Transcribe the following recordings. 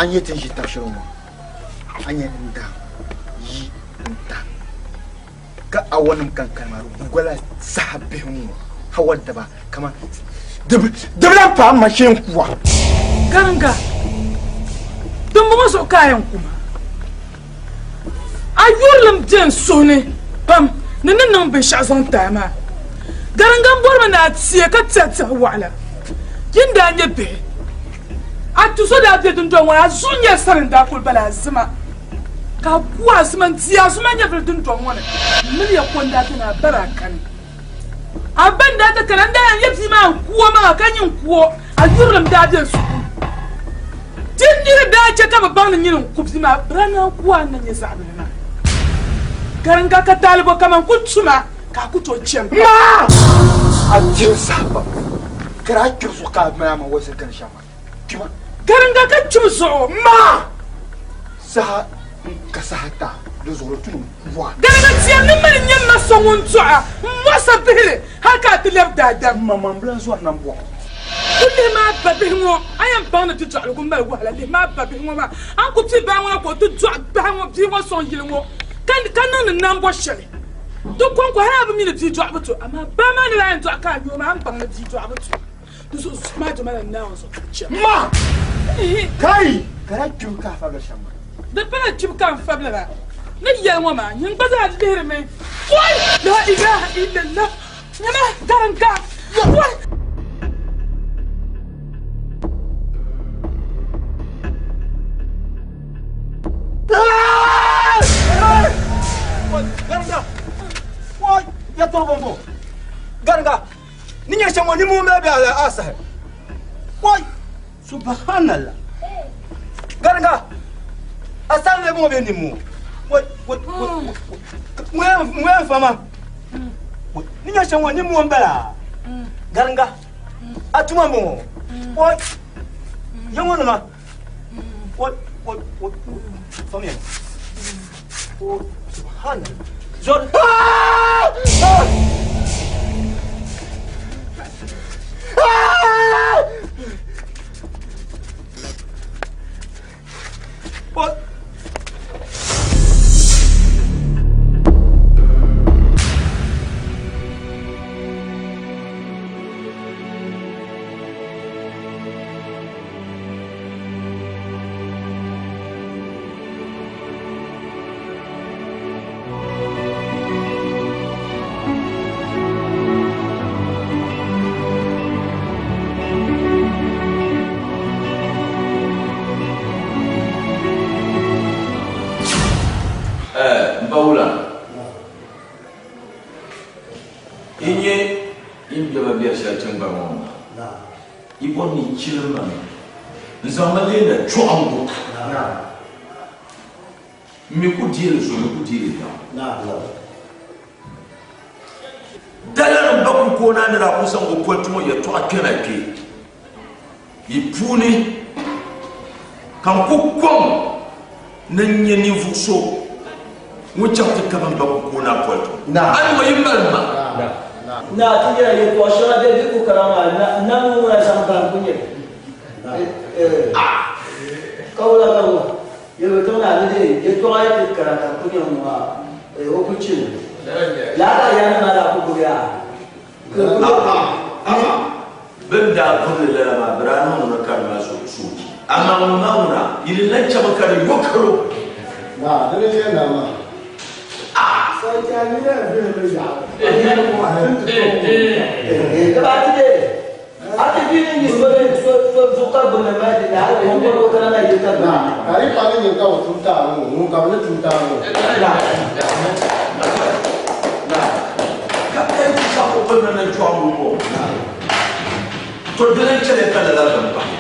A ni nyɛ ti ni ʒi tab shɛli ŋɔ maa, a nyɛ n daŋ yi n ta. Ka awanim kan kani maa di gola saha bihi ŋɔ hawa daba kaman di bi lahi paai ma shee n-kuwa. Garinga, dimbɔŋɔ zuɣu ka a yɛn ku ma. A yurilim be n suhu ni pam ni ni niŋ binshɛɣu zaŋ ti a maa. Garinga m-bɔrimi ni a teei ka tɛhi tɛhi waɣila. Yi ni daa nyɛ bihi, a tuzo daa be dundɔŋ ŋɔ ni, a zuɣu nyɛla sani n-daa kuli bala a zima, ka a ku a zima n-di a zuma nyɛvili dundɔŋ ŋɔ ni. Miriya ko n-daa beni, a ba daa kani. A ba n-daa ti kana, n daa yɛn nyɛ bia maa n-ku o maŋa ka nyin ku o, a yurilim daa be n suhu ni. Di niri daa chɛ ka bɛ baŋ ni nyini n-ku bia maa, bɛ daa naan ku a ni na nyɛ zaɣ bili maa. Garinga ka taali bɔ kaman ku tuma ka a ku tooi chɛ m-pa. Ma! A diri saha pam, ka daa kpiri zuɣu ka a mali a maŋ wolisi gari shɛm maa. Kpima. Garinga ka kpim zuɣu. Ma! Saha ka saha ta, di zuɣu di tu ni n ku a. Garinga tiɛri ni mani n-nyɛ m ma so ŋun dɔɣ a m-mɔɣisa bihili hal ka a ti lɛbi daadam. M maŋmaŋ bi lan zɔri nambɔɣu. Ku lihi maa babihi ŋɔ, a yɛn baŋ ni didɔɣiligu mali wahala. Lihi maa babihi ŋɔ maa, a ni ku pii baa ŋɔ na ka o ti dɔɣi bahi ŋɔ bia ŋɔ sɔŋ yili ŋɔ ka niŋdi nambɔ shɛli. Di kɔŋko hal a bi mi ni bia dɔɣibu to, amaa baa maa ni daa yɛn dɔɣi ka a nya o maa, a ni baŋ ni bia dɔɣibu to. Di zuɣu zuɣu maa doma la Naawuni zuɣu ka chɛ. Ma! Kai! Ka daa kpimi ka a fabila shɛm maa. Di pala kpibu ka n fabila la. Ni yɛli ŋɔ maa, nyin gba zaa lihirimi. Wai! La ilaha illallah! Nyama garinga! Wai! Garinga! Wai! Ya tɔri bɔmbɔ! Garinga! Ni nyɛ shɛm ŋɔ, ni moo mali bɛ a sahi. Wai! Subhanallah! Garinga! A sani lebu ŋɔ bee ni moo? Wai! Wai! Wai! Ŋun yɛn fa ma. Ni nyɛ shɛm ŋɔ, ni moo m-bala. Garinga! A tuma m-bɔŋɔ. Wai! Ya ŋɔ nima. Wai! Wai! Wai! Famiya. Subhanallah! Zɔri! Ah! Ah! Ah! What? M ba wula yi nyɛ yi ni bɛba biɛri shɛli tiŋgbani ŋɔ ni maa, yi bɔri ni yi chilim ma mi n-zaŋ ma leei na chɔɣiŋgu. M mi ku deei li so, mi ku deei li daŋ. Daliri m ba Kukoona ni daa ku zaŋ o politi ŋɔ yɛtɔɣa kpɛna kpe yi puuni, ka n ku kɔŋ ni n nyɛ ninvuɣ so ŋun chaŋ ti kabi m ba Kukoona politi ŋɔ. A ni ŋɔ yi mali ma. Naa ti nyɛla yɛtɔɣ shɛŋa bɛ di ku kana maa, nam ŋɔ ŋuna zaŋ bahi n-ku nyɛ li. Ka wula ka ŋɔ? Yɛlimi tiŋ naa ni di yɛtɔɣa yi ti kana ka ku nyɛ ŋ-ŋɔ maa, o ku chɛ li. Lala ka yaannim maa daa ku gbibi a. Bɛ ni daa gbibi li lala maa, bɛ daa niŋdimi ka di mali soochi. Amaa ŋun maa ŋuna, yi di lan chɛmi ka di yo kalo. Naa, di ni nyɛ naa maa. Ka di pa ni nyini ka bɛ tum taai ŋɔ, ŋun ka bɛ ni tum taai ŋɔ. Ka kai ti chaŋ o gbunni ni chɔɣibu ŋɔ, to di lan chɛli ka lala din pahi.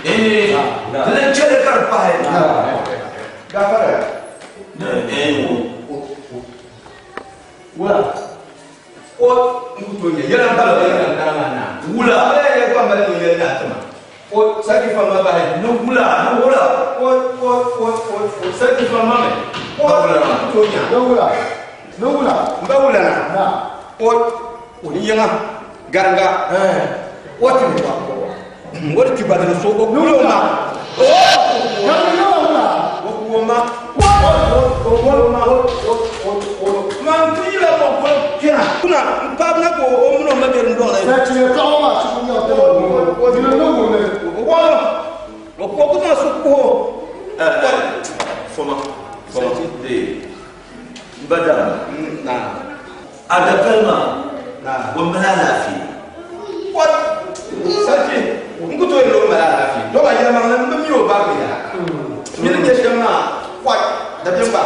Eeh, di lan chɛli ka di pahi. Wula? O n ku tooi nyɛ yɛla m-pala o yɛla n-kana maa naa. Wula? A yɛn yɛli kpambali ni o yɛli ni a ti ma. O sariki fam ma bahi. Ni wula? Ni wula? O o o o o sariki fam ma mi. O Ba wula n ku tooi nya. Ni wula? Ni wula? M ba wula na. Na. O o ni yiŋa gariŋga. O ti mi wa. O di kpi badiri so o kuli o ma. O. Garinga la wula. O kuo ma. O kuo ma. Ma n ti la ko ko kena. Kuna n pa na ko o muno ma be ndo la. Sɛ tiɲɛ tɔgɔ ma sugu ɲɛ tɛ o dina ne wo ne. O ko o ko ko na su ko. Foma. Foma. Bada. Na. A da kalma. Na. O mala lafi. What? Sachi, n ku to yen lo mala lafi. Do ba yɛlɛma na n bɛ mi o ba mi ya. Mi ni ɲɛ sɛm na. What? Dabiɛn ba.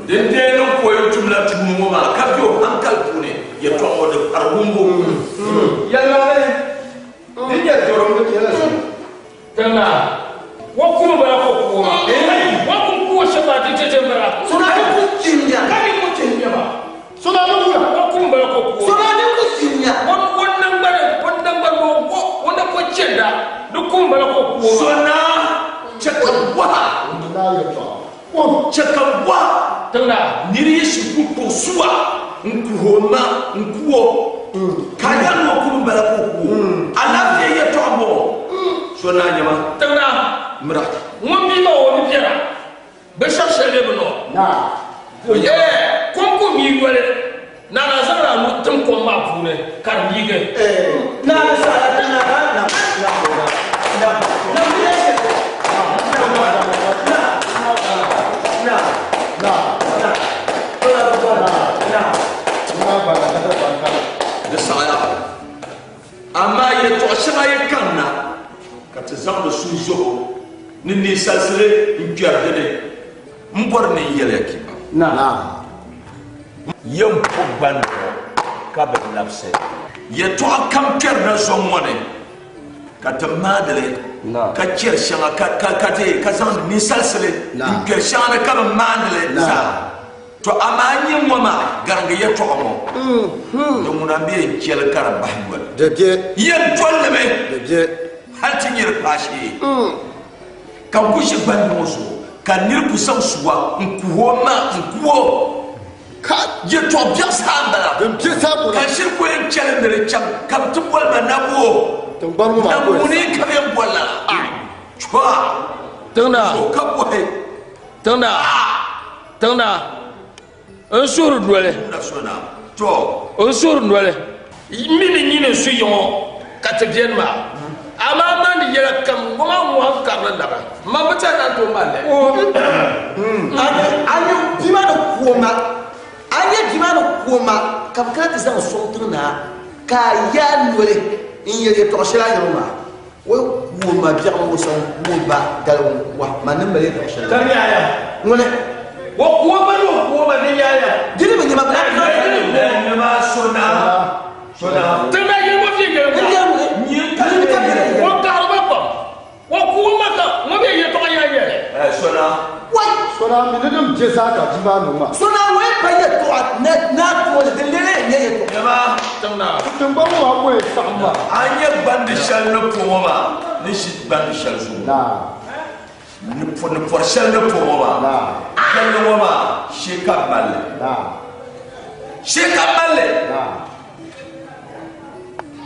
Den den no koyo tumla tumu ŋɔ maa ka bi o hankali puuni yɛltɔɣa ŋɔ di kpari wumbu. Yɛlɛma ne. Ni ɲɛ dɔrɔn n bɛ yɛlɛ sɔrɔ. Tana wa kuma bala ko kuma. Wa kun kuwa shaba ti tete mbara. Sona ni ku tinya. Kani ku tinya ba. Sona ni wula. Wa kuma bala ko kuma. Sona ni ku tinya. Won won nangbare won nangbare wo won ko chenda du kuma bala ko kuma. Sona chaka wa. Na yɛltɔɣa. Wɔn. Chaka wa. Tana Niri ye si ku ko suwa n kuho ma n kuo. Ka yɛli ŋɔ kuma bala ko kuo. Alaafee yɛltɔɣa bɔ. Sona nyama. Tana Mira. ŋun bi ma o ni biɛra bɛ shɛb shɛli bɛ nɔ. Na. Ee kom ku mi yoli na na zaŋla a nu tim kom maa puuni ka di miigi. Na sa la na na na na na na mi yɛ na na Na. na na na Na ba na ka ba ka. Di saɣaya. Amaa yɛltɔɣa shɛŋa yi kanna ka ti zaŋdi sunzuɣu ni ninsalisili n kpɛri dini n bɔri ni n yɛliya kipa. Na. Yɛn po gbandi ŋɔ ka bi labisi. Yɛltɔɣa kam kpɛri na zɔŋ ŋɔ ni ka ti maadili ka chɛri shɛŋa ka ka ka ti ka zaŋdi ninsalisili n kpɛri shɛŋa ni ka bi maandili zaa. To amaa nyɛ ŋɔ maa garingi yɛltɔɣa ŋɔ di ŋuna n bɛ yɛn chɛli ka di bahi yoli. De bie. Yɛn dolimi De bie. hali ti nyɛ di paashee ka n ku ʒi gbandi ŋɔ zuɣu ka niri ku zaŋ suwa n kuhi o ma n ku o Ka. yɛltɔɣa biɛɣu saha n bala Din bie saa ka kuna. shiri ku yɛn chɛli ni di chaŋ ka bi ti boli ma naboo Tingbani ŋɔ maa ko nabuni ka bi yɛn boli la chɔa Tana so ka bɔhi tana tana n suhuri doli na so na to n suhuri doli mi ni nyini su yiŋɔ ka ti biɛni maa amaa maa ni yɛla kam ŋɔ maa ŋɔ karili labi ma bi tɛri na to maa lɛ. Anye bima ni kuoma. Anye bima ni kuoma ka bi kana ti zaŋ sɔŋ tiŋ na ka yaa noli n yɛ yɛltɔɣa shɛli a yɛli maa o kuoma biɛɣu ŋɔ sɔŋ kuo ba dali wa ma ni mali yɛltɔɣa shɛli. Ka yaaya Ŋuni o kuo ba ni o kuo ba ni yaaya. dini bi nyɛma bi nyɛma so na so na Tana yɛlɛ fi yɛlɛ n ma. yɛ ŋuni nyin ka dini ka yɛlɛ O kaɣari ba pam o kuo ma ka ŋɔ bɛ yɛltɔɣa yaa yɛlɛ. so na wai Sona mi ni din bie saa ka bia maa niŋ maa. sona o ye pa yɛltɔɣa na na tooli din lele nyɛ yɛltɔɣa. nyɛma Tana Tingbani ŋɔ maa ko ye saɣim maa. a nyɛ gbandi shɛli ni po ŋɔ maa ni ʒi gbandi shɛli zuɣu Na. ni po ni pɔri shɛli ni po ŋɔ maa Na. gbandi ŋɔ maa shee ka malli Na. shee ka malli Na.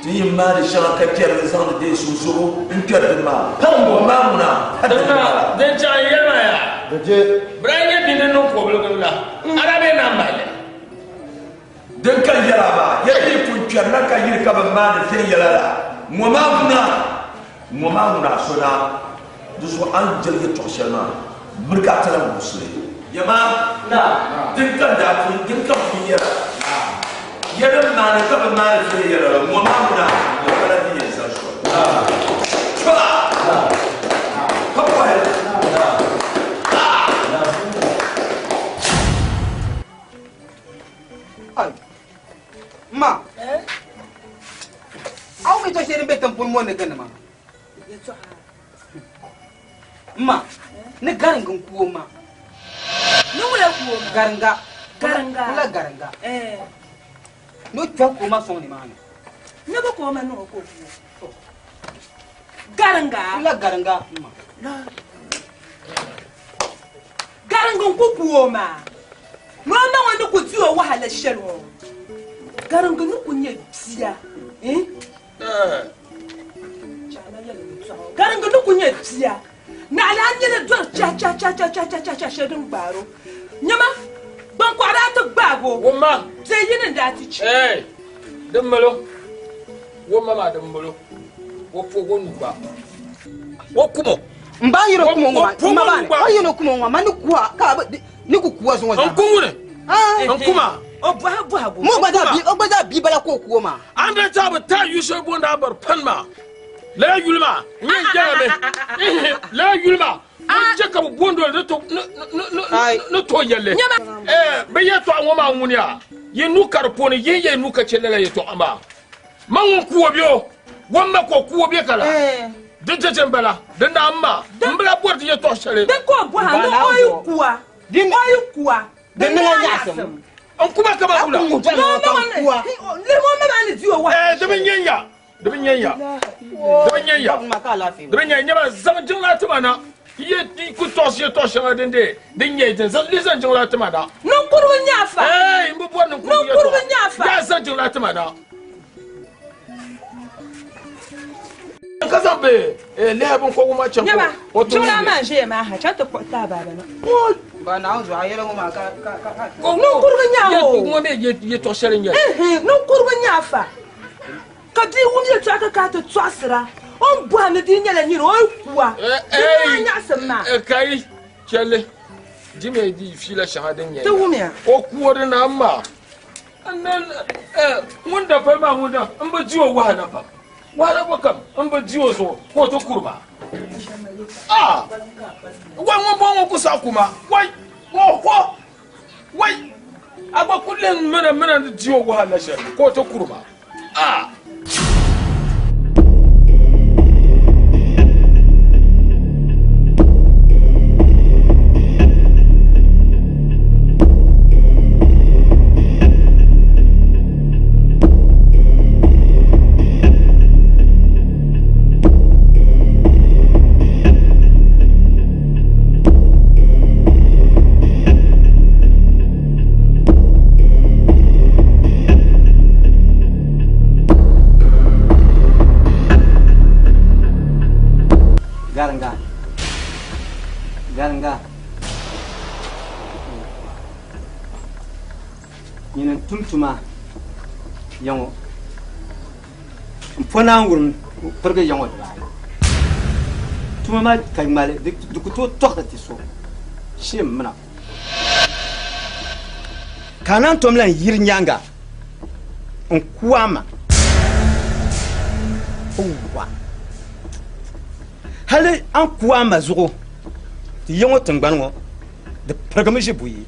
ti yi maani shɛŋa ka kpɛri li zaŋdi deei sunsuɣu n kpɛri di maa ŋɔ maa ŋuna pa di tana maa din chaŋ yɛlɛ ma yaa. De bie. Bira nyɛ bini niŋ kɔbiligi la ara bɛ na mali. din ka yɛla maa yɛli yi pun kpɛri na ka yiri ka bi maani viɛnyɛla la ŋɔ maa ŋuna ŋɔ maa ŋuna so na di zuɣu a ni jɛli yɛltɔɣa shɛli maa miri ka a ti lahi wusili yɛma din ka daa pun din ka pun yɛla yɛli maani ka bi maani viɛnyɛla la ŋɔ maa ŋuna di pala din yɛn zaŋ soli chɔa ka bɔhi Ai. Ma. Aw mi to sheri be tan pun mo ne gana ma. Ma. Ni garinga kuo ma. Ni wula kuo ma. Garinga. Garinga. Wula garinga. Eh. No twa kuo ma sɔŋ ni maa ni. Ne bi kuo ma ni o ko kuo. Garinga. Wula garinga ma. Garinga n ku kuo ma. Noo ma ŋɔ ni ku di o wahala shɛli ŋɔ. Garinga ni ku nyɛ bia. Eh? Garinga ni ku nyɛ bia. Naɣila a nyɛla dɔri chahi chahi chahi chahi chahi chahi chahi shɛli din gbaar o. Nyama, gbaŋkɔɣu daa ti gbaag o. Wumma. Piɛ yini n-daa ti chɛ. Ee, din mali o. Wumma maa din mali o. O poog o nuu gba. O kum o. N ba yino kum o ŋɔ maa, n ma maa ni, o yino kum o ŋɔ maa, ni kuwa ka a bi, ni ku kuwa zuŋɔ zaa. N ku ŋuni? N kuma. O bɔhi bɔhigu. Mo gba zaa bi, o gba zaa bia bala ka o ku o maa. A ni daa ti a bi taai yu shɛli booni a bari pani maa, lala yuli maa n-yɛn jɛra mi. Lala yuli maa ŋun chɛ ka bɛ boond o ni tooi yɛli li. Bɛ yɛtɔɣa ŋɔ maa ŋuni ya? Yi nuu ka di puuni, yihi ya yi nuu ka chɛ lala yɛtɔɣa maa. Man ŋun ku o bɛ o, o ma ka o ku o bɛ ka la. Di jɛjɛ m-bala, di naa m-ma, m bi lahi bɔri di yɛtɔɣ shɛli. Din ka o bɔhi a ni o yi ku a, o yi ku a, di niŋ a nyaɣisim. N ku ba kaman wula? Lihim o ma maa ni di o wahala shɛm. Di bi nyɛ ya, di bi nyɛ ya, di bi nyɛ ya, di bi nyɛ ya. Nyama, zaŋ jiŋlaa ti ma na. Yi ku tɔɣisi yɛtɔɣ shɛŋa din dee din nyɛ din zaŋ li zaŋ jiŋlaa ti ma na. Ninkurigu n-nyɛ afa. Eei, m bi bɔri ninkurigu yɛtɔɣa. Ninkurigu n-nyɛ afa. Yaa zaŋ jiŋlaa ti ma na. Ka zaŋ bɛ lihi biŋkɔbigu maa chaŋ Nyama, o ti jiŋlaa wum maa n-ʒiya maa ha, chaŋ ti kpuɣi taai baaba na. Ba Naawuni zuɣu, a yɛla ŋɔ maa ka ka ka ka. Ninkurigu n-nyɛ a o. Ŋɔ mi yɛtɔɣ shɛli n-nyɛ li. Ɛhɛn, ninkurigu n-nyɛ afa. Ka bia wum yɛtɔɣa ka kana ti tɔɣisira, o ni bɔhim ni di nyɛla nyin o yi ku a, di niŋ a nyaɣisim maa. Kai, chɛli, di mi di fiila shɛŋa din nyɛ Ti wumya. O ku o di na m-ma. Ŋun da pali maa ŋun da m bi di o wahala pam. Wahala bɔ kam m bi di o zuɣu ka o ti kuri ma. Ah! Wai ŋun bɔŋɔ ŋun ku saɣi ku ma. Wai! Oho! Wai! A gba ku lihi mina mina ni di o wahala shɛli ka o ti kuri ma. Ah! Garinga. Garinga. Nyini n tum tuma ya ŋɔ. N po naan wurim pirigi ya ŋɔ dibaayi. Tuma maa ka ŋmali di ku tooi tɔɣisi ti so shee m mina. Ka a naan tom lan yiri nyaaŋa n-ku a ma. Owa! Hali a ni ku a ma zuɣu, ti ya ŋɔ tiŋgbani ŋɔ di pirigimi ʒi buyi.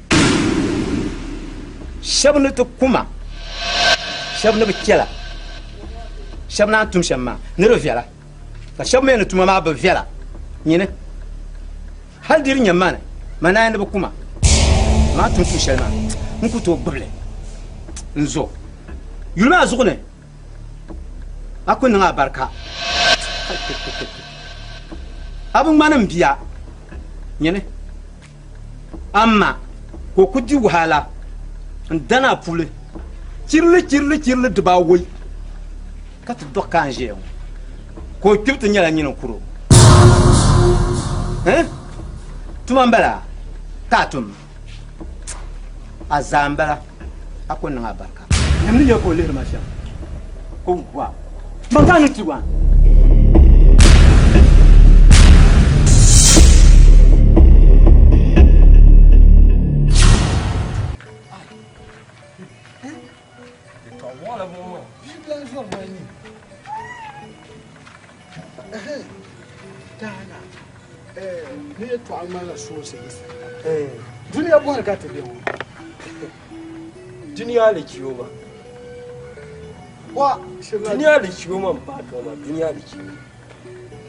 Shɛba ni ti ku ma, shɛba ni bi chɛla, shɛba naan tum shɛm maa ni di viɛla, ka shɛba mi ni tuma maa bi viɛla. Nyini! Hal di di nya ma ni, ma naai ni bɛ ku ma. Amaa tum tuun shɛli maa, n ku tooi gbibi li n zo yuli maa zuɣu ni. A ku niŋ a barika. A bi ŋmani m bia nyini, amaa ka o ku di wahala n-dan a puli chirili chirili chirili dibaawoi ka ti dɔɣi ka a ni ʒiya ŋɔ. Ka o kpibu ti nyɛla nyini n-kur o. Eh? Tuma m-bala ka a tum. A zaa m-bala, a ku niŋ a barika. Nyam ni nya ka o lihiri ma shɛm, ka o wuhi a. Man ka a ni ti wa? Ni yɛltɔɣa ŋmanila soosi Dunia bɔhiri ka ti be ŋɔ. Dunia alichioma. Wa Dunia alichioma m-paai tɔŋ maa, dunia alichioma.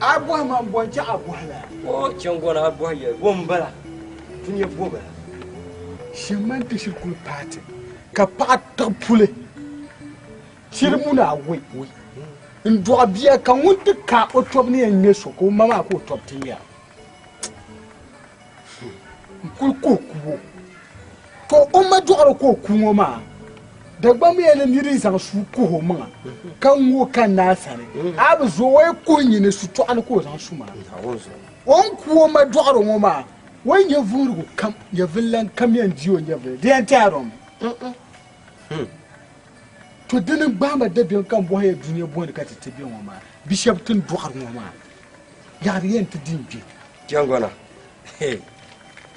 A bɔhi ma m-bɔ n-chɛ a bɔhi la. O chaŋgɔna a bɔhi yɛli, bɔ m-bala? Dunia bɔ bala. Ʒiɛmani ti shiri kuli paai ti ka paɣa tiɣi puli. Chiri muni awoi n-dɔɣi bia ka ŋun ti ka o tɔbu ni yɛn ŋme so ka o ma maa ka o tɔbu ti ŋmɛra n-kuli kuhi kubu to o ma dɔɣiri ka o ku ŋɔ maa Dagbaŋ mi yɛli ni nir yi zaŋ sua kuhi o maŋa ka ŋ o ka naa sani a bi zo o yi kuhi nyini sutɔɣu ni ka o zaŋ su maa. O ni ku o ma dɔɣiri ŋɔ maa, o ni nya vuhirigu kam, nyɛvililan kam yɛn di o nyɛvili, di yɛn tɛhiri o mi. To dini n-gbaai ma dabiɛm ka m bɔhi ya dunia bɔni ka ti ti be ŋɔ maa, bi shɛba ti ni dɔɣiri ŋɔ maa, yaɣiri yɛn ti di n-gbe. Jangɔna, hey,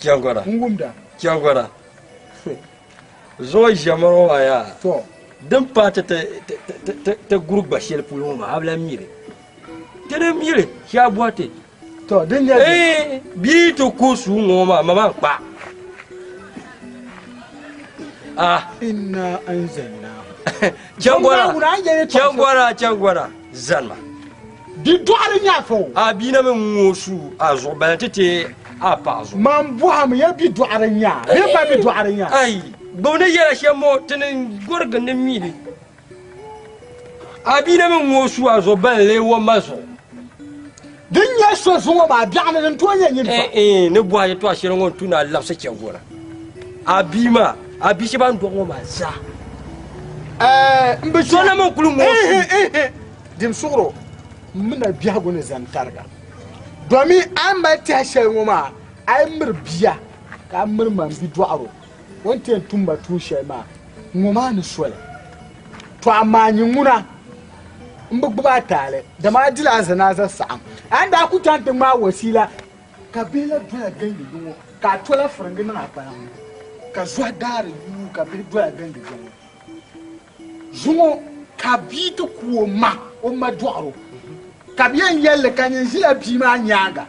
Jangɔna. N wumda. Jangɔna. Zuŋɔ ʒiɛmani ŋɔ maa yaa. To. Din paai ti ti guri gba shɛli polo ŋɔ maa, a bi lahi mi li. Ti di mi li, shee a bɔhi ti. To, din nyɛ Ee, bia yi ti ku suu ŋɔ maa, ma maa n-kpa. Ah. Inna anzalnahu. Changɔna, changɔna, changɔna, zanima. Di dɔɣiri nyaafa o. A bia na mi ŋ-ŋooi suu a zuɣu bala nti ti a paɣa zuɣu. Man bɔhimi ya bi dɔɣiri nya bee pa bi dɔɣiri nya? Ai, gbubi ni yɛla shɛm ŋɔ ti ni gɔrigi ni mi li. A bia na mi ŋ-ŋooi suu a zuɣu bala n-lee wom ma zuɣu. Din nyɛ so zuŋɔ maa biɛɣuni din tooi nyɛ nyini fa. Ɛɛn, ni bɔhi yɛtɔɣ shɛli ŋɔ n-tu ni a labisi chɛvɔna. A bia maa, a bia shɛba a ni dɔɣi ŋɔ maa zaa. Ɛɛ, m bi So na mi n-kuli ŋooi suu. Dim suɣuro, m mi na biɛhigu ni zani tariga. Domi a ni mali tɛha shɛli ŋɔ maa, a yi miri bia ka a miri ma m-bidɔɣiro, o ni ti yɛn tum ma tuun shɛli maa, ŋɔ maa ni soli. Tɔ amaa nyin ŋuna, m bi gbibi a taali, dama a dila a zanaaza saɣim. A ni daa ku chaŋ ti ŋmaai wasiila, ka bihi la doya gindi yiŋɔ, ka a tola firiŋgi niŋ a kpalaŋ ni, ka zɔhi daari yuui ka bihi doya gindi yiŋɔ. Zuŋɔ ka bia ti ku o ma, o ma dɔɣir o, ka bɛ yɛn yɛli li ka nyin ʒila bia maa nyaaŋa.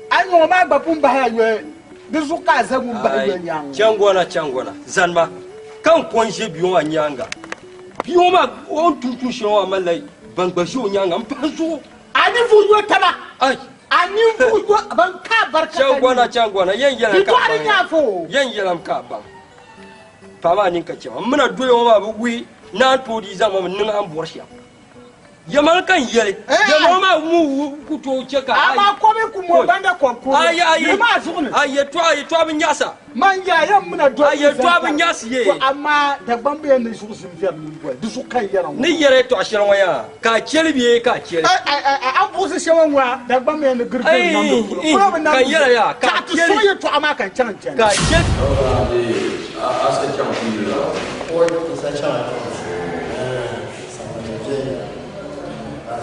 A yi ŋɔ maa gba pun bahila yoli, di zuɣu ka a za ŋun bahi yoli nyaaŋa ŋɔ. Chaŋgɔna, chaŋgɔna, zanima ka n ko n-ʒe bia ŋɔ maa nyaaŋa. Bia ŋɔ maa o ni tum tuun shɛli ŋɔ maa malila ban gba ʒe o nyaaŋa m-pahi zuɣu. A ninvuɣ yo taba, Ai! a ninvuɣ yo ban ka a barika ka Chaŋgɔna, nini. chaŋgɔna, yɛn yɛlim Di ka a dɔɣiri baŋ ya. nyaafa o. Yɛn yɛlim ka a baŋ. Paɣa maa nini ka chɛ ma. M mi na doya ŋɔ maa bi wuhi ni a ni tooi dii zaŋ ma mi niŋ a ni bɔri shɛm. Yɛmani ka n yɛli, yɛmani maa mu ku tooi chɛ ka a. Amaa kɔbi ku mo banda kɔbi ku Ayi, ayi. Niriba maa zuɣu ni. A yɛtɔɣa, yɛtɔɣa bi nyaɣisa. Man yaa yɛn mi na doli A yɛtɔɣa bi nyaɣisi yee. To amaa Dagbamba yɛn ni zuɣu zim viɛri mini boli, di zuɣu ka n yɛra ŋɔ. Ni yɛri yɛtɔɣa shɛli ŋɔ yaa, ka a chɛ li bee ka a chɛ li? Ai, ai, ai, ai, a buɣisi shɛŋa ŋɔ a, Dagbamba yɛn ni giri giri namdi polo. Ai, Polo bi ka n namdi yɛra yaa, ka a Chaɣ ti chɛ li. sɔŋ yɛtɔɣa maa ka n chaŋ n chani. Ka a chɛ li. A sa chaŋ kuyili la? Oi, n sa chaŋ a chaŋ.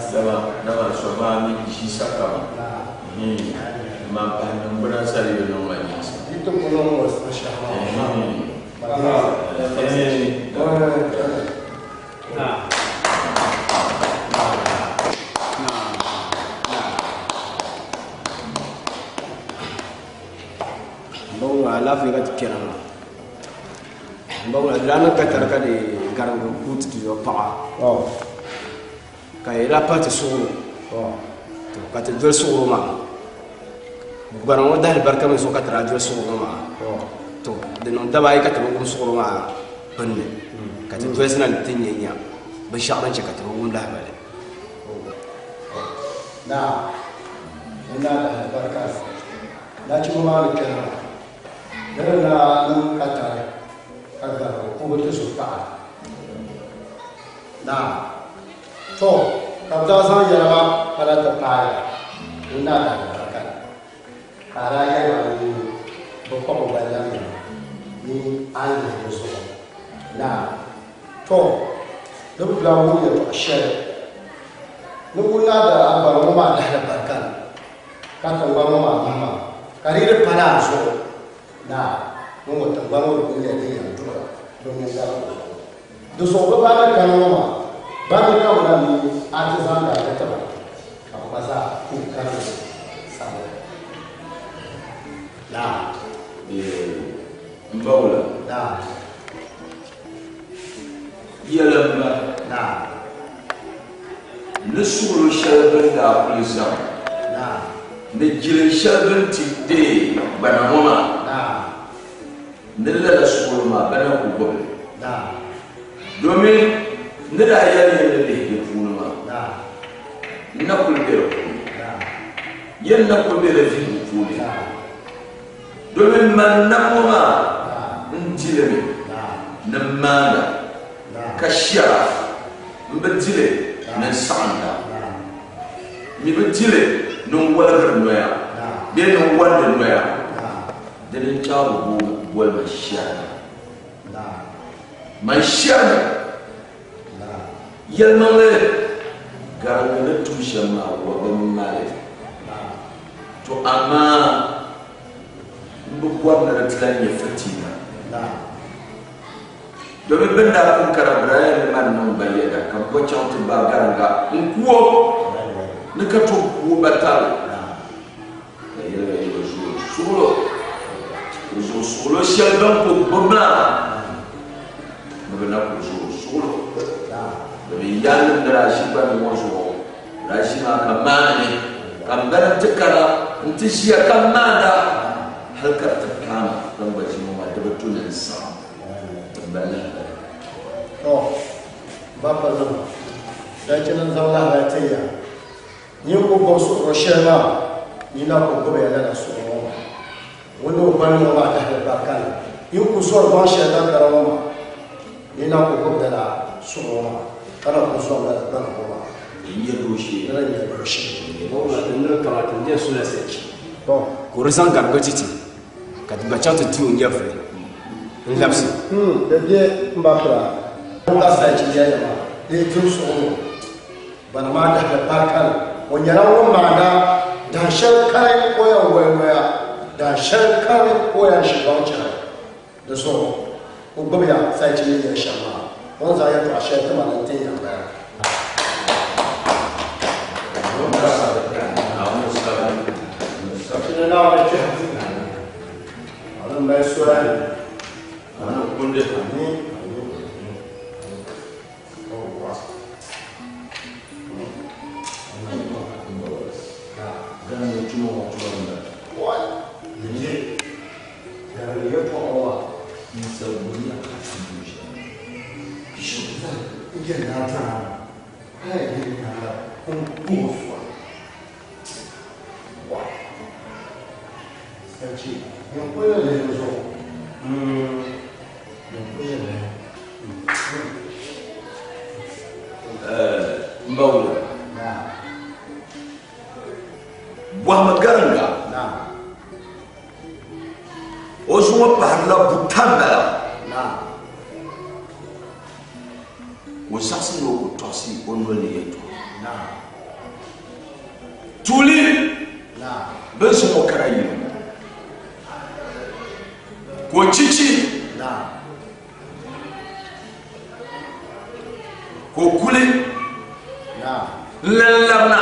Dama dama so maa mi ʒi sakama man pahi niŋgbuna sariyo niŋ ma nyɛŋsim. N ba alaafee ka ti kpɛna maa n ba ŋuna di daa niŋ ka tari ka di garingi ku ti ti paɣa ka yi daa pahi ti suɣuro to ka ti doli suɣuro maa gbana ŋɔ dahali barika mi zuɣu ka ti daa doli suɣuro maa to di niŋ daba ayi ka ti bi wum suɣuro maa gbunni ka ti dolisi na ni ti nyɛ nya binshɛɣu din chɛ ka ti bi wum lahibali Naa, ni naa dahali barika nachimba maa ni kpɛna maa Di ni daa niŋ ka tari ka garigi kubu ti zo paɣa naa. Tɔ! Ka bɛ daa zaŋ yɛla maa pala ti paai ya ŋun daa dahi barika la, ka a daa yɛli ba ni bɛ kpuɣi o gba lamya ni a ni lihi di zuɣu naa. Tɔ! Di bi lahi wum yɛtɔɣ shɛli ni ŋun daa daa a bari ŋɔ maa dahila barika la. Ka tiŋgbani ŋɔ maa mahi maa, ka di yi di pala a zuɣu, naa, ŋun ŋɔ tiŋgbani ŋɔ di nyɛla din yɛn duhira bɛ mini galim ŋɔ zuɣu. Di zuɣu bɛ ba ni kani ŋɔ maa, ba mi ka bɛ na mi a ti zaŋ darigi ti ba, ka bɛ gba zaa ku karigi sabili. Naa. M ba wula? Naa. Yɛli m ba. Naa. Ni suɣilo shɛli bɛ ni daa kuli zaŋ, ni jilin shɛli bɛ ni ti deei gbana ŋɔ maa, ni lala suɣilo maa bɛ na ku gbubi li. Domin n ni daa yɛli ya ni lihi di puuni maa, n na kuli be di puuni. Ya ni na kuli be di vihigu puuni. Domin man nam ŋɔ maa, n di li mi ni m maanda ka shɛra. M bi di li ni n saɣinda. M mi bi di li ni n waligiri noya bee ni n wandi noya, dini n-chɛ ka bɛ boli ma shɛrina. Man shɛrimi yɛlimaŋli gariŋ ni tum shɛm maa wa bi mali. To amaa m bi bɔri ni di ti lan nyɛ fitiina. Domin bɛ ni daa pun kana bɛ daa yɛn ni man niŋ ba yɛda ka bɛ gba chaŋ ti ba gariŋga n-ku o ni ka tom ku o ba tarili. Ka yɛli ba, Yi bi zooi suɣilo, bɛ zooi suɣilo shɛli bɛn ku gbibi maa ni bɛ na ku zooi suɣilo. Domin yaannim ni daa ʒi gbani ŋɔ zuɣu, bɛ daa ʒi maa ka maani mi, ka m bala nti kana nti ʒiya ka maanda hal ka di ti paai ma bɛn gba ʒi ŋɔ maa, di bi tu ni n saɣim ti m ba lahibali. Tɔ! M ba Palinim, dan chɛ ni n zaŋ lahibali ti ya. Nyin ku gbubi suɣuro shɛli maa, nyin na ku gbubiya lala suɣuro ŋɔ maa. Ŋun ni o gbani ŋɔ maa dahili barika ni. Nyin ku zɔri gbaŋ shɛli dardara ŋɔ maa, nyin na ku gbubi lala suɣuro maa, ka na ku zɔri lala gbana ŋɔ maa. Din nyɛ dooshee. Ni din nyɛ dooshee. Ŋɔ maa ti niŋ kaman ti ni yɛn sula sachi, ka o di zaŋ gariga ti ti, ka ti gba chaŋ ti di o nyɛvili n-labisi. Di be m ba pira. Ka sachi yɛliya maa, di yi dim suɣuro. Bana maa dahili barika ni, o nyɛla ŋun maanda dahin shɛli kani o yɛn woli noya, dahin shɛli kani o yɛn ʒi gbaŋ chɛri. Di zuɣu o gbibiya sayichi ni yɛli shɛm maa, o ni zaŋ yɛtɔɣ shɛli ti ma ni n-tin ya m-bala. Ti ni Naawuni kpɛhi ti ni, a ni mali soli ni. M ba wula, bɔhimi gariŋga o zuŋɔ pahirila buta m-bala ka o zaɣisi ni o ku tɔɣisi o noli ni yɛltɔɣa. Tuuli bɛ ni zaŋ o kara yili ŋɔ ka o chichi ka o kuli n-lan labina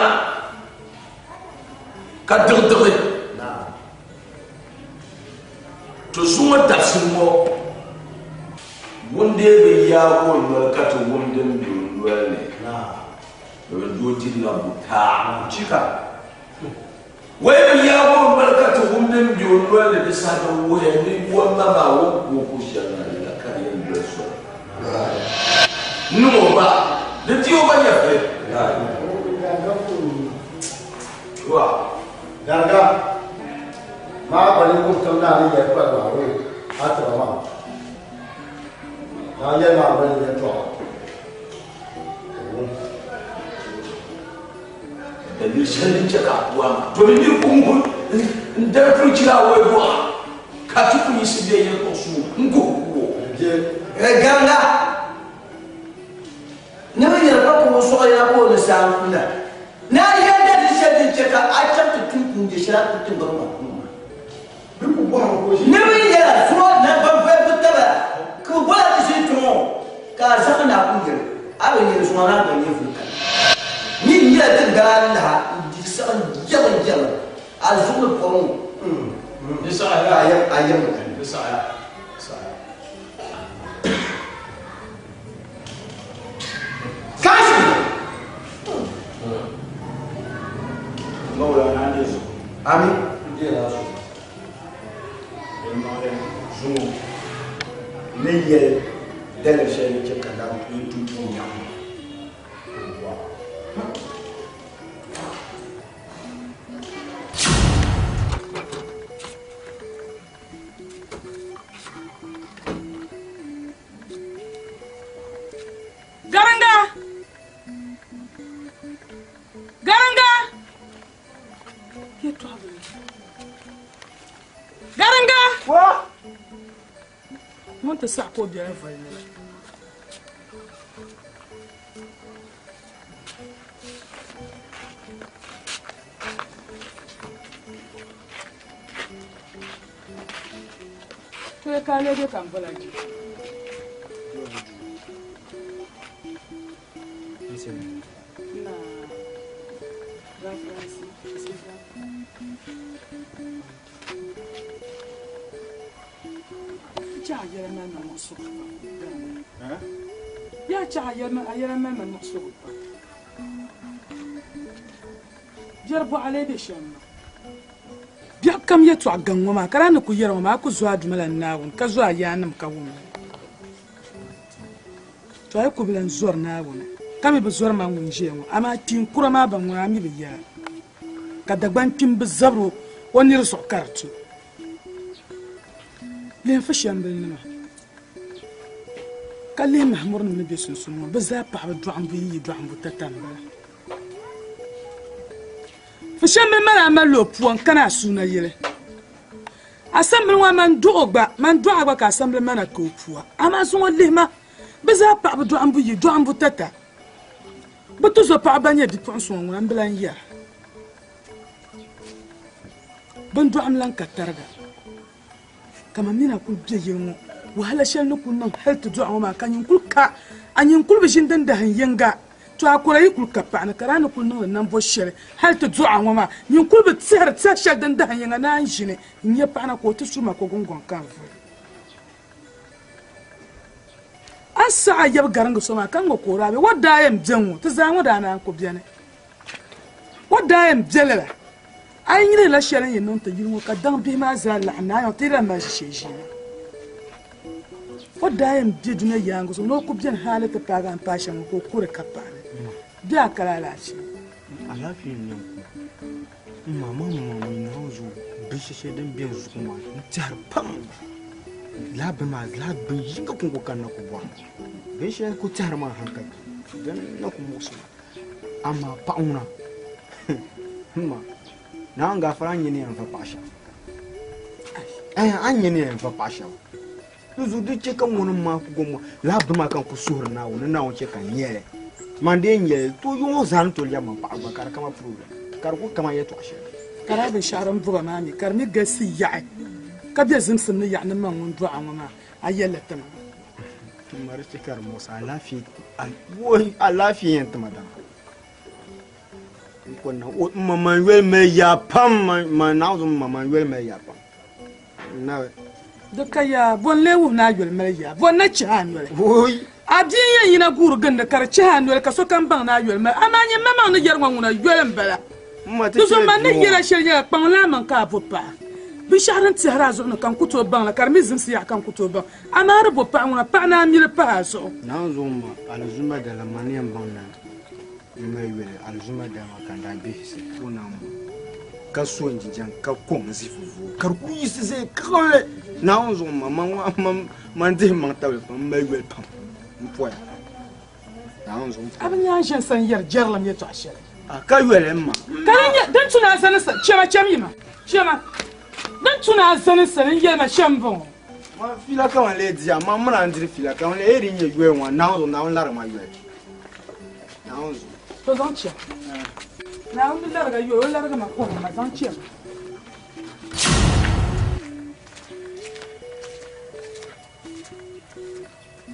ka diɣidiɣi to zuŋɔ dabisili ŋɔ ŋun dee bi yaag o noli ka ti wum din be o noli ni, domin doo dirila buta. Chika! O yi bi yaag o noli ka ti wum din be o noli ni, di saha di wuhiya ni o ma maa o ni ku o ku shɛli maa yɛla ka di yɛn doli soli n-niŋ o ba, di ti o ba nyɛvili. Gariga maa gba ni wuhi tim naa ni yɛli kpali maa wee a tiba maa. Naa yɛli maa gba ni yɛltɔɣa. Daliri shɛli din chɛ ka a ku a maa, domin nir ku ŋuhi n-dari puli chira awɔi dɔɣa, ka ti ku yiɣisi bɛ yili kuɣusi n-guhi ku o. Ganga ni bɛ nyɛla ka ku o sɔɣi ya ka o ni saa n-ku la. Ni a yɛli daliri shɛli din chɛ ka a chaŋ ti tum tuun je shɛli a ni ku tiŋgbani maa puuni maa. Ni bɛ nyɛla zuɣu naŋgbanvoya butaba ka bɛ boli a ti ʒini kpe ŋɔ ka a zaŋ ni a ku yɛli a bi nyɛli zuŋɔ a naan gba nyɛ vuli kani. Ni nyɛla din gari a laha n-di siɣi n-jɛmi n-jɛmi a zuɣu ni pɔri ŋɔ. A yɛm ni kani. Kashi! Ami. Zuŋɔ ni yɛli daliri shɛli ni chɛ ka daa yi tum tuun nyaŋ ma. Garinga! Garinga! ti saɣi ka o bela voli ni la. Tooi ka a lee be ka m bola je? Yaa chaɣ a yɛla mali ma muɣisigu pam. Biɛri bɔɣa lee be shɛm maa. Biɛɣu kam yɛtɔɣ gaŋ ŋɔ maa, ka daa ni ku yɛri ŋɔ maa, a ku zo a Duuma la Naawuni, ka zo a yaannim ka wum li. To a yi ku bi lan zɔri Naawuni, ka mi bi zɔri man ŋun ʒiya ŋɔ, amaa kpiin kura maa ba ŋuna a mi bi yɛla, ka Dagbaŋ kpim bi zabir o nir zuɣu ka di tu. Lihim Fushiɛmbilinima, ka lihi Mahamurinim ni be sunsuuni ŋɔ, bɛ zaa paɣiba dɔɣimbu yi yi dɔɣimbu tata m-bala. Fushiɛmbili mali a mali o pua n-kana a suuna yili. Asambili ŋɔ man dɔɣ o gba, man dɔɣ a gba ka asambili mana ka o pua. Amaa zuŋɔ lihi ma, bɛ zaa paɣiba dɔɣimbu yi dɔɣimbu tata. Bɛ tizɔpaɣa ba nyɛ bipuɣinsi ŋɔ ŋuna m-bi lan yɛra. Bɛn dɔɣim lan ka tariga. Ka ma mi na kul be yili ŋɔ wahala shɛli ni kul niŋ hal ti dɔɣi ŋɔ maa, ka nyin kul ka a nyin kul bi ʒini din dahin yiŋga. To a kɔra yi kul ka paɣa ni, ka daa ni kul niŋdi nambo shɛli hal ti dɔɣi a ŋɔ maa, nyin kul bi tɛhiri tɛhi shɛli din dahin yiŋga ni a ni ʒini n-nya paɣa na ka o ti su ma ko guŋgɔŋ ka n vuli. A ni saɣi a yab gariŋgi so maa ka ŋɔ ka o daa be, o daa yɛn be ŋ-ŋɔ, ti zaa ŋɔ daa naan ku beni. O daa yɛn be lala. A yi nyini la shɛli n yɛn niŋ ti yili ŋɔ ka daŋ bihi maa zaa laɣim ni a yaŋ ti yi lahi mali ʒishee ʒiina. O daa yɛn be dunia yaaŋgi zuɣu ni o ku beni hali ti paagi a ni paai shɛm ŋɔ ka o kuri ka paɣi li. Bɛ a kali alaafee. Alaafee n-nyɛ n ku. M ma, ma ma mi Naawuni zuɣu binshɛ shɛli din be n zuɣu maa n tɛhiri pam. Lala bini maa lala bin yinga kɔŋko ka n na ku bɔri. Binshɛli n ku tɛhiri maa hankali din na ku muɣisi ma. Amaa paɣa ŋuna m ma Naawuni gaafara a ni nya ni yɛn va paɣa shɛm. Ɛɛh a ni nya ni yɛn va paɣa shɛm. Di zuɣu di chɛ ka ŋuni m-maa ku gom lala bini maa ka n ku suhiri Naawuni ni Naawuni chɛ ka n nya li. Man dee n-nya li to yuŋ ŋɔ zaa ni tooi lɛbi ma paɣa gba ka di kama problem ka di ku kama yɛtɔɣ shɛli. Ka daa binshɛɣu din boba maa mi ka di mi galisi yaɣi ka be zimsim ni yaɣi ni man ŋun dɔɣi a ŋɔ maa a yɛlli ti ma. M ma di chɛ ka di muɣisi alaafee woi alaafee yɛn ti ma dama n ko na o m ma man yoli mali yaa pam man Naawuni zuɣu m ma man yoli mali yaa pam nabi. Di ka yaa, bɔ n-lee wuhi ni a yoli mali yaa? Bɔ n-na chihi a noli? A bia n-yɛn yina guuri gindi ka di chihi a noli ka sokam baŋ ni a yoli mali. Amaa nyin maŋmaŋ ni yɛri ŋɔ ŋuna yoli m-bala. Di zuɣu man ni yɛl a shɛli nyɛla kpaŋ laa maŋ ka a bo paɣa. Binshɛɣu din tɛhiri a zuɣu ni ka n ku tooi baŋ la, ka di mi zimsi yaɣa ka n ku tooi baŋ. Amaa di bo paɣa ŋuna, paɣa ni a mili pahi a zuɣu. Naawuni zuɣu m ma, alizuma dali man ni yɛn baŋ ni m mali yoli alizuma dali maa ka n daa gbihisi ka o naan mo ka so n jinjam ka kom zifu vuo ka di kuli yiɣisi zaya kaɣinli. Naawuni zuɣu m ma, man dihi m maŋ tabili pam, m mali yoli pam m poya. Naawuni zuɣu m poya. A bi nya a ni ʒe n sani yɛri jɛrilim yɛtɔɣ shɛli. A ka yoli m ma. Ka di nyɛ din tu ni a zani sani, chɛma chɛm yi ma, chɛma. Din tu ni a zani sani n-yɛli ma shɛm m-bɔŋɔ. Ma fiila ka man lee di a, man mini a n-diri fiila ka man lee di nyɛ yoli ŋɔ, Naawuni zuɣu, Naawuni larigi ma yoli. Naawuni zuɣu. To zaŋ chɛ. Naawuni di lariga yoli, o larigi ma kɔhim ma, zaŋ chɛ ma.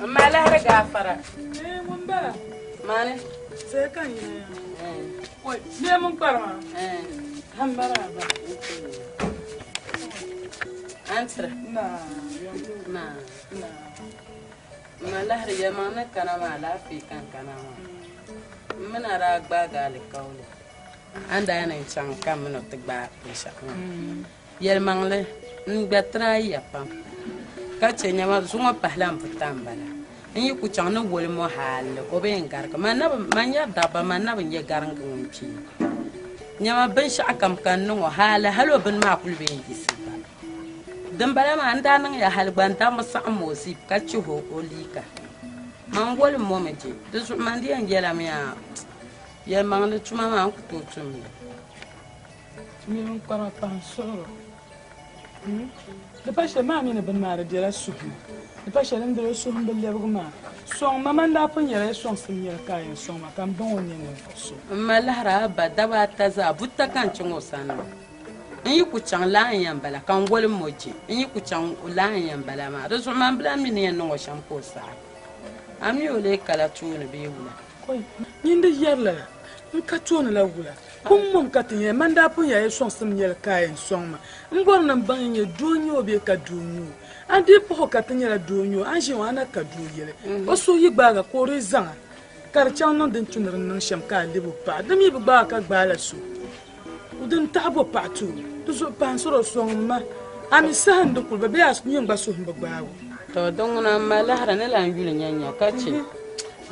M ma lahiri gaafara. Ee, ŋun bala. Mani. Sai ka n yina ya. Oi, nee mun kpari maa. Han bala ba. Antira. Na. Na. Na. M ma lahiri yɛlimaŋ ni kana maa alaafee ka n kana maa. M mi na daa gbaagi alikauli. A ni daa ni n chaŋ ka m mi ni o ti gbaai binshɛɣu maa. Yɛlimaŋli, n gba tirayiya pam, ka chɛ nyama zuŋɔ pahila m buta m-bala. N yi ku chaŋ ni woli mɔ hal o bi yɛn garigi ma. Man yɛri dabba, man na bi nya gariŋgi ŋun kpee. Nyama binshɛɣukam ka n niŋ o hal, hal o bini maa kul bi yɛn yiɣisi ba. Dimbala maa, n daa niŋya hal gba n dammi saɣim o zip ka chihi o liiga. Man woli mɔ mi je, di zuɣu man di yɛn yɛlimi yaa, yɛlimaŋli tuma maa n ku tooi tum li. Niriba kpɛma pahi n suhuri. Di pa shɛli maa mi ni bini maa di bela suhu ni. Di pa shɛli n diri o suhu m-bi lɛbigi maa. Sɔŋ ma, man daa pun yɛla yi sɔŋsim nyɛli ka a yɛn sɔŋ ma ka m baŋ o ni nyɛ ninvuɣ so. M ma lahira a ba daba ata zaa buta ka n chaŋ o sani maa. N yi ku chaŋ, laa n-yɛn bala, ka n wolim o je. N yi ku chaŋ, laa n-yɛn bala maa. Di zuɣu man bi lan mi ni yɛn niŋ o shɛm ka o saɣi. A mi o lee kala tooni bee wula? Kɔi, nyin di yɛri lala, n ka tooni la wula? Kum mom ka ti nyɛ, man daa pun yɛli sɔŋsim nyɛli ka a yɛn sɔŋ ma. M bɔri ni m baŋ yi nyɛ doo n-nyɛ o bee ka doo n-nyɛ o. A ni dii puhi o ka ti nyɛla doo n-nyɛ o, a ni ʒiya ŋɔ a na ka doo yɛli. O suhu yi gbaag a ka o di zaŋ a ka di chaŋ niŋ din tu ni di niŋ shɛm ka a lɛb o paɣa. Di mi bi gbaag a ka gbaai la so, din taɣi bo paɣa ti o. Di zuɣu pahi n sɔr o sɔŋ m ma. A mi saha n-di kuli ba bee a nyin gba suhu m-bi gbaag o. Tɔ! Din ŋuna m ma lahiri ni lan yuli nya nya ka chɛ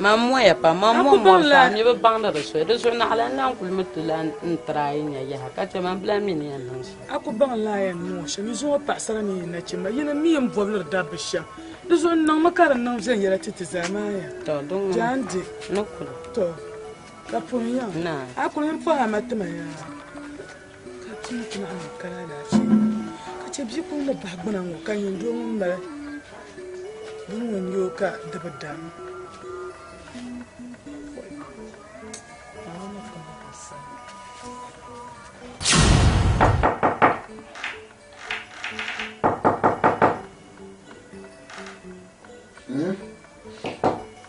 Man moya pam, man mo mɔri so, a mi bi baŋdi di soli. Di zuɣu naɣila n lan kuli mi ti lan n try nya yaha ka chɛ man bi lan mi ni yɛn niŋ shɛm. A ku baŋ la a yɛn niŋ o shɛm, yi zuŋɔ paɣisara mini yi nachimba, yini mi yɛn bɔbiliri dabba shɛm. Di zuɣu n niŋmi ka di niŋ viɛnyɛla ti ti zaa maa ya. Tɔ, di ŋuna Jaan di. Ni kuli. Tɔ, ka pun yaŋ. Naai. A kuli n pɔhi a ma tima yaa. Ka ti ni ti naɣ niŋ kali alaafee ka chɛ bia kuli ni bahi gbuna ŋɔ ka nyin doo ŋun mali bini ŋɔ n-nyɛ o ka di bi dam.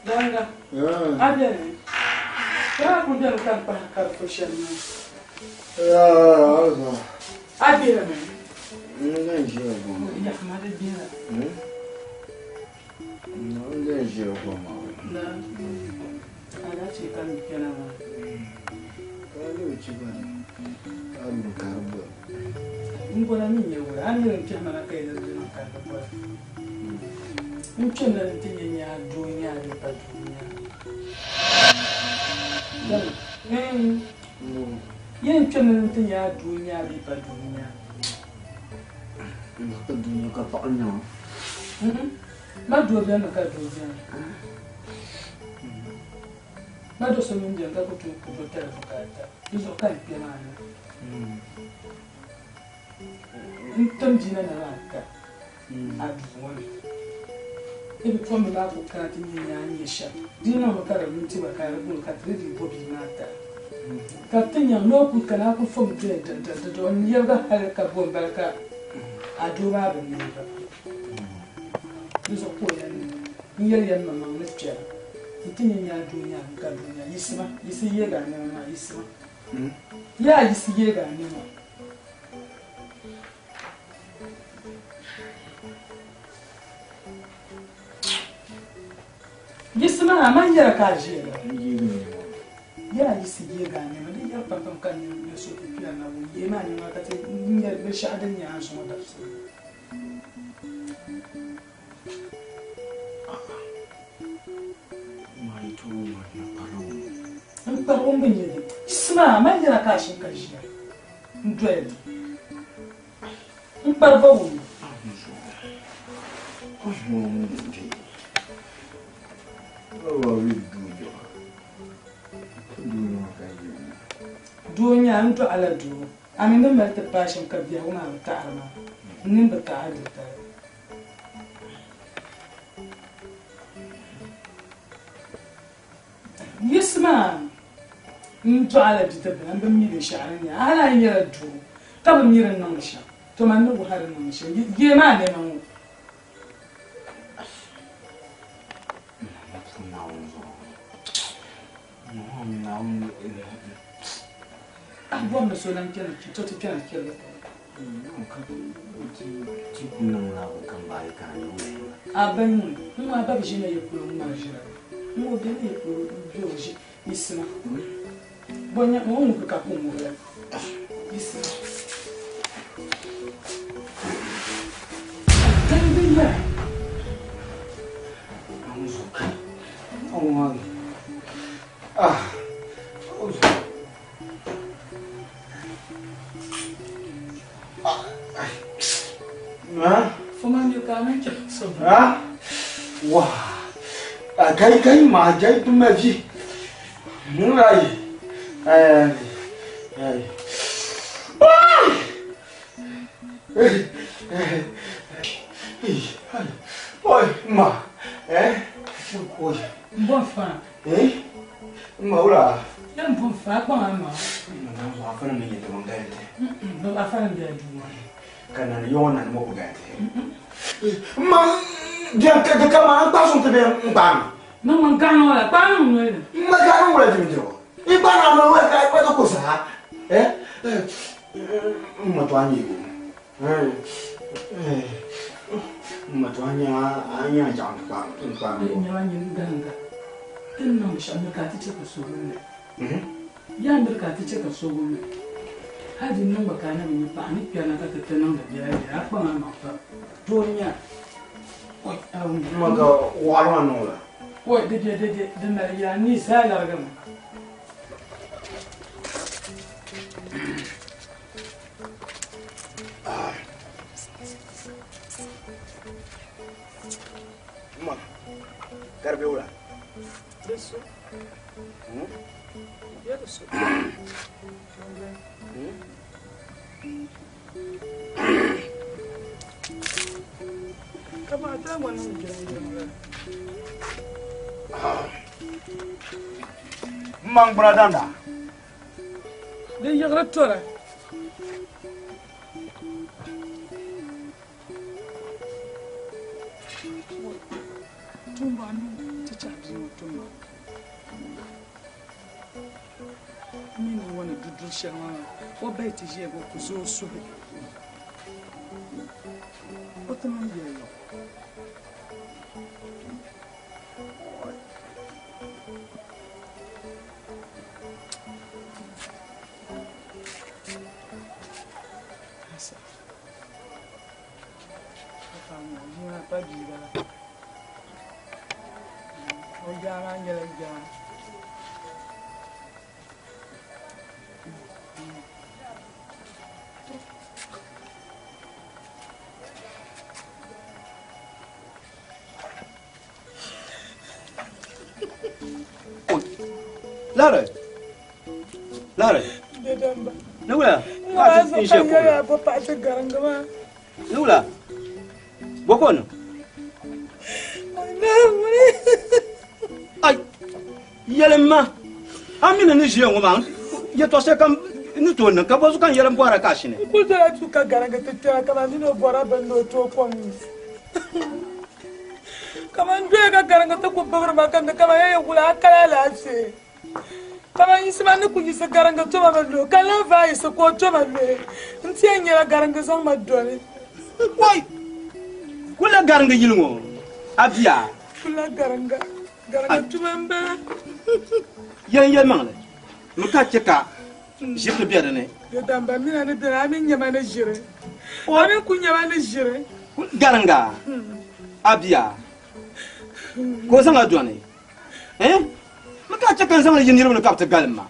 Danga, a beni? Ka a kuli beni ka n kpahi ka di shɛm maa? A beni mi? Yaɣima di bela. Alaafee ka n kpɛna maa. N bɔra mi nyɛ wula? A ni yɛli n kpɛhi ma na ka yi di niŋ ka di bɔra. N kpɛmina ni ti nyɛ nyaa doo nyaa bee pa doo nyaa. Yɛn kpɛmina ni ti nyɛ a doo nyaa bee pa doo nyaa. Ka doo nyɛ ka paɣa nyaa. Ma doo bɛni ka doo bɛni. Ma do so mini bɛni ka ku tooi ku do tali bukaata. Di zuɣu ka n kpɛ maa ni. N tim bia na na maa ka a duu ŋɔ ni. Ni bipuɣimbi maa ku kana ti nya nyaa ni nyɛ shɛm. Di yi niŋmi ka di lu nti gba ka di guli ka ti di dii bo bia maa tali. Ka ti nyaŋ ni o kuli kana a kuli fomi doya diɣidiɣidiɣi n-yɛligi hali ka bo m-bala ka a doo maa bi neega. Di zuɣu ka o yɛli ni n yɛli ya m maŋmaŋ ni kpɛra nti nya nyaa doo nyaa n ka doo nyaa yiɣisima yiɣisi yeegi a nɛma maa yiɣisima yaa yiɣisi yeegi a nɛma. Yiɣisi maa man yɛra ka a ʒiya la. Yaa yiɣisi yeegi a nɛma di yɛri pam pam ka n nyɛ so ti kpɛri na ŋun yeei maa nɛma ka ti nyɛ binshɛɣu din nyɛ a zuŋɔ dabisili. N kpari o bi nyɛ di. Yiɣisi maa man yɛra ka a shini ka ʒiya n doya li. N kpari ba wum. Doo nyaa n dɔɣi la doo. A mi ni mali ti paai shɛm ka biɛhigu maa bi taɣiri maa, n nini bi taɣi a dotali. Yiɣisi maa n dɔɣi la bidibila m bi mi binshɛɣu ni nya. A hali a yi nyɛla doo ka bi mi di ni niŋdi shɛm, to man ni wuhi a di ni niŋdi shɛm. Yee maa nɛma ŋɔ. A bɔri ni so lan kpɛna to ti kpɛna chirigi A ba ŋuni ŋ-ŋɔ a ba bi ʒina yi polo ŋ-ŋmari ʒira ŋ-ŋɔ o beni yi polo m-be o ʒi yiɣisima bɔ nya ŋ-ŋɔ ŋubi ka ku ŋubi la yiɣisima Dandi yɛra. Kai kai ma jai tu ma vi. Mun ai. Ai. Ai. Oi, ma. Eh? Oi. Mbɔ fa. Eh? Ma wula. Ya mbɔ fa kpaŋ ama. Na zo afana ne yete mo gaite. Ba afana be duwa. Kana ne yon na mo ko gaite. Ma bien ka ka ma an pa son te be ngba. Ma ma gano la pa no no. Ma gano wala jimi jo. I ba na no wa ka pa ko sa. Eh? Ma to anyi go. Eh. Ma to anya anya jang pa pa. Nya wa nyin ganga. Tin no sha no ka ti che ko so ne. Ya ndir ka ti che ka so ne. Hadi niŋ ba ka na bi paɣa ni kpɛna ka ti ti niŋdi biɛla biɛla a kpaŋ a maŋ pa doo n nya oi Ma ka waɣali maa niŋ la. Oi di bɛ di di di mali yaa ni zaa larigimi. Ma garbe wula. Di so. Ya di so. Kama a taa ŋɔ niŋ jira jira la. Ma n gbuna danda. Di yiɣiri tora. Tumba nu ti chahi bia ŋɔ tumba. Mi ni ŋɔ ni duduri shɛli ŋɔ maa, o bahi ti ʒiya ka o ku zooi suhi. O ti niŋ biɛli yɔ. Asa. Papa ŋɔ, bia maa pa bia bala. O yaa maa nyɛla yaa. Lare. Lare. Dedamba. Nula. Ŋɔ zo ka yɛla bo paɣa ti garingi maa. Nula. Bokono. Ai. Yɛlimma. A mini ni ʒiya ŋɔ maa yɛtɔɣa shɛli kam ni tooi niŋ ka bɔ zuɣu ka n yɛli n bɔhira ka a shini. N kuli dola tu ka garingi ti kpɛra kaman mini o bɔra bini ni o tooi kom nyu. Kaman doya ka garingi ti ku bibiri ma ka ni kaman ya yɛ wula a kala alaafee. Kaman yiɣisi ni ku yiɣisi garingi toma mi luhi ka lan vaai yiɣisi ka o toma luhi. N ti yɛn nyɛla garingi zaŋ ma doli. Wai! Kula garingi yili ŋɔ a bia. Kula garinga. Garinga tuma n bala. Yɛn yɛlimaŋli mi ka chɛ ka ʒiri ti bɛ dinni. Damba mina ni bɛni a mi nyɛma ni ʒiri. A mi ku nyɛma ni ʒiri. Garinga a bia ka o zaŋ a dɔni. Eh? Mi ka chɛ ka n zaŋ li yi niriba ni ka bi ti galim ma.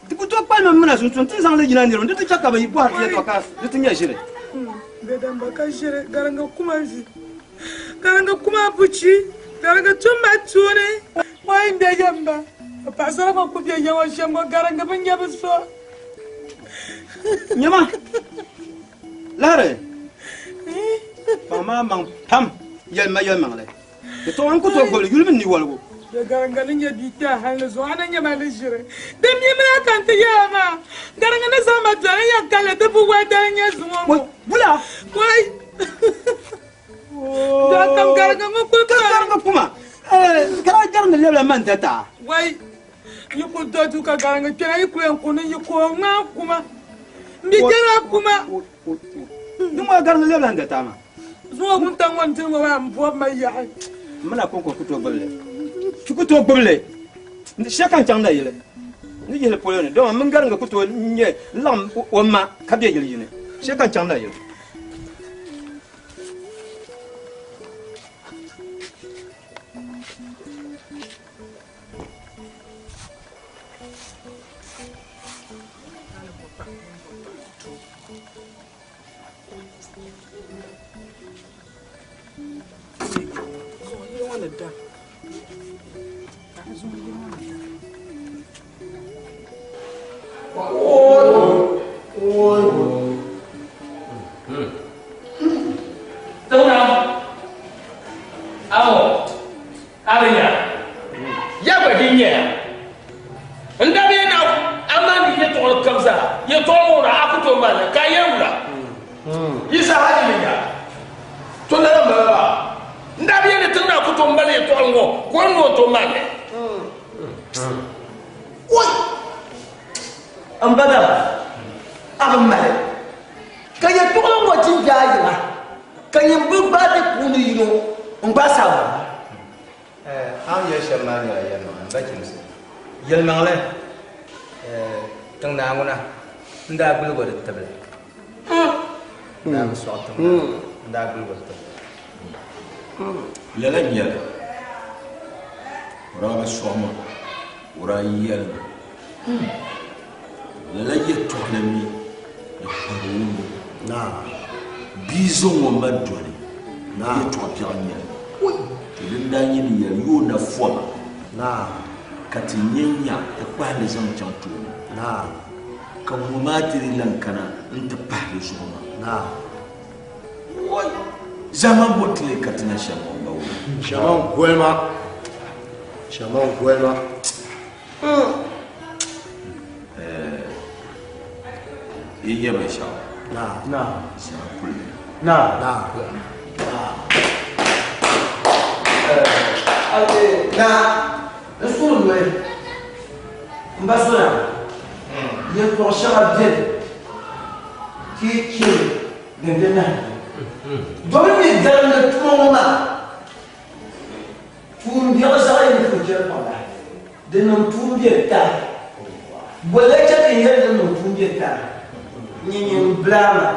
Ti ku tooi kpalim mina sunsuuni ti zaŋ li yina niriba ni di ti chɛ ka bi bɔhiri ti yɛltɔɣa ka di ti nyɛ ʒiri. Damba ka ʒiri garinga kuma vi. Garinga kuma buchi. Garinga tumma tuuni. Wai n bɛ yamba. Paɣasara ŋɔ ku bɛ ya ŋɔ shɛm ŋɔ garinga bi nyɛ bi so. Nyama. Lahari. Paɣa maa maŋ pam yɛlima yɛlimaŋli. Di tɔɣa n ku tooi gbubili yuli mini niwaligu. Garinga ni nyɛ bia kpɛha hali ni zuɣu a ni nyɛma ni ʒiri. Di mi mina ka n ti yɛla maa. Garinga ni zaŋ ma doli n yɛn kalli di bi wali dali nyɛ zuŋɔ ŋɔ. Wula. Wai. Dɔɣitɛm garinga ŋɔ kuli Ka garinga kuma. Kara garinga lɛbila man data. Wai. Yi ku do du ka garinga kpɛna yi ku yɛn ku ni yi ku ŋmaa kuma. N bi jɛra kuma. Ni ŋɔ garinga lɛbila n data maa. Zuŋɔ wuntaŋ ŋɔ n diri ŋɔ maa n bɔbi ma yaɣi. N mina konko ku tooi gbubili. Ti ku tooi gbubili. Shɛli ka n chaŋ nayili. Ni yihili polo ni dama min garinga ku tooi nyɛ laɣim o ma ka bɛ yili yini. Shɛli ka n chaŋ nayili. gba di nyɛya. N daa bi yɛn ni a maandi yɛtɔɣili kam zaa, yɛtɔɣili ŋɔ a ku tooi maali li, ka a yɛli wula? Yisa haliluya! To lala m-bala maa. N daa bi yɛn ni tiŋ naa ku tooi mali yɛtɔɣili ŋɔ ka o ni o tooi maali li. Oi! M ba dama, a bi mali ka yɛtɔɣili ŋɔ ti be a yiŋa, ka nyin bi gbaai di puuni yino n-gbaai saɣim maa. A ni yɛli shɛm maa nyɛla yɛlimaŋli, m ba Chimsi. Yɛlimaŋli, tiŋ naa ŋuna n-daa gbiligi o di tibili. N daa bi sɔɣi tiŋ naa, n daa gbiligi o di tibili. Lala n-nyɛ li, o daa bi sɔɣi ma, o daa yɛli ma, Lala yɛtɔɣili mi di kpari o nuu. Bia zaŋ o ma doli yɛtɔɣ biɛɣu n-nyɛ li. To din daa nyɛ ni yɛli yo na foma ka ti nya nya ti kpahi li zaŋ chaŋ tooni ka ŋɔ maa ti di lan kana nti pahi di zuɣu maa. Woi! Ʒiɛmani bɔ ti lee ka ti na shɛm ŋɔ m-ba wula? Ʒiɛmani goli maa. Ʒiɛmani goli maa. Yi nya binshɛɣu? Zaa kuli. Naa, n suhu noli, m ba Sona, yɛltɔɣ shɛŋa beni ti yi chɛ li din di nahi. Domin mi garimdi tuma ŋɔ maa. Tuumbiɛɣu zaɣ yini ku chɛ kpaŋa, di niŋ tuumbiɛ tali. Boli chɛ ka n yɛli di niŋ tuumbiɛ tali, nyɛ nyin bilaa maa,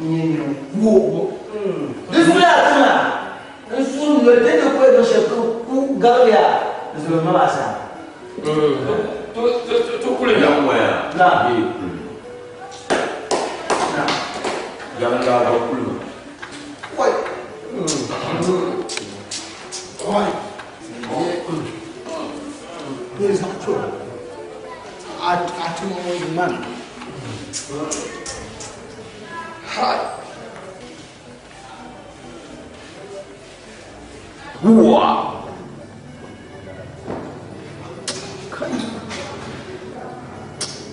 nyɛ nyin ku o. Di zuɣu yaa ti maa, n suhu noli di ni ku yɛn niŋ shɛli ka ku gariya n zom ma maa saha. Wa!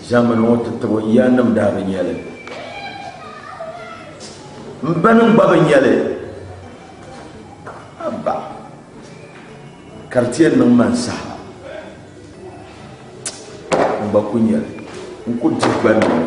Ʒɛmani ŋɔ ti tibo n yaannim daa bi nya li. M banim gba bi nya li. Abba, ka di ti yɛn niŋ ma n saha, n gba ku nya li. N ku dihi gba niŋ li.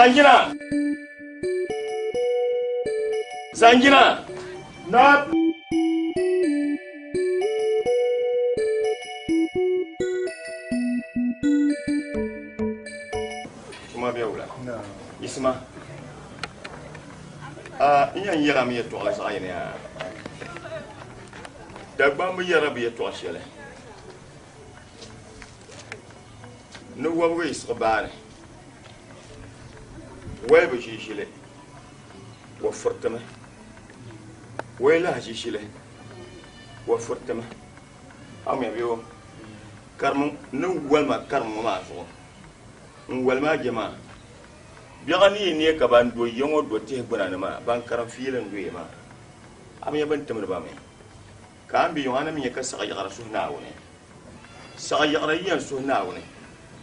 Zanjina! Zanjina! Na! Tuma bɛ wula? Isima, a n yɛn yɛla mi yɛtɔɣili zaɣ yini yaa. Dagbamba yɛrila bɛ yɛtɔɣ shɛli ni wɔbigu yi siɣi baani, wali bi ʒi ʒili, o firitimi, o yi lahi ʒi ʒili, o firitimi. A ŋmɛ bɛ o karim ni wali ma karim ŋɔ maa zuɣu n wali maa je maa biɛɣu ni yi neei ka ban do ya ŋɔ do tihi gbuna ni maa ban karim fiili n doya maa a bi nya bɛ ni timdi ba mi ka a ni be yiŋɔ a ni mi nya ka saɣiyiɣiri suhi Naawuni saɣiyiɣiri yi yɛn suhi Naawuni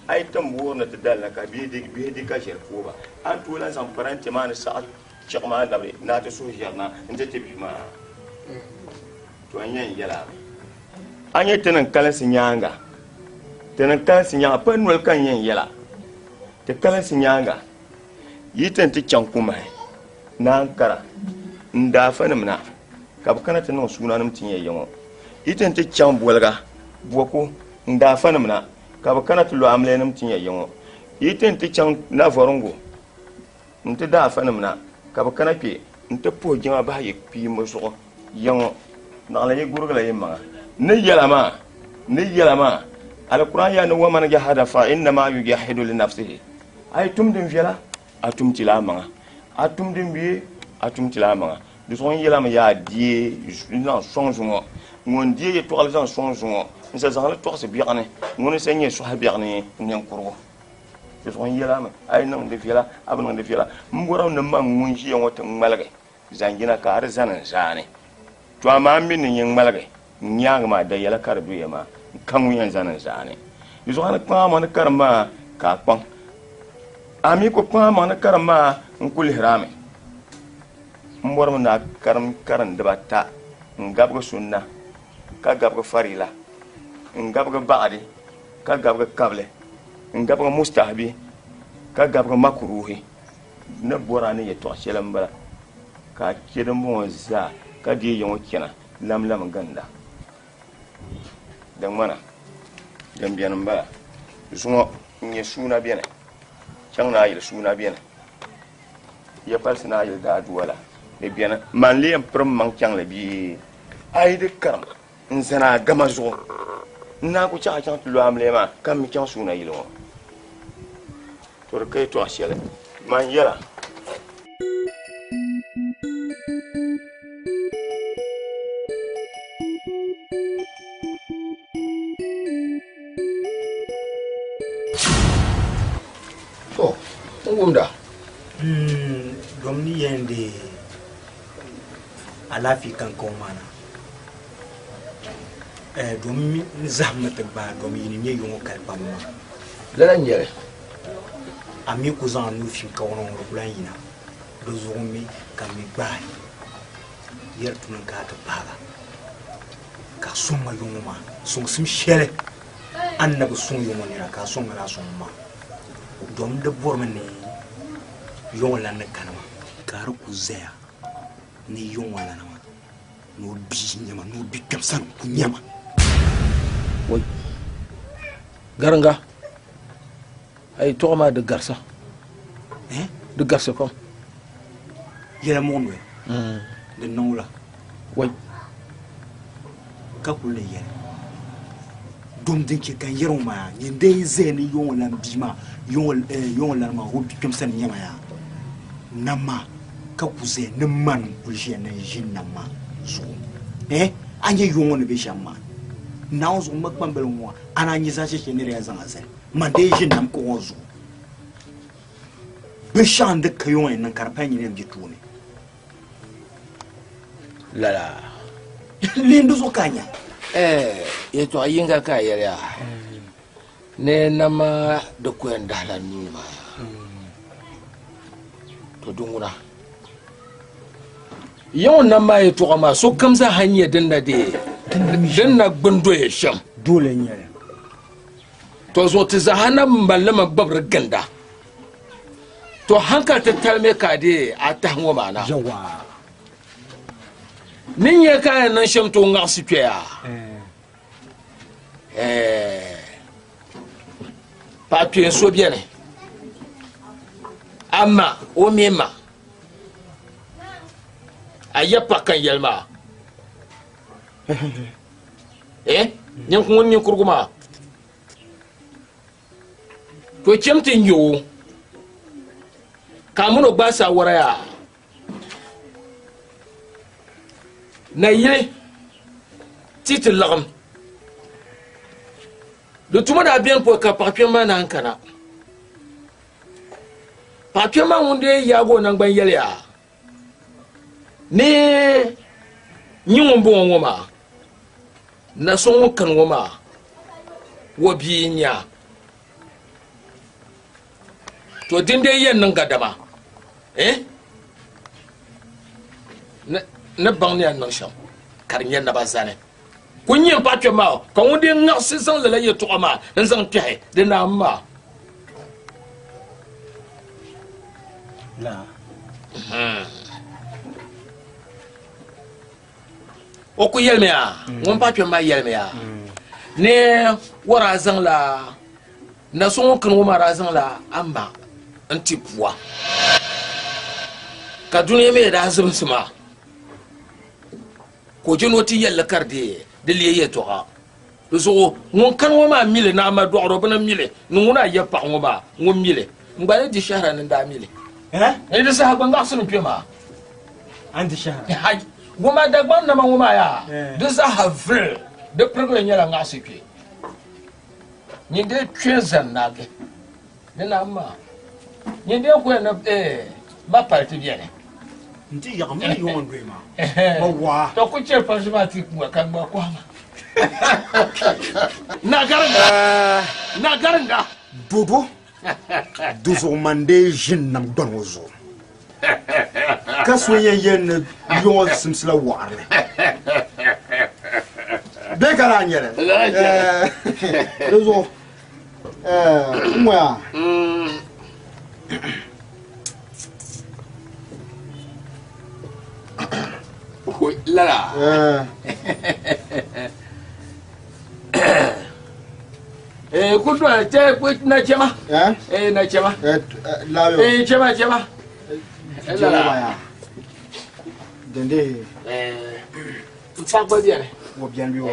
a yi tim boori ni ti dali na ka bihi di ka ʒiri pooi ba a ni tooi lahi zaŋ parante maa ni saɣi chiɣi maa labi ni a ti suhi ʒiri na n-ti ti bihi maa. To n yɛn yɛl a mi, a nya ti niŋ kalinsi nyaaŋa, ti niŋ kalinsi nyaaŋa, pa noli ka n yɛn yɛl a, ti kalinsi nyaaŋa, yi ti ni ti chaŋ Kumahi, Naankara, n daafanim na, ka bɛ kana ti niŋ suunanim ti nya ya ŋɔ. Yi ti ni ti chaŋ Boliga, Bɔku, n daafanim na, ka bɛ kana ti lo amiliyanim ti nya ya ŋɔ. Yi ti ni ti chaŋ Navɔriŋgu, N-ti daafanim na, ka bɛ kana kpe nti puhi jɛma bahi yi kpiimba zuɣu ya ŋɔ, naɣila yi gurigila yi maŋa. N ni yɛla maa, n ni yɛla maa, Alikuran ya ni waman jahada fa innama yujahidu li nafsihi, a yi tum din viɛla, a tum tila a maŋa, a tum din bie, a tum tila a maŋa. Di zuɣu n yɛlami yaa deei n-zaŋ sɔŋ zuŋɔ, ŋun deei yɛtɔɣili zaŋ sɔŋ zuŋɔ, n-sa zaŋ li tɔɣisi biɛɣuni, ŋuni n-sa nyɛ sɔhi biɛɣuni ninkurugu. Di zuɣu n yɛl a mi, a yi niŋ di viɛla, a bi niŋ di viɛla. M bɔrimi ni man ŋun ʒiya ŋɔ ti ŋmaligi zanjina ka a di zani n zaani. To amaa m mi ni nyin ŋmaligi n nyaaŋa maa dayɛla ka di doya maa, n ka ŋun yɛn zani n zaani. Di zuɣu a ni kpaŋ amaŋ ni karim maa ka a kpaŋ. A mi ku kpaŋ amaŋ ni karim maa n ku lihiri a mi. M bɔrimi ni a karim karim dibata n-gabigi sunna ka gabigi farila n-gabigi baɣidi ka gabigi kabili n-gabigi mustahabi ka gabigi makuruhi. N ni bɔr a ni yɛtɔɣ shɛli m-bala, ka a chɛ dimbɔŋɔ zaa ka deei ya ŋɔ chana lamlam ginda. Di ŋmana din beni m-bala, zuŋɔ n-nyɛ suuna beni, chaŋ ni a yili suuna beni, ya palisi ni a yili daaduwa la di beni, man lee yɛn pirim maŋ chaŋ li bee? A yi di karim N zani a gama zuɣu, n naan ku chaɣ a chaŋ ti lu amiliya maa, ka m mi chaŋ suuna yili ŋɔ. To di ka yɛtɔɣ shɛli man yɛla. To, n wumda. Dom ni yɛn deei alaafee kankaŋ maa na. Dom n zahimmi ti gbaai dom yi ni nyɛ yiŋɔ kali pam maa. Lala n-nyɛ li. A mi ku zaŋ a nuu fim kawana ŋɔ di ku lan yina. Di zuɣu mi ka m mi gbaai yɛri tuni ka a ti paai ba ka a sɔŋ ma yiŋɔ maa sɔŋsim shɛli a ni na bi sɔŋ yiŋɔ nira ka a sɔŋ ma laa sɔŋ maa. Dom di bɔrimi ni yiŋɔ lan ni kana maa ka a di ku zaya ni yiŋɔ lana maa ni o bia nyɛma ni o bi kpɛm sani ku nyɛma. Wai garinga a yi tɔɣa maa di garisa eh? Di garisi pam. Yɛla muɣi noli di niŋ la. Wai ka kuli ni yɛli dom din chɛ ka n yɛri ŋɔ maa nyin dee zaya ni yɔŋɔ lan bia maa yɔŋɔ lan maa o bi kpɛm sani nyɛma yaa nam maa ka ku zaya ni man n-kuli ʒiya ni n ʒi nam maa zuɣu. Eh, a nya yuŋ ni be shɛm maa? Naawuni zuɣu m ma kpambili ŋɔ a naan nya zaashe shɛli ni di yɛn zaŋ a zali. Man dee ʒi nam kuɣu ŋɔ zuɣu. Binshɛɣu n-di ka yuŋ yɛn niŋ ka di pali nyini yɛn be tooni. Lala. Lihim di zuɣu ka a nya. Eh, yɛtɔɣ yiŋga ka a yɛli a ni nama di ku yɛn dahila nuu ni maa. To di ŋuna. Ya ŋɔ nam maa yɛtɔɣa maa sokam zaa ha nyɛ din na dee din na gbuni doya shɛm. Dole n nyɛli. To zuɣu ti zaa ha na malimi gbibiri ginda. To hankali titali mi ka a deei a tahi ŋɔ maa na. Ni nyɛ ka a yɛn niŋ shɛm tooi ŋaɣisi kpɛya. Paɣa kpeen so beni. A ma o mi ma. A ya paɣa ka n yɛli maa. Ŋun ninkurugu maa. To chem ti nya o ka a mini o gbaai saawara yaa. Nayili ti ti laɣim. Di tuma daa beni pɔi ka paɣa kpɛm maa naan kana. Paɣa kpɛm maa ŋun dee yaagi o naŋgban yɛli yaa ni nyi ŋun bɔŋɔ ŋɔ maa, na so ŋun kani ŋɔ maa o bia n-nyɛ a. To dindee yɛn niŋ gadama, eh? Ni baŋ ni yɛn niŋ shɛm ka di nyɛ naba zani. Ku nyɛ m paɣa kpɛm maa ka ŋun dee ŋaɣisi zaŋ lala yɛtɔɣa maa n-zaŋ kpɛhi di naam maa. O ku yɛlimiya, ŋun paɣa kpɛm maa yɛlimiya ni o daa zaŋla na so ŋun kani ŋɔ maa daa zaŋla a ma n-ti pua ka dunia mi daa zibinsi maa ka o je ni o ti yɛlli ka di di leei yɛtɔɣa. Di zuɣu ŋun kani ŋɔ maa mili ni a ma dɔɣiri o bini mili ni ŋuna a yab paɣa ŋɔ maa ŋun mili n gba ni di shɛhira ni n daa mili. Ni di saha gba ŋaɣisi ni kpe maa. A ni di shɛhira? Hai! Wumma Dagbaŋ nama ŋɔ maa yaa, di zaaha vili, di pirigili nyɛla ŋaɣisi kpe. Nyin dee kpe zani naagi ni naam maa. Nyin dee ku yɛn ni ma pali ti beni. N ti yaɣi mini yɔŋɔ n-doya maa. Ma waa. To ku chɛ palisi maa ti kuŋa ka ŋma kɔha maa. Na garinga. Na garinga. Dodo di zuɣu man dee ʒini nam gbani ŋɔ zuɣu ka so yɛn yɛli ni yɔŋɔ simsila waɣarili bee ka daa nyɛli di zuɣu n ŋɔya Lala. Eh, ku dɔli tɛ ku na chɛma. Eh, na chɛma. Eh, chɛma chɛma. Lala. Dende. Eh, n fa gba bɛni. Wo bɛni bi wo.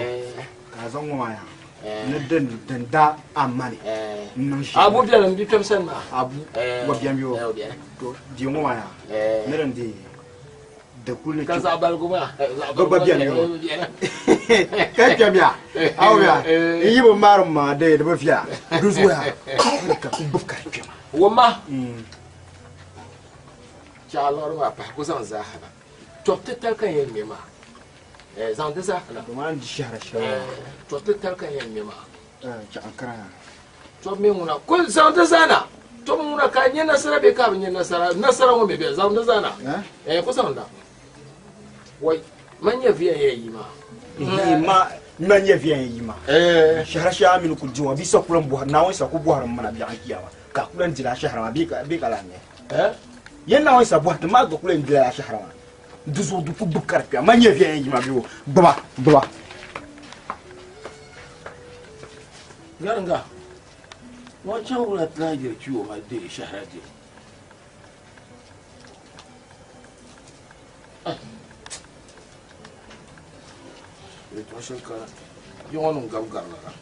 Ka a zaŋ ŋɔ maa yaa. Ni din din da a mani. N niŋ shɛli. Abu bɛni n bi kpɛm sani maa. Abu wo bɛni bi wo. To di ŋɔ maa yaa. Ni din di di kuli ni Ka zaɣ baligu maa. Gba gba bɛni yo. Ka kpɛm ya. Awo ya. N yi bi maari maa di di bi viɛla. Di zuɣu ya. Ka ku gbubi ka di kpɛma. Wumma. Chɛ a liɣiri maa pahi ku zaŋ zaaha na. Tɔbu titali ka n yɛn ŋmɛ maa. Zaŋ di zaaha na. Domin a ni di shɛhira shɛli maa. Tɔbu titali ka n yɛn ŋmɛ maa. Chɛ n kara ya. Tɔbu mi ŋuna ku zaŋ di zaa na. Tɔbu ŋuna ka a nya nasara bee ka a bi nya nasara, nasara ŋɔ mi bɛ zaŋ di zaa na. Ku zaŋ da. Wai, man nya viɛn yɛn yi maa. Ma man nya viɛn yi maa. Shɛhira shɛli a mini ku di ŋɔ, bia sa ku lan bɔhiri, Naawuni sa ku bɔhiri m mana biɛɣu kiyama, ka a ku lan dila a shɛhira maa bee ka lan nya. Yɛn Naawuni sa bɔhiri ti ma, a gba ku lan dila a shɛhira maa. Di zuɣu di ku gbubi ka di kpɛma. Man nya viɛn yɛn yi maa bee o gbuba, gbuba. Garinga, ŋɔ chaŋ wula ti lahi yiri kpi o ma deei shɛhira di? Yɛltɔɣa shɛli kana, ya ŋɔ niŋ gabi gari lala.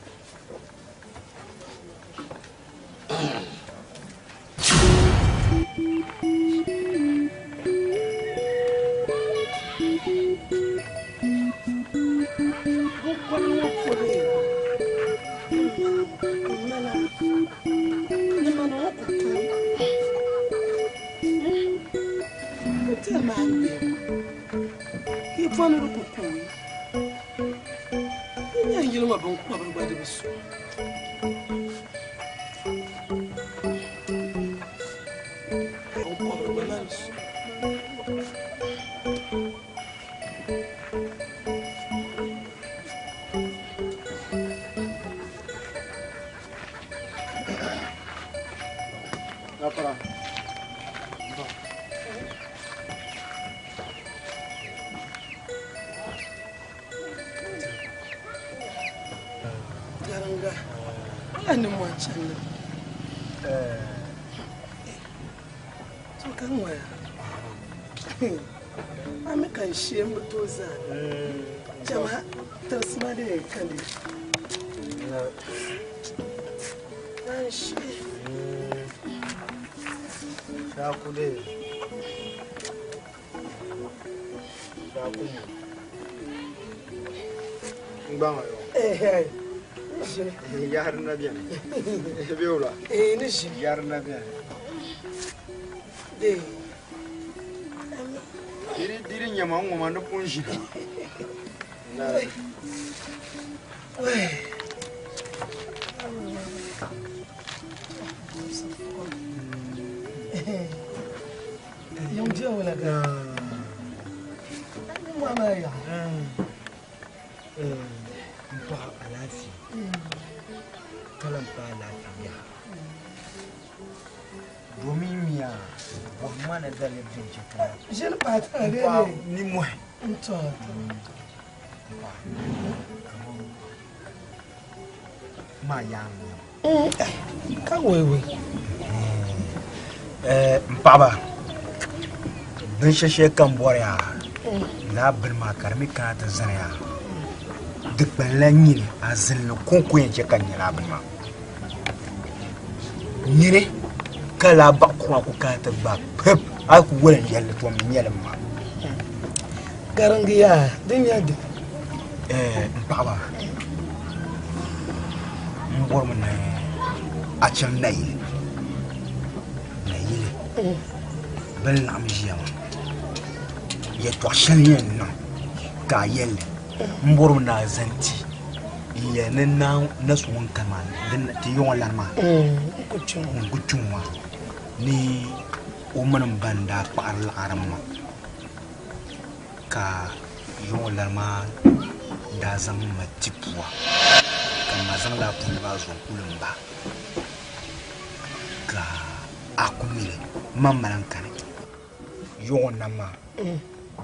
Garinga, a lahi nimmɔhi chandi. To ka ŋɔya. A mi ka n shee m bi tooi zaani. Chama tirisi ma dee ka di. N shee. Shaaku dee. Shaaku mu. N gbaŋ yo. Eh, ni ʒini. Yahari na bɛni. Bɛ wula? Eh, ni ʒini. Yahari na bɛni. Dee. Diri diri nyɛma n ŋɔma ni pun ʒini. Yung diya wala ka. Ano mo ama ya? N paɣa alaafee ka lan paai alaafee yaha domin miya bɔhimma ni daliri din chɛ ka Ʒini paai tiŋa n dee paɣa dee. nimmohi N tɔ. maa yaa n nyɛma Ka wei wei. N paɣaba binshɛ shɛli ka n bɔri yaa laa bini maa ka di mi kana ti zani yaa di kpanila nyini a zinli kɔŋko yɛn chɛ ka n nyɛ laa bini maa nyini ka laa baɣa kuɣu maa ku kana ti gbaai pip a ku wali n yɛlli tom n nyɛli maa Garingi yaa din nyɛ di. N paɣaba n bɔrimi ni a chaŋ nayili nayili bini laɣam ʒiya maa yɛltɔɣa shɛli yɛn niŋ ka a yɛlli n bɔrimi ni a zani ti n yɛli ni na so ŋun kani maa ti yɔŋɔ lani maa ŋun ku kpi ŋɔ maa ni o mini n ba n daa kpaɣari laɣari maa ka yɔŋɔ lani maa daa zaŋ ma ti pua ka ma zaŋ laa puli maa zaŋ kuli n ba ka a ku mili man mali n kani yɔŋɔ nam maa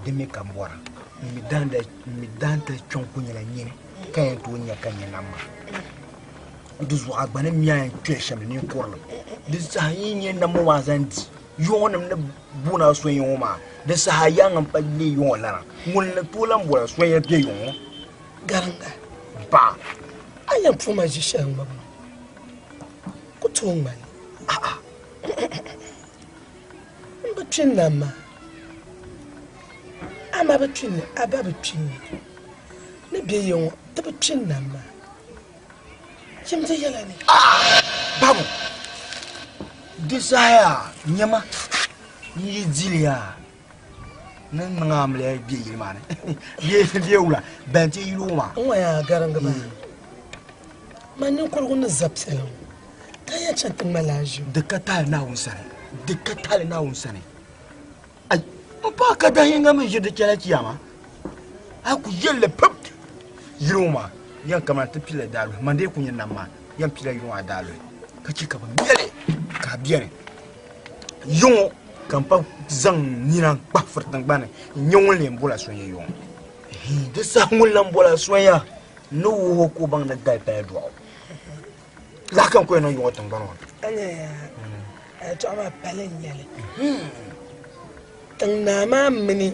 di mi ka n bɔra n mi daantali kpiɔŋ ku nyɛla nyini ka yɛn tooi nya ka nya nam maa di zuɣu a gba ni mi a yɛn kpɛli shɛm ni ninkurilim di saha yi nyɛ nam ŋɔ maa zaŋ di yɔŋɔnim ni booni a sonya ŋɔ maa di saha yaaŋa m-pa leei yɔŋɔ lana ŋun ni tooi lan bɔra sonya be yɔŋɔ Garinga. Paɣa. A yɛn puhi ma ʒi shɛli ŋmabu ku tooi ŋmani. M bi kpi n nam maa. A ma bi kpi ni a ba bi kpi ni. Ni be ya ŋɔ ti bi kpi n nam maa. Chim ti yɛla ni. Babu, di saha yaa nyama n yi dili yaa ni niŋ amiliya bɛ yili maa ni bɛ wula ban ti yili o maa. N ŋɔ yaa garingi maa man ninkurigu ni za piɛla ŋɔ ka yɛn chaŋ ti ŋma laa ʒim. Di ka taali Naawuni sani, di ka taali Naawuni sani. Ai, n paɣa ka dahinga mi ʒiri di chɛla chiyaama a ku yɛlli pip yili ŋɔ maa yɛn kamani ti pila daaluhi man dee ku nyɛ nam maa yɛn pila yuŋ a daaluhi ka chɛ ka bi mɛli ka a bɛni yuŋɔ ka n pa zaŋ nina n kpahi firi tingbani n nyɛ ŋun lee bola sonya yuŋɔ di saha ŋun lan bola sonya ni wuhi o ka o baŋ ni gali pala dɔɣu lahi ka n ku yɛn niŋ yuŋɔ tingbani ŋɔ ni. A nya yaa a yɛltɔɣa maa pali n nyɛli tiŋ naa maa mini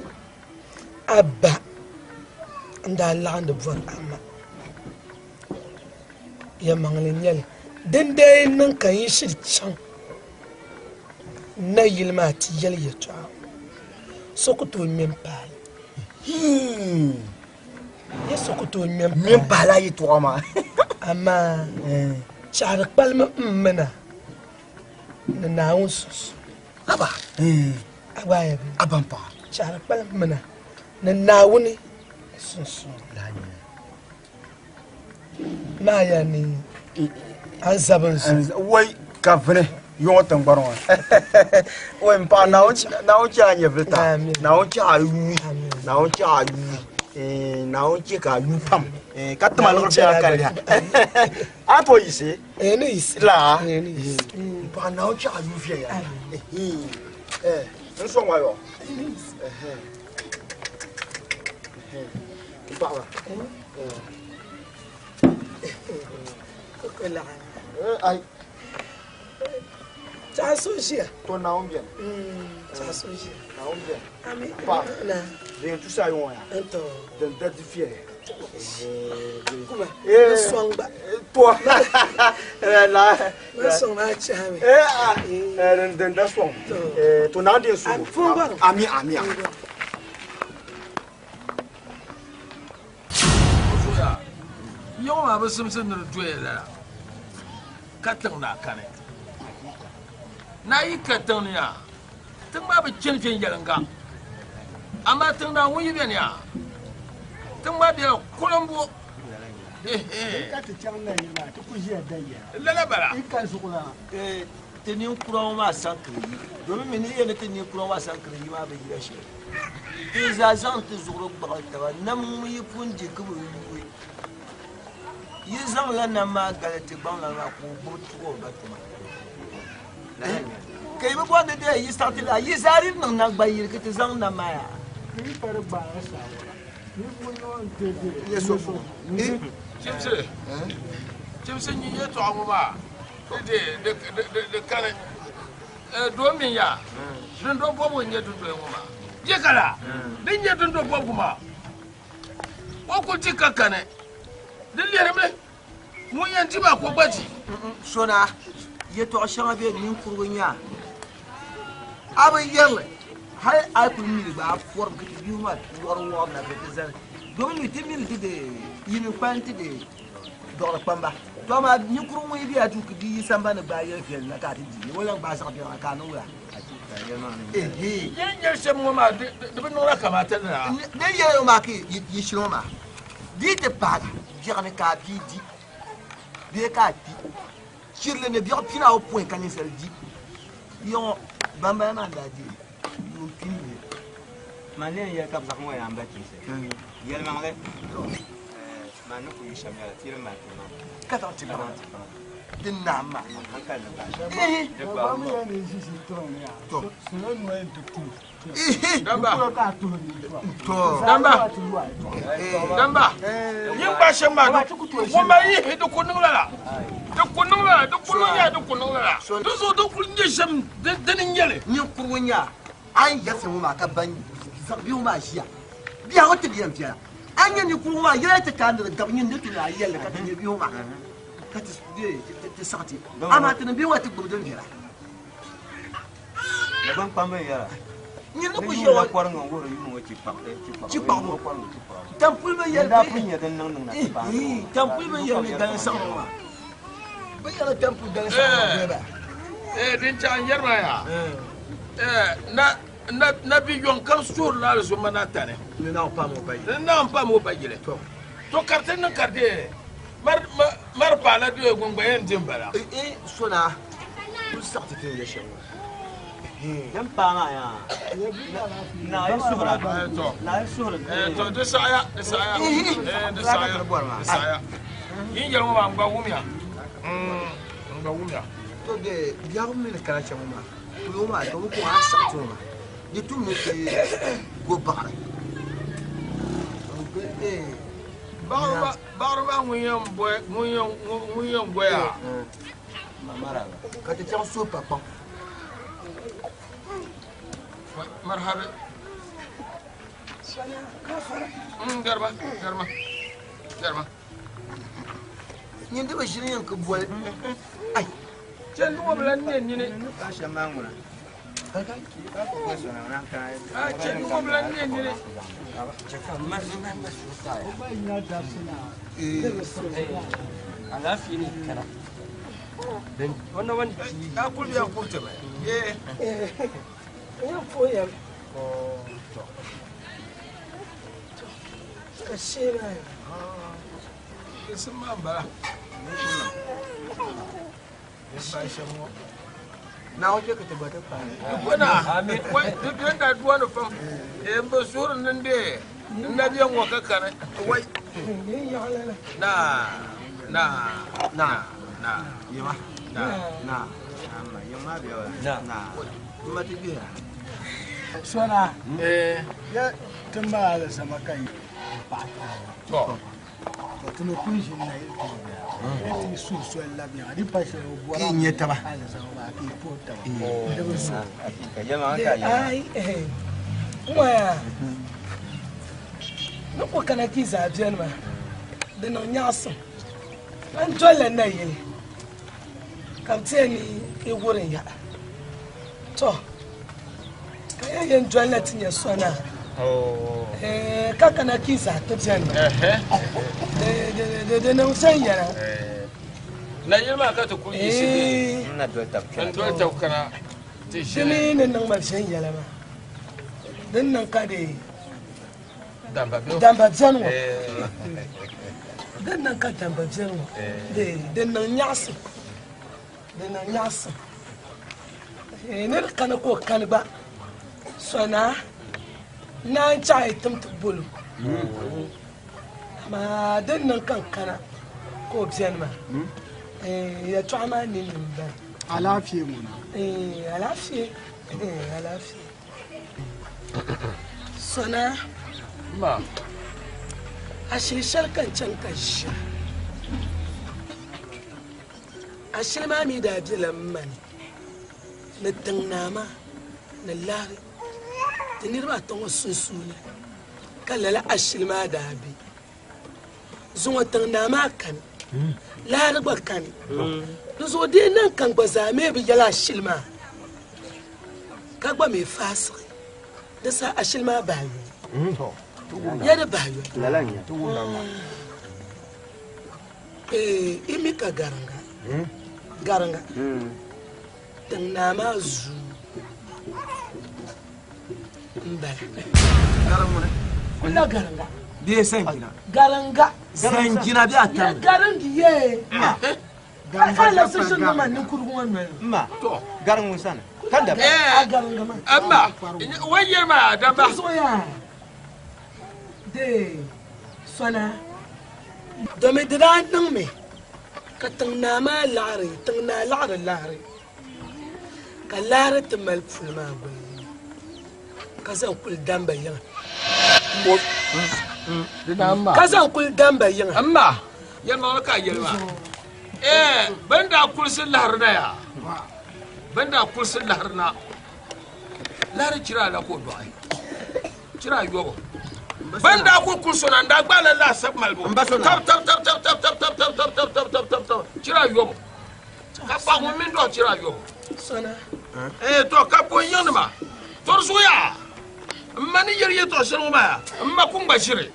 a ba n daa laɣindi bɔri a ma yɛlimaŋli n nyɛli din daa niŋ ka n yi shiri chaŋ nayili maa ti yɛli yɛltɔɣa so ku tooi ŋme m-paai ya so ku tooi ŋme ŋme m-paai lala yɛltɔɣa maa amaa chaɣiri kpalimi m mina ni Naawuni sunsuuni Aba a gba ya bi aba m paɣa chaɣiri kpalim mina ni Naawuni sunsuuni maa ya ni an zabi n zuɣu wai ka vini yɔŋɔ tiŋgbani ŋɔ wai m paɣa Naawuni chɛ a nyɛvili ta Naawuni chɛ a yuui Naawuni chɛ a yuui Naawuni chɛ ka a yuui pam ka tima liɣiri biɛla ka liha a tooi yiɣisi ni yiɣisi laa m paɣa Naawuni chɛ a yuui viɛnyɛla n sɔŋ wa yɔ n paɣaba. Koko laɣim. Ai. Tɛha so ʒiya. To Naawuni beni. Tɛha so ʒiya. Naawuni beni. Ami. Pa. Na. Din tusa yi ŋɔ ya. N to. Din da di fiɛli. Kuma. N sɔŋ gba. To. La. Ma sɔŋ maa chahami. Din din da sɔŋ. To Naawuni din su. Ami ami. Yɔŋ maa bi simsi ni di doya lala ka tiŋ naa kani. Naa yi ka tiŋ ni yaa, tiŋ maa bi chani viɛnyɛliŋga. Amaa tiŋ naa ŋun yi beni yaa, tiŋ maa bela Colombo. Ka ti chaŋ nayili maa, ti ku ʒiya dayiya. Lala bala. N ka zuɣulana. Ti ninkura ŋɔ maa sankiri yi, domin mi ni yɛli ni ti ninkura ŋɔ maa sankiri yi maa bi yira shɛli. Ti zaa zaŋ ti zuɣuri gbaɣi taba, nam ŋun yi pun di ka bi yuui. Yi zaŋla nam maa gali ti gbaŋlana maa ka o gbubi tuhi o ba tuma. Ka yi bi bɔri ni dee yi saɣi ti la, yi zaa di niŋ naŋgban yini ka ti zaŋ nam maa yaa. Yi pa di gbaai saawara. Ninvuɣ yino n-ti deei. Chimsi, chimsi nyin yɛtɔɣa ŋɔ maa di kani. Doo mini ya, dundo bɔbigu n-nyɛ dundoya ŋɔ maa. Yi ka la, din nyɛ dundo bɔbigu maa, o ku di ka kani. Di lihirimi, ŋun yɛn di maa ka o gba di. Sona, yɛtɔɣ shɛŋa be ninkurigu nya a bi yɛrili, hal a yi kul mili gba a pɔrimi ka ti bihi maa wɔri wɔri na bɛ ti zani. Domin mi ti mili ti di yini kpani ti di dɔɣiri kpamba. To amaa ninkurigu ŋun yi be a duu ka di yi sambani gbaai yɛli viɛlli na ka a ti di, o lan gbaai zaɣ biɛɣu na ka a niŋ wula? Yin yɛli shɛm ŋɔ maa, di bi niŋla kamaata ni na. Din yɛli ŋɔ maa ka yi shili ŋɔ maa, di yi ti paagi biɛɣu ni ka a bia di bee ka a kpi, chirili ni biɛɣu pina awopɔin ka ninsal di. Yiŋɔ bambala maa n-daa di yuun pini. Man ni yɛn yɛli ka bɛ zaɣ ŋɔ yaa m-ba chimsi. Yɛlimaŋli, man ni ku yu shɛm nyɛla ti yili mali ti maŋ. Ka zaŋ ti maŋ din naam maa. Hankali ni bahi. Di gba mi yɛn ni ʒi ʒi tiŋ ni yaa. Salo noli n-ti tum. Damba. To. Damba. Damba. Yin gba shɛm maa, ŋun ma yihi di ku niŋ lala. Di ku niŋ lala, di ku niŋ yaa, di ku niŋ lala. Di zuɣu di kuli nyɛ shɛm, dini n-nyɛ li. Ninkurigu n-nyɛ a, a ni yɛsi ŋɔ maa ka ban zaŋ bihi ŋɔ maa ʒiya. Bihi ŋɔ ti bi yɛn viɛla. A ni nyɛ ninkurigu maa, yɛla ti ka a ni di gabi nyin ni tu ni a yɛli ka ti nyɛ bihi ŋɔ maa ka ti saɣi ti. Amaa ti ni bihi ŋɔ ti gbubi din viɛla. Dagbaŋ kpamba n-yɛra. Nyin ni ku Ni ʒiya yuun la ŋɔ kɔriŋ n-wuhiri yuun ŋɔ chikpaɣibu. Tampuli bi yɛli Daa pun nyɛ din niŋ niŋ na ti paai. Tampuli bi yɛli ni gali saɣiri ŋɔ maa. Bi yɛli tampuli gali saɣiri ŋɔ bee ba? Din chaŋ n yɛri maa yaa. Na na na bi yɔŋ kam suhuri la alizumma na tani. Ni naɣ pam o ba yili. Ni naɣ pam o ba yili. To ka ti niŋ ka di mari paala di ŋun gba yɛn di m-bala. Sona kuli saɣi ti ti ni yɛ shɛm ŋɔ. Din paai maa yaa. Naa yi suhura. Naa yi suhuri. To di saɣaya, di saɣaya. Di saɣaya, di saɣaya. Yin yɛli ŋɔ maa n gba wumya. N gba wumya. To de biɛhigu mi ni kana shɛm ŋɔ maa, kuli ŋɔ maa domin ko a saɣi ti ŋɔ maa. Di tum ni ti go baɣiri. Baɣiri maa ŋun yɛn bɔi, ŋun yɛn, ŋun yɛn goya. Ka ti chaŋ suhu pa kpaŋ. Marhabi. Garima, garima, garima. Nyin di bi ʒini yɛn ka boli. Ai. Chɛndi ŋɔ bi lan ne nini. Chɛndi ŋɔ bi lan ne nini. Alaafee ni kana. Wannan wani ci. Ka kuli ya kurta ba. Eh. Yan foya. Ka shee maa. Isin maa m-bala. Naawuni chɛ ka ti gba ti paai. Di kona. Wai, di bɛ daa dua ni pam. N bi suhuri ni n-deei. N na bɛ ŋɔ ka kani. Wai. Na. Na. Na. Na. Yima. Na. Na. Amma, yima bɛ wa. Na. M ma ti gbihi ya. Sona. Eh. Ya ti maali zama ka yi paɣa taali. To. Ki nyɛ taba. Ŋɔya ni ku kana ki zaa beni maa di niŋ nyaɣisim n dolila nayili ka bɛ ti yɛn ni yi wurim ya to ka ya yɛn dolina ti nyɛ so na ka kana ki zaa ti beni maa di niŋ viɛnyɛla. Nayili maa ka ti kuli yiɣisi bee n doli tab kana ti ʒini. Di mi ni niŋ ma viɛnyɛla maa din niŋ ka di damba beni ŋɔ din niŋ ka damba beni ŋɔ din niŋ nyaɣisim din niŋ nyaɣisim ni di kani ka o kani gba sɔnaa naan chaɣi tim ti bolo amaa din niŋ ka n kana ka o beni maa yɛltɔɣa maa ni ni m-bala. Alaafee ŋuna. Alaafee alaafee. Sɔnaa ashili shɛli ka n chaŋ ka ʒiya ashili maa mi daa bela m ma ni ni tiŋ naa maa ni lahiri ti niriba ata ŋɔ sunsuuni ka lala ashili maa daa be. Zuŋɔ tiŋ naa maa kani, lahiri gba kani. Di zuɣu di yi niŋ ka n gba zaa mi bi yɛli ashili maa ka gba mi faasigi di saha ashili maa bahi yoli. Ya di bahi yoli. I mi ka garinga. Garinga. Tiŋ naa maa zuu m-bala. Kula garinga. Bee sanjina. Garinga. Sanjina bee a tamli. Ya garingi ye. Ka labisi ʒini ŋɔ maa ninkurigu ŋɔ noli. Mma, garingi ŋun sani. Ka daba. A garinga maa. Mma, o yɛri maa a daba. Di zuɣu yaa. Dee, sɔna. Domi di daa niŋmi ka tiŋ naa maa laɣiri, tiŋ naa laɣiri lahiri. Ka lahiri ti mali puli maa goli yini ka zaŋ kuli damba yiŋa. Ka zaŋ kuli damba yiŋa. Mma, yɛlimaŋli ka a yɛli maa. Bɛn daa kulisi lahiri na yaa. Bɛn daa kulisi lahiri na. Lahiri chira ala ka o dɔɣi. Chira ayɔbu. Bɛn daa kuli kulisi o na, n daa gbaala laasabu malibu. Tab tab tab tab tab tab tab tab tab tab tab tab tab tab chira ayɔbu. Ka paɣa ŋun mini dɔɣi chira ayɔbu. To ka bo n yiŋnima. To di zuɣu yaa. M ma ni yɛli yɛltɔɣa shɛli ŋɔ maa yaa, m ma kum gba ʒiri.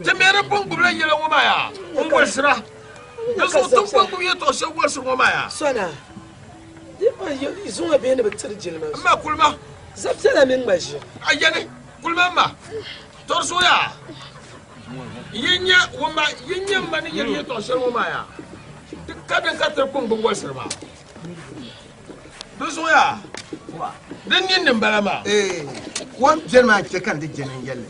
Ti mi di pun gbubila yɛla ŋɔ maa yaa n wolisira. Di zuɣu ti pun gbubi yɛltɔɣa shɛli wolisiri ŋɔ maa yaa. Sɔna, di pa zuŋɔ bee ni bi tiri jilima zuɣu. M ma kulima. Zabiɛla mini ŋma ʒiri. A yɛli kulima m ma. To di zuɣu yaa. Yi nya ŋun ma, yi nya m ma ni yɛli yɛltɔɣa shɛli ŋɔ maa yaa. Di ka din ka ti pun gbubi wolisiri maa. Di zuɣu yaa. Di ninni m-bala maa. O ni beni maa n-chɛ ka n di jɛni n yɛli li.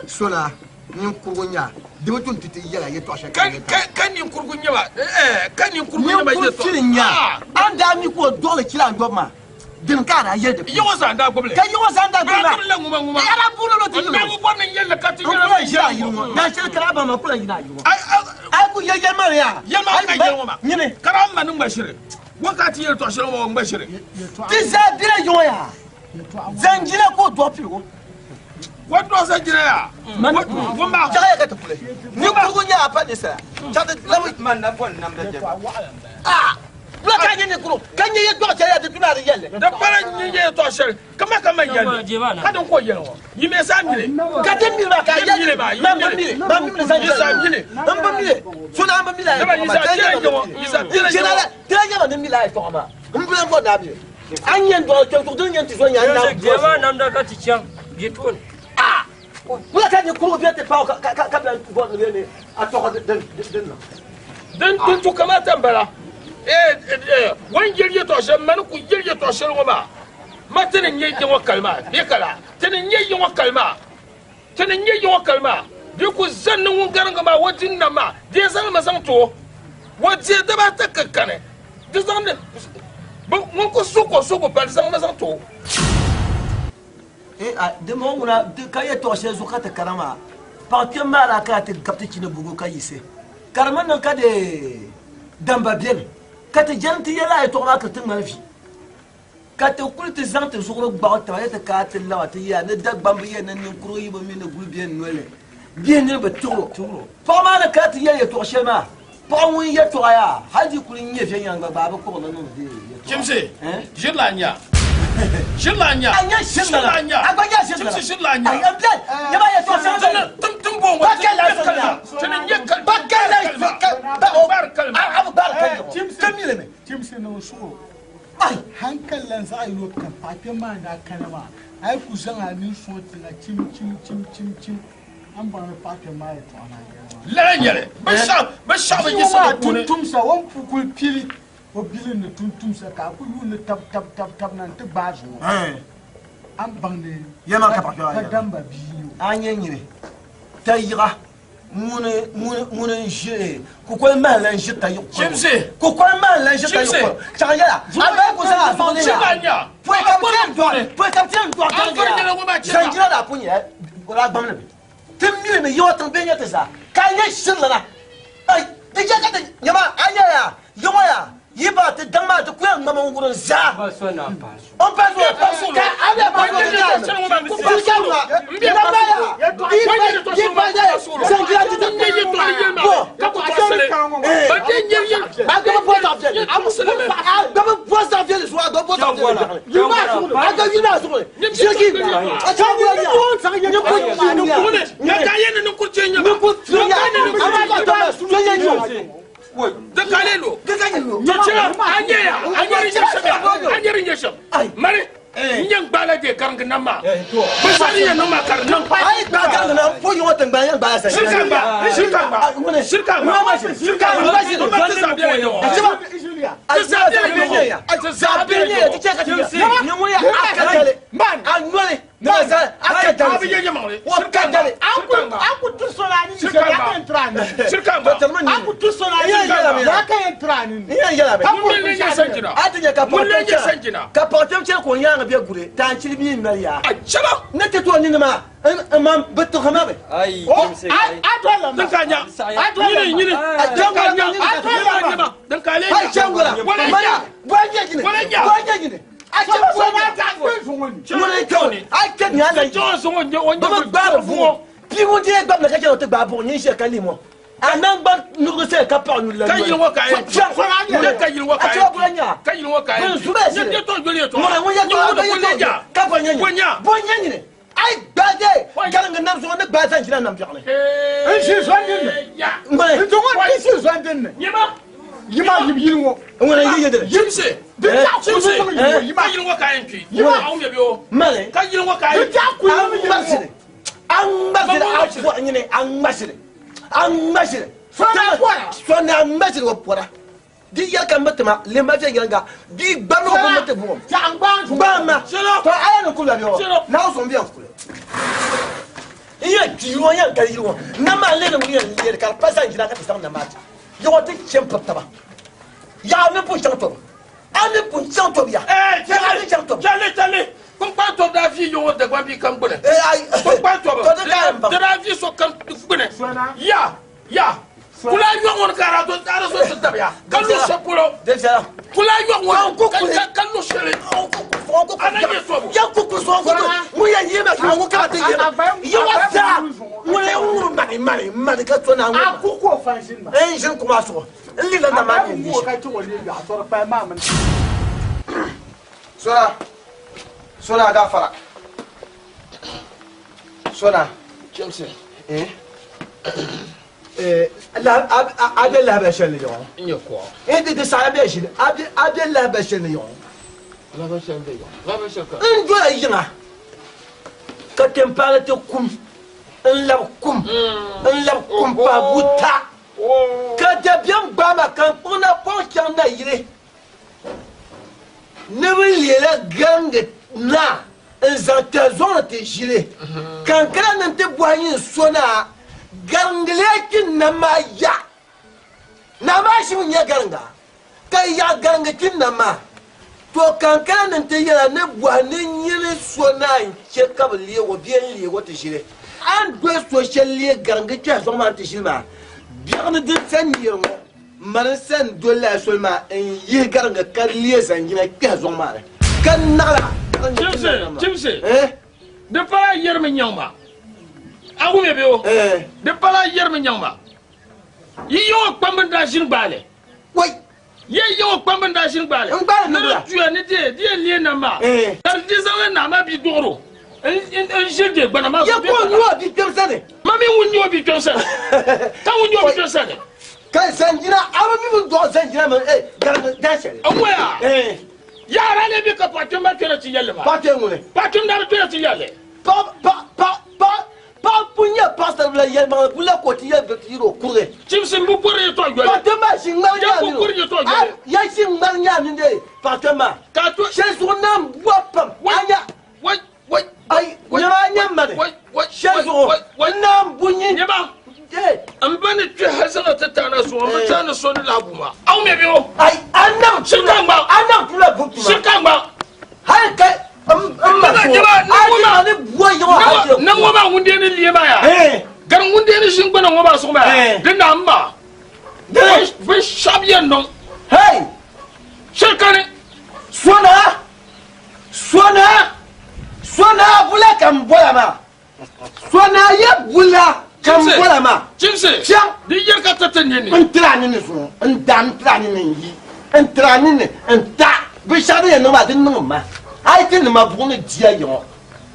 Sɔna, ninkurigu nya, di bi tun ti ti yɛla yɛtɔɣ shɛli ka n yɛli. Ka ninkurigu nya ba, ka ninkurigu nya ba yɛtɔɣ. Ninkuri chili nya, a ni daa mi ka o dɔɣili chili ayɔbu maa, dini ka a daa yɛli di puuni? Yiŋɔ zaa n-daa gbubi li. Ka yiŋɔ zaa n-daa gbubi li maa. Bɛ daa gbubi li ŋuma ŋuma. Ka a daa buɣili o ti yili o. N daa bi bɔri ni n yɛli li ka ti N yɛla kula ʒiri a yili ŋɔ. Daa shɛli kara a ba maa kula yina a yili ŋɔ. A yi ku yɛli yɛlimaŋli yaa. Yɛlimaŋli ka yɛli ŋɔ maa. Nyini. Kara a ma ni ŋma ʒiri. Ŋɔ ka a ti yɛli tɔɣ shɛli ŋɔ maa o ŋma ʒiri. Ti zaa bela yiŋɔ yaa. Zanjina ka o dɔɣi piligu. Wa dɔɣi zanjina yaa. Wa ma. Chaɣ ya ka ti kuli. Ninkurigu nyɛ a pa ninsala. Chaɣ ti labi. Man na bɔni namda jɛma. Ah! Wula ka a nyɛ ninkurigu ka nyɛ yɛltɔɣa shɛli yaa di tuna a di yɛlli. Di pala nyɛ yɛltɔɣa shɛli ka ma ka man yɛlli ka din ka o yɛli ŋɔ. Yi mi zaa mili. Ka ti mili maa ka a yɛlli. Man bi mili. Man bi mili zanjina. Yi zaa mili. N bi mili. So na n bi mili a yɛltɔɣa maa. Yi zaa bela yiŋɔ. Yi zaa bela yiŋɔ. Tira nyɛma ni mili a yɛltɔɣa maa. N bi lan bɔri ni a mili. A ni yɛn dɔɣi kpɛŋ din yɛn ti zo nya n na. Jɛma namda ka ti chaŋ bɛ tooni. Ah! Wula ka ninkurigu bɛ ti paai ka ka ka lan bɔri ni bɛ ni a tɔɣi din din niŋ. Din din tu kamata m-bala. O ni yɛli yɛtɔɣ shɛli, m ma ni ku yɛli yɛtɔɣ shɛli ŋɔ maa, ma ti ni nya yi ŋɔ kali maa bee ka laa? Ti ni nya yi ŋɔ kali maa. Ti ni nya yi ŋɔ kali maa. Di ku zani ni ŋun garingi maa o di nam maa, di yɛn zaŋlimi zaŋ ti o. O deei daba ata ka kani, di zaŋdi bɛ ŋun ku su ka o suhigu pali zaŋmi zaŋ ti o. Di ma ŋuna ka yɛtɔɣ shɛli zuɣu ka ti kana maa, Paɣa kpɛm maa daa kana ti gabi ti chini bugu ka yiɣisi ka di mini niŋ ka di damba beni ka ti jɛlim ti yɛli a yɛtɔɣa maa ka ti ŋmani vi. Ka ti kuli ti zaŋ ti zuɣuri gbaɣi taba ni ti kaai ti laba ti yɛla ni Dagbamba yɛli ni ninkurigu yi bi mi ni guli bɛ noli bihi nini bi tiɣir o. Paɣa maa ni kana ti yɛli yɛtɔɣ shɛli maa, paɣa ŋun yɛtɔɣa yaa hal di kuli nyɛ viɛnyɛliŋga gba a bi kpuɣi li niŋdi di yɛtɔɣa. Chimsi, ʒiri la nya. Ʒiri la nya. A nya ʒiri la. Ʒiri la nya. A gba nya ʒiri la. Chimsi, ʒiri la nya. A n bɛ nyɛma yɛtɔɣ shɛŋa bɛ ni. Tim tim bɔŋɔ. Ba kɛ la sɔŋ nya. Tini nyɛ kalima. Ba kɛ la ba o. Bari kalima. A bi gbaari kalima. Ti mi li mi. Chimsi niŋ suɣuro. Hankali lan zaɣ yino kam paɣa kpɛm maa ni daa kana maa, a yi ku zaŋ a nini sɔŋ tiŋa chim chim chim chim chim, a ni baŋ ni paɣa kpɛm maa yɛtɔɣa maa yɛla maa. Lala n-nyɛ li. Bɛ shɛɣu bi yiɣisi Bia di puuni. maa tumtumsa, o ni pun kuli pili o bilim ni tumtumsa ka a ku yuuni tab tab tab tab na nti gbaai zuɣu, a ni baŋ ni pa damba bia n-nyɛ o. A nyɛ nyini tayiɣa ŋuni ŋuni ŋuni n ʒi kukoli mahim lan ʒi tayiɣ kɔligu. Chimsi. Kukoli mahim lan ʒi tayiɣ Chimsi. kɔligu. Chaŋ yɛla, a gba yi ku zaŋ a zuɣu ni Chimsi yaa. nya. Pɔi ka bɛ ti yɛn dɔɣi, pɔi ka bɛ ti yɛn dɔɣi An gaŋ kɔri yaa. nyɛla ŋun maa chɛ Zanjira daa pun nyɛla o daa gbamli mi. Ti mili mi yiŋɔ tiŋ bee nyɛ ti zaa ka a nyɛ shirlana. Ai, di chɛ ka ti nyama a nyɛ yaa, yiŋɔ yaa, yi ba ti daŋ maa ti ku yɛn ŋmami n-wurim zaa. Ba so na pahi so. O pa so, ka a bɛ pa so ti daa mi. Ti ka ma, na ba ya, yi pa, yi pa ya, zanjira ti ti bɔ. A gba bi bɔ zaɣ viɛlli. A gba bi bɔ zaɣ viɛlli zuɣu, a gba bɔ zaɣ viɛlli biɛɣuni. A gba yuli maa zuɣu ni. Shiriki, a chaŋ bɔ ya. Ni ku tuya. Ni ku tuya. A ma ka tɔmɛ, tuya nyɛ o. Di ka le lo. Di ka nyɛ lo. To chɛ a nyɛ ya a nyɛ di nyɛ shɛm ya a nyɛ di nyɛ shɛm mali n yɛn gbaala je karingi nam maa binshɛɣu din yɛn niŋ maa ka di niŋ. A yi gbaai karingi nam po yiŋɔ tiŋgbani yɛn gbaai sa. Shiri ka gba shiri ka gba shiri ka gba shiri ka gba ti zaɣ biɛla yɔŋɔ ti zaɣ biɛla yɔŋɔ ti zaɣ biɛla yɔŋɔ A nyɔli a bi yɛ yɛmaŋli O ka dali. shiri ka gba mun le nyɛ sanjina A ti nyɛ ka mun le paɣa nyɛ kpɛm sanjina ka paɣa kpɛm chɛli ka o nyaanga bɛ guri taanchili mi mali yaa. a chɛba Ne ti tooi nini maa n ma bi tiɣi ma bi. Ai, Chimsi, ai. din ka nya nyini nyini din ka nya nyini din ka le Ai nya chɛngula. wala Mali nya bɔ nyɛ gini. Wala nya. Bɔ nyɛ gini. A chɛ bɔ nyɛ. Ŋuni kɛ a kɛ nya la. jɔn sɔngɔ nyɛ o Bi bi nyɛ gbaari buɣu. Bia ŋun deei gbamli ka chɛli o ti gbaai buɣu nyin shɛli ka limo. A nangban nuɣu sali ka paɣa nyuli la ka yili ŋɔ ka ye ne ka yili ŋɔ ka A ye chɛ bɔ nya. ka yili ŋɔ ka ye Bin zuba ne shiri. ne tɔ joli ye tɔ Ŋuni ŋun yɛ tɔ a ne yɛ nya tɔ ka bɔ nyɛ bɔ nyini. nya Bɔ nyɛ nyini. A yi gbaai garingi nam zuɣu ni gbaai zanjira nam biɛɣuni. ya Ŋuni nyɛma ŋuni yi yɛ dini. Chimsi chimsi ka yili ŋɔ ka ye kpi aw mɛ bi o Mali. ka yili ŋɔ ka ye A ŋmasili. A ŋmasili a bɔɣu nyini a ŋmasili. A ŋmasili. Sɔni a ŋmasili o pɔra. Di yɛli ka n bi tima limba viɛnyɛlinga bia gbamli o bi mi ti buɣum. Gbaama. To a yɛ ni kuli la bi o. Naa sɔŋ bɛ kuli. N yɛn kpi yili ŋɔ n yɛn gali yili ŋɔ. Nam maa lɛri ŋun yɛn lɛri ka di pa zanjira ka ti zaŋ nam maa ti. Yɔgɔ ti chɛ n piri taba. Yaɣa mi pun chaŋ tɔbu. A mi pun chaŋ tɔbu ya. Yaɣa mi chaŋ tɔbu. Chale chale kpunkpan tɔbu daa vi yɔŋɔ Dagban bia kam gbuni Eh, ai. kpunkpan tɔbu Tɔ di ka n baŋ. di daa vi so kam gbuni ya ya kula yɔŋɔ ni ka a daa a daa so ti dabiya ka lu shɛli polo De viɛla. kula yɔŋɔ Ko ka kuli. ka ka lu shɛli Ana nyɛ tɔbu. Ya kuku sɔn kuku. Ŋun yɛn yé ma sɔn ŋun kama ti yé ma. Ye wa zaa. Ŋun yɛn ŋun mani mani mani ka tɔ na ŋun. N ʒini kuma sɔgɔ. N li la na maa ni n Sona Sona gafara Sona Chimsi Eh la a bɛ lahabali shɛli ni yɔŋɔ. n nyɛ kɔɔ E de de sa a bɛ ʒini a bɛ a bɛ lahabali shɛli ni yɔŋɔ. lahabali shɛli bɛ yɔŋɔ lahabali shɛli ka N dola yiŋa ka timpaali ti kum n labi kum n labi kum pahi buta ka dabiɛm gbaai ma ka n kpuɣi napɔŋ chaŋ na yili ni bi leela garingi na n zaŋ tali zuɣu ni ti ʒili ka n kana ni n ti bɔhi nyin so na garingi lee kpi nam maa ya naa maa ʒimi nyɛ garinga ka yaɣa garingi kpi nam maa to ka n kana ni n ti yɛla ni bɔhi ni nyini so na n chɛ ka bi leego bee n leego ti ʒili A ni doli so shɛli leei gariŋgi kpɛhi zuɣu maa nti ʒili maa, biɛɣu ni din sa neeri ŋɔ, mani n-sa n-doli lala soli maa n-yihi gariŋgi ka leei zanjina kpɛhi zuɣu maa ni, ka naɣila gariŋgi Chimsi, chimsi, di pala a yɛrimi nyaŋ ma. A wumya bee o? Di pala a yɛrimi nyaŋ ma. Yi yiŋɔ kpamba n-daa ʒini gbaai li. Wai! Yi yiŋɔ kpamba n-daa ʒini gbaai li. N gbaai li Ni di nibila. tuya ni di di yɛn leei nam maa. Ka di di zaŋ li naa maa bia dɔɣiri o n ʒiri dee gbana maa Ya zuɣu ka o bee nyɛ o bia kpɛm sani. Ma mi ŋun nyɛ o bia kpɛm sani. Ka ŋun nyɛ o bia kpɛm sani. Ka zanjina, a bi mi bi dɔɣi zanjina mini gariŋgi dan shɛli. N ŋɔya. Yaɣiri a lee mi ka paɣa kpɛm maa kpɛna ti yɛlli maa. Paɣa kpɛm ŋuni? Paɣa kpɛm daa bi kpɛna ti yɛlli. Paɣa, paɣa, paɣa, paɣa, paɣa pun nyɛ paɣasaribila yɛlimaŋli bula ka o ti yɛli ti yiri o kurigi. Chimsi m bi bɔri yɛtɔɣa yoli. Paɣa kpɛm maa ʒi ŋmari Ya nyaa bi mini o. bɔri yɛtɔɣa yoli. A, ya ʒi ŋmari nyaa mini dee paɣa kpɛm maa. Ka to. Shɛli zuɣu naan bɔbi pam. A nya. Wai, wai, Ai, wai, nyɛma a nya mani. wai, wai, Shɛli wai, zuɣu wai, wai. n naan bu nyin. Nyɛma. Ee. N ba ni kpe hali zaŋ ti taana zuɣu, n bi taani so ni lahi bu ma. A wum ya bee o? Ai, a nabi Shiri ka ŋma. A nabi tula bu tuma. Shiri ka ŋma. Hali ka n ma so. A ti ni bɔ yiŋɔ hali ti. Na ŋɔ maa ŋun dee ni lee maa ya. Gari ŋun dee ni ʒini gbana ŋɔ maa zuɣu maa ya. Di na m ma. Binshɛɣu bi yɛn niŋ. Hey! Shiri kani. Sona! Sona! Sona bula ka n bɔla maa. Sona ye bula ka n bɔla maa. Chimsi. Chaŋ. Di yɛri ka ti ti nini. N tiri a nini zuŋɔ. N da n tiri a nini n yi. N tiri a nini n ta. Binshɛɣu din yɛn niŋ maa di niŋ ma. A yi ti nima buɣim ni di a yiŋɔ.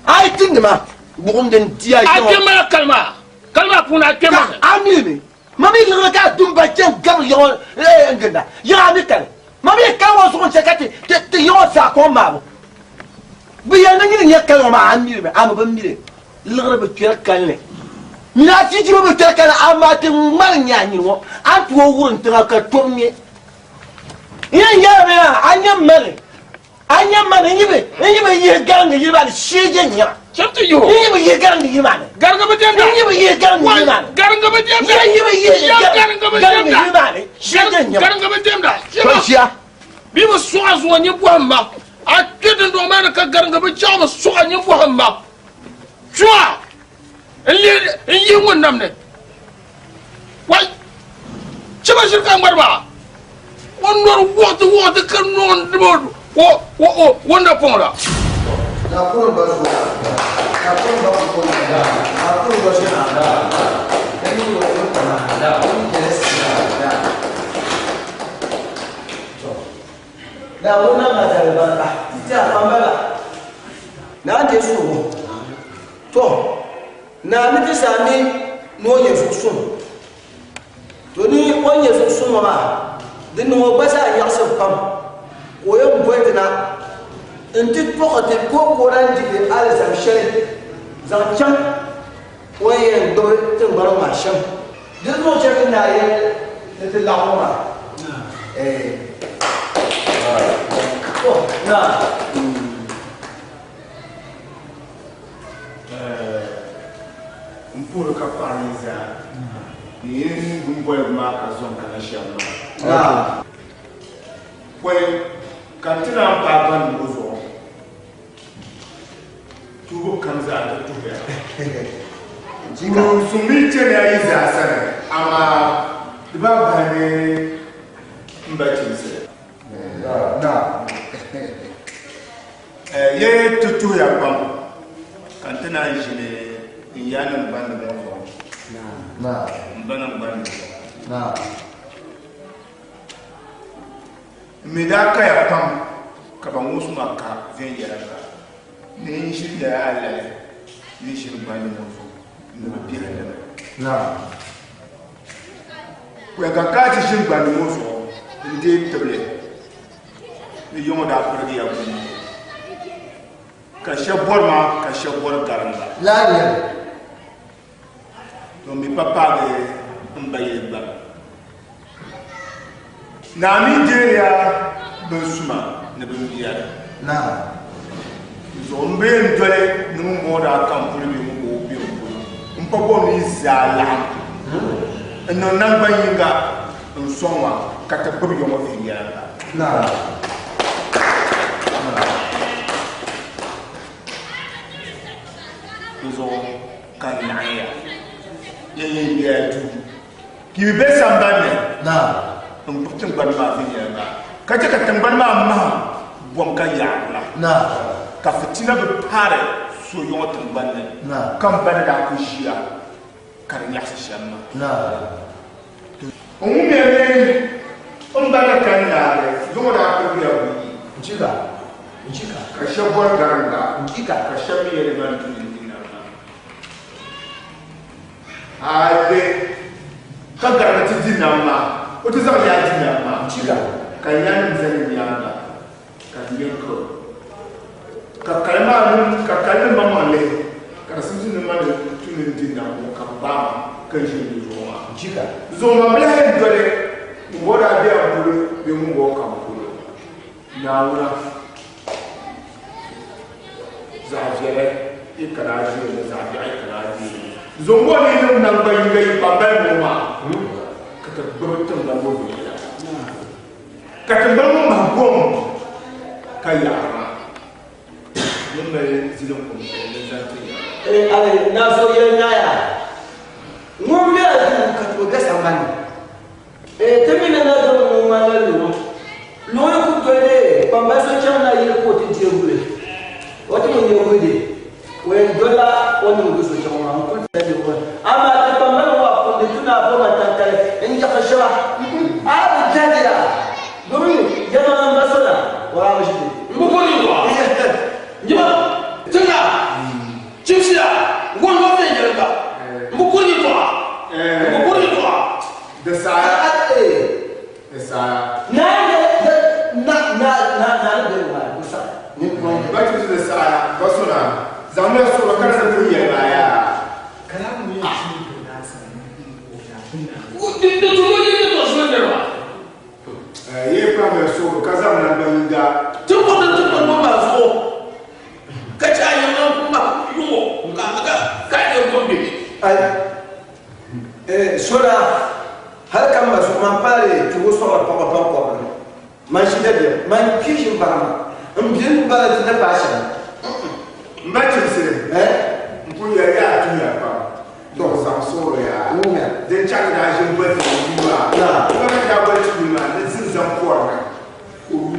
A yi ti nima buɣim din di a A yiŋɔ. kpɛm maa kalima. Kalima puuni a kpɛm maa. Ka a mi mi. Ma mi liɣiri ka a dumba chɛn gari yiŋɔ n ginda. Yiŋɔ a mi kali. Ma mi kali ŋɔ zuɣu n chɛ ka ti ti yiŋɔ zaa kɔŋ maabu. Bɛ yɛli ni nyini nyɛ kali ŋɔ maa a miri mi, a mi bi miri. Liɣiri bi kpɛri kalinli. Nyini a chichibu bi kpɛri kalinli amaa ti ŋmari nyɛ a nyini ŋɔ a ni tooi wurim tiŋa ka tɔbu ŋme. N yɛn yɛli mi maa a nyɛ mani, a nyɛ mani n yi bi n yi bi yihi gariŋgi yili maa ni shee je nya. Cham ti yihi o. N yi bi yihi gariŋgi yili maa ni. Gariŋgi bi diɛmda. N yi bi yihi gariŋgi yili maa ni. Gariŋgi bi diɛmda. N yi bi yihi Ya gariŋgi bi gariŋgi diɛmda. yili maa ni shee je nya. Gariŋgi bi diɛmda. Tɔ ʒiya. Bɛ bi sɔɣi zuɣu nyɛ bɔhim ma. A kpe dundɔŋ maa ni ka gariŋgi bi chaɣ bi sɔɣi nyɛ bɔhim ma. Chɔa n yihi ŋun nam ni. Wai! Chɛ ba ʒiri ka ŋmari maa. O nɔri wuɣiti wuɣiti ka nɔŋ dim o napɔŋ la. Naawuni na ma zali barika ti a kpambala. Naa n-deei suhigu. Tɔ! Naa ni ti saa mi ni o nyɛ zuɣusuŋ. To ni o ni nyɛ zuɣusuŋ ŋɔ maa, di niŋ o gba zaa nyaɣisim pam ka o yɛn boli ti na nti kpuɣi ti ka o ka o lahi di ti alizam shɛli zaŋ chaŋ o ni yɛn gbubi tiŋgbani ŋɔ maa shɛm. Di zuɣu chɛ ka naa yɛli ni ti laɣim ŋɔ maa. To, naa. N puhiri ka paɣa yi zaa ni yi ni bini boligu maa ka zɔŋ kana shɛm maa. Pɔi ka n ti naan paai gbandi ŋɔ zuɣu, tuhibu kam zaa ti tuhiya. Kuruŋ mi chɛniya yi zaa sani, amaa di baa bahi ni m ba Chimsi. Yi ti tuhiya pam ka n ti naan ʒini n yaannim gbandi ŋɔ zuɣu, m banim gbandi zuɣu. M mi daa kaya pam ka ba ŋus ma ka viɛnyɛliŋga ni n ʒiri nyɛla alali ni ʒiri gbandi ŋɔ zuɣu ni bɛ biɛhi li mi. Pɔi ka ka ti ʒini gbandi ŋɔ zuɣu n-deei tibili ni yiŋɔ daa pirigiya buyi ka shɛba bɔri ma ka shɛba bɔri gariŋga. To mi pa paagi m ba yili gba. Naa mi deeriya bin suma ni bin biɛri. Zuɣu m bi yɛn doli ni ŋun bɔŋɔ daa ka m puli bee ŋun bɔŋɔ be m polo. M pa bɔri ni yi zaa laɣim n niŋ naŋgban yiŋga n sɔŋ ma ka ti gbubi ya ŋɔ viɛnyɛliŋga. Di zuɣu ka n laɣim ya. Yɛn yɛn bela duu ka yi bi be samban ni n-gbubi tiŋgbani maa viɛnyɛliŋga, ka chɛ ka tiŋgbani maa mahim bom ka yaɣigula, ka fitina bi paari so yɔŋɔ tiŋgbani ni, ka m ba ni daa kul ʒiya ka di nyaɣisi shɛm maa. N wumya ni m ba ni kani naagi zuŋɔ daa pirigila buyi, ka shɛb bɔri garinga, ka shɛb mi yɛli man tuuli n-di nam maa. Aai ka garigi ti di nam maa, o ti zaŋ yaa di nam maa ka yanim zani nyaaŋa ka di yɛn ka o. Ka kali maa ni ka kali ni maŋmaŋ lihi ka di simsi ni ma ni tu ni n di nam ŋɔ ka bɛ gbaai ma ka n ʒi n zuɣu maa. Zuɣu maa bi lahi yɛn doli ŋumbɔŋɔ daa be a polo bee ŋumbɔŋɔ ka m polo. Naawuna zaɣ viɛla yi kana a deei li, zaɣ biɛɣu yi kana a deei li. Zombɔ ni niŋ naŋgban yinga yi kpambali ŋɔ maa, ka ti gbubi tiŋgbani ŋɔ viɛnyɛla, ka tiŋgbani ŋɔ mahi gom ka yaɣiri maa ni mali ziliŋ kum shɛli ni zaŋ ti ya. Ee Ali Nazo yɛli Naya, Ŋun be a duu ka ti o be sambani. Ee, ti mi ni na zaŋ ŋun ŋmanila luŋa. Luŋa yi ku doli kpambali so chaŋ na yili ka o ti deei guli. O ti mi nya guli di, o yɛn dolila o ni niŋ do so chaŋ maa n-kuli ti deei guli. Amaa ti kpambali ŋɔ pundi tu ni a bo ma tankali n-yaɣi shɛba. A bi jɛndi ya domin yɛlimaŋli m ba so na, o daa bi ʒi ti. M bi bɔri yi waa. Nyima, tiŋa, chimsiya, ŋun ŋɔ viɛnyɛliŋga. M bi bɔri yɛtɔɣa. M bi bɔri yɛtɔɣa. Di saha di saha. Ba ti di saha ba sona zaŋmiya suɣulo ka di pun yɛli maa yaa. Yi kpahimiya suɣulo ka zaŋ nangban yinga. Ti kɔŋ ti kpani maa zuɣu ka chɛ a yiŋ ŋan yuŋɔ ka a nyɛ gom bihi. Sola, hali ka m ma zuɣu man paali ti o sɔɣiri paɣaba ban kɔbiri ni, man ʒi dabiɛm, man kpi ʒim bara maa, m bili n bala di ni paai shɛm. M ba Chimsi, m pun yɛli ya a tuhiya pam, tɔ zaŋ suɣiri ya din chaŋ ti daa ʒi m-boli ti yuli maa, ti ba mi daa boli ti yuli maa ni zinzam pɔri ni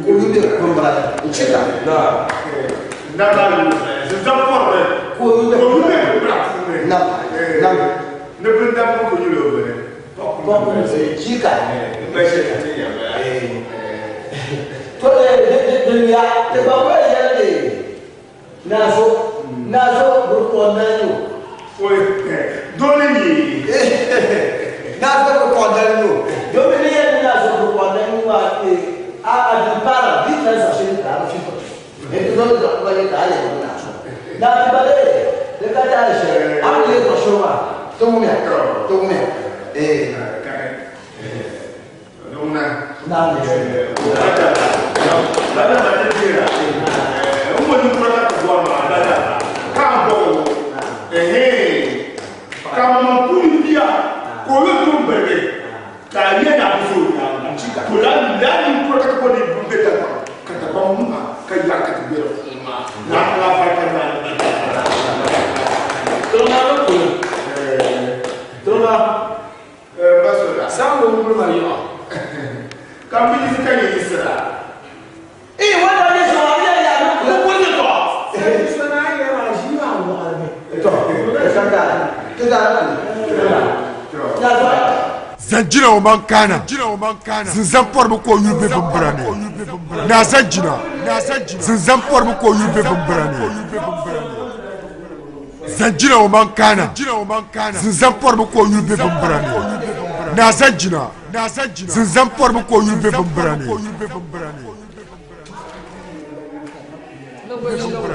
ka o yu bɛ bimbira ni n-chɛ ka. N daa baai yuli zinzam pɔri ni ka o yu bɛ bimbira puuni. Ni bindamma ku yuli o bini, Pɔhim jika. M ba shɛli ti yɛn bala. To din ya, ti gba kuli yɛli ni Nazo, Nazo burukɔndali ni o. Oi, doo ni yi. Nazo burukɔndali ni o. Domi ni yɛli ni Nazo burukɔndali ni maa, a a di paara, di tali zaɣ shɛli ka a bi fi pɔti. Di zo ni zaɣ kuba nyɛ ka a leei ŋun naai so. Naa ti ba lee di ka taali shɛli a ni leei zuɣu shuri maa, ti wumya, ti wumya, eeh. Naa ni Ka a yɛn a bi zo o nyaaŋa, to lala ninkura ka ti bɔri ni bɛ be Dagbaŋ, ka Dagbaŋ muha ka yaɣi ka ti be di puuni maa. Naɣila barika naa ni be Dagbaŋ. Tiŋa ni kuli. Tiŋa. Ba so daa. Saŋ bi wuli ma yiɣa. Ka m bi yiɣisi ka nyɛ yiɣisira. Ii, wanda nyɛ zuɣu a bi yɛli yaa ni kuli. N kuli yɛtɔɣa. Tɔ, ti daa kuli. Yaa zuɣu. Zanjina o man kana, zinzan pɔrimi ka o yuli be bimbira ni. Naa Zanjina, zinzan pɔrimi ka o yuli be bimbira ni. Zanjina o man kana, zinzan pɔrimi ka o yuli be bimbira ni. Naa Zanjina, zinzan pɔrimi ka o yuli be bimbira ni.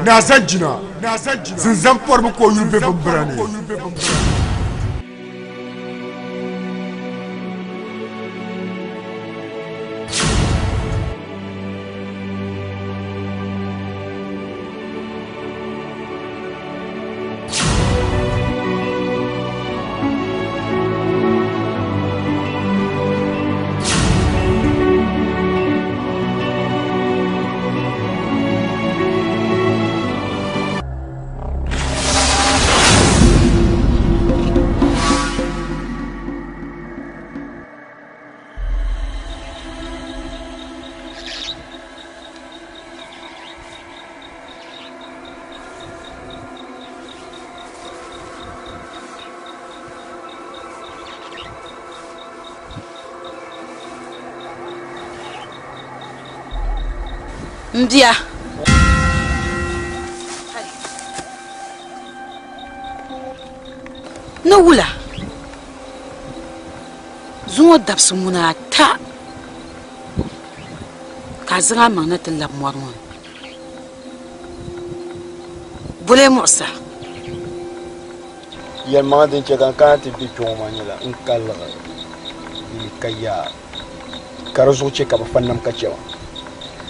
Naa Zanjina, zinzan pɔrimi ka o yuli be bimbira ni. M bia. Ni wula? Zuŋɔ dabisi muna ata ka a zaŋ a maŋ na ti labi mɔri ŋɔ ni. Bole muɣisa. Yɛlimaŋli din chɛ ka n kana ti be kpe ŋɔ maa nyɛla n ka liɣiri bee ka yaa ka di zuɣu chɛ ka bɛ fa nam ka chɛ ma,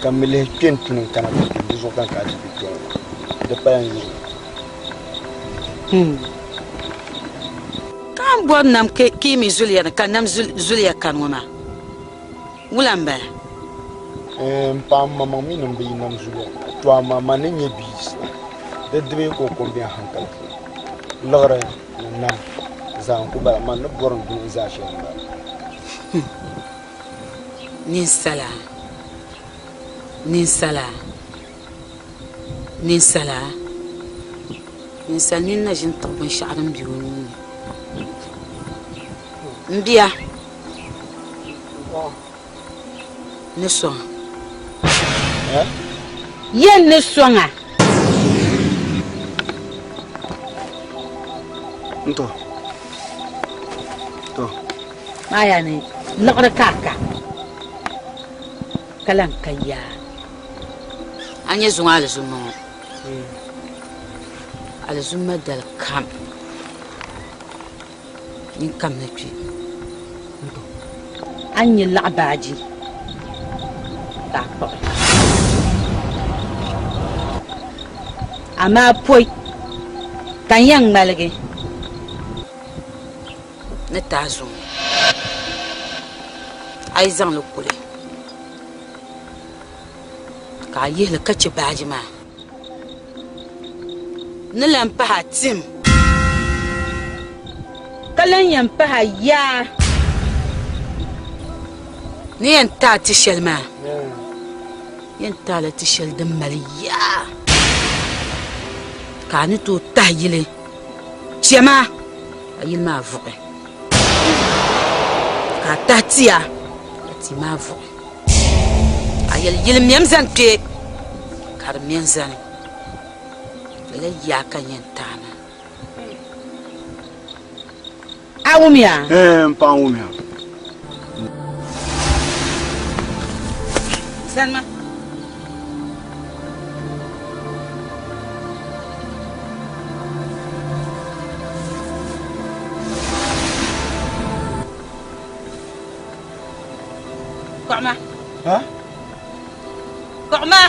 ka m mi lihi kpe n tuni n kana ti kpe, di zuɣu ka n kana ti be kpe ŋɔ maa. Di pala n yuli. Ka a ni bɔri nam ka yi mi zuliya ni ka nam zuliya kani ŋɔ maa, wula m-bala? N paɣ m maŋmaŋ mi ni m bi yi nam zuliya ni, to amaa man ni nyɛ bia yisa di dibi ka o ko m-be n haŋkali puuni. Liɣiri ni nam zaa n-ku bala, man ni bɔri n duni n zaa shɛli m-bala. Ninsala, ninsala, ninsala, ninsal nini na ʒini tiɣi binshɛɣu din be o nuu ni. M bia, ni sɔŋ a. Yɛn ni sɔŋ a. N-tɔ. Tɔ. Maa yaa ni liɣiri ka a ka, ka lan ka yaa. A nya zuŋɔ alizumma ŋɔ, alizumma dali kam nyin kamina kpe. A ni nya laɣ baaji ka a kpuɣi, amaa pɔi ka n yɛn ŋmaligi ni ti a zuŋɔ, a yi zaŋ li kuli ka a yihi li ka chɛ baaji maa ni lan pahi a tim, ka lan yɛn pahi a yaa ni yɛn ti a ti shɛli maa, yɛn ti a la ti shɛli din mali yaa ka a ni tooi tahi yili chɛma ka yili maa vuɣi, ka a tahi tia ka tia maa vuɣi. A yɛli yili mɛm zani kpe ka di mɛ n-zani. Lala yaa ka n yɛn ti a maa. A wumya? Ɛɛn, m paɣa n wumya. Zanima. Kpuɣima. Ha? Kpuɣima.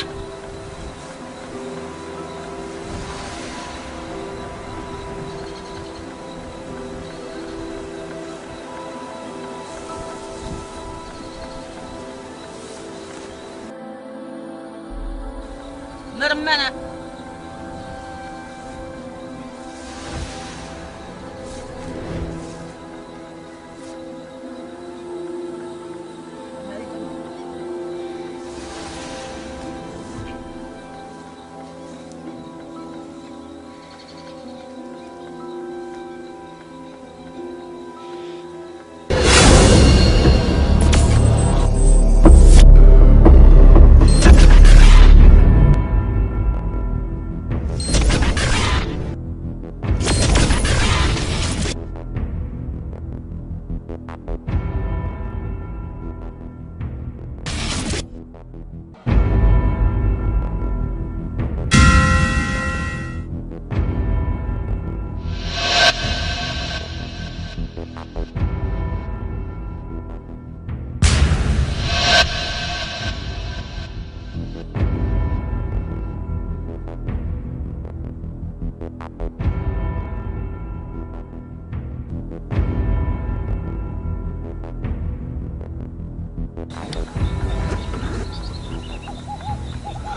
Miri mana.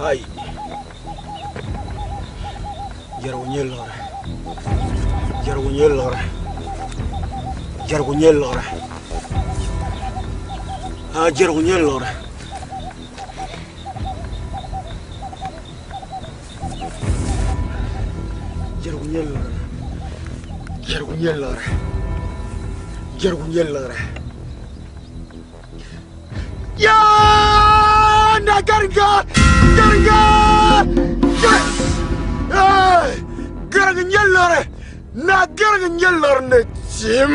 Hai. Jɛrigu nyɛ liɣiri. Jɛrigu nyɛ liɣiri. Jɛrigu nyɛ liɣiri. Ah, jɛrigu nyɛ liɣiri. Jɛrigu nyɛ liɣiri. Jɛrigu nyɛ liɣiri. Jɛrigu nyɛ liɣiri. Yaa na gariga! Gariga! Garigi nyɛ liɣiri! Naa garigi nyɛ liɣiri ni tim!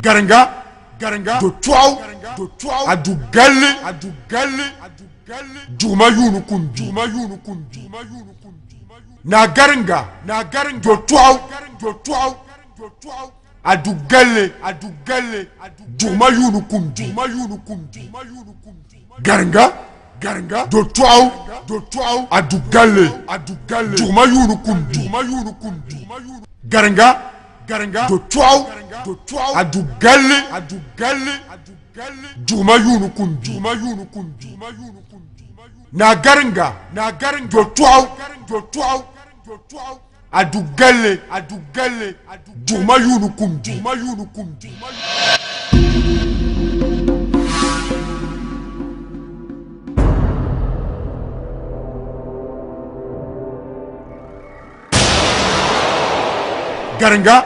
Garinga garinga do tɔɣu do tɔɣu a du galli a du galli juguma yuuni kun juguma yuuni kun naa garinga naa garinga do tɔɣu do tɔɣu a du galli a du galli juguma yuuni kun juguma yuuni kun garinga garinga do tɔɣu do tɔɣu a du galli a du galli juguma yuuni kun juguma yuuni kun garinga garinga do tɔɣu do tɔɣu a du galli a du galli juguma yuuni kun juguma yuuni kun naa garinga naa garinga do tɔɣu do tɔɣu a du galli a du galli juguma yuuni kun juguma yuuni kun Garinga,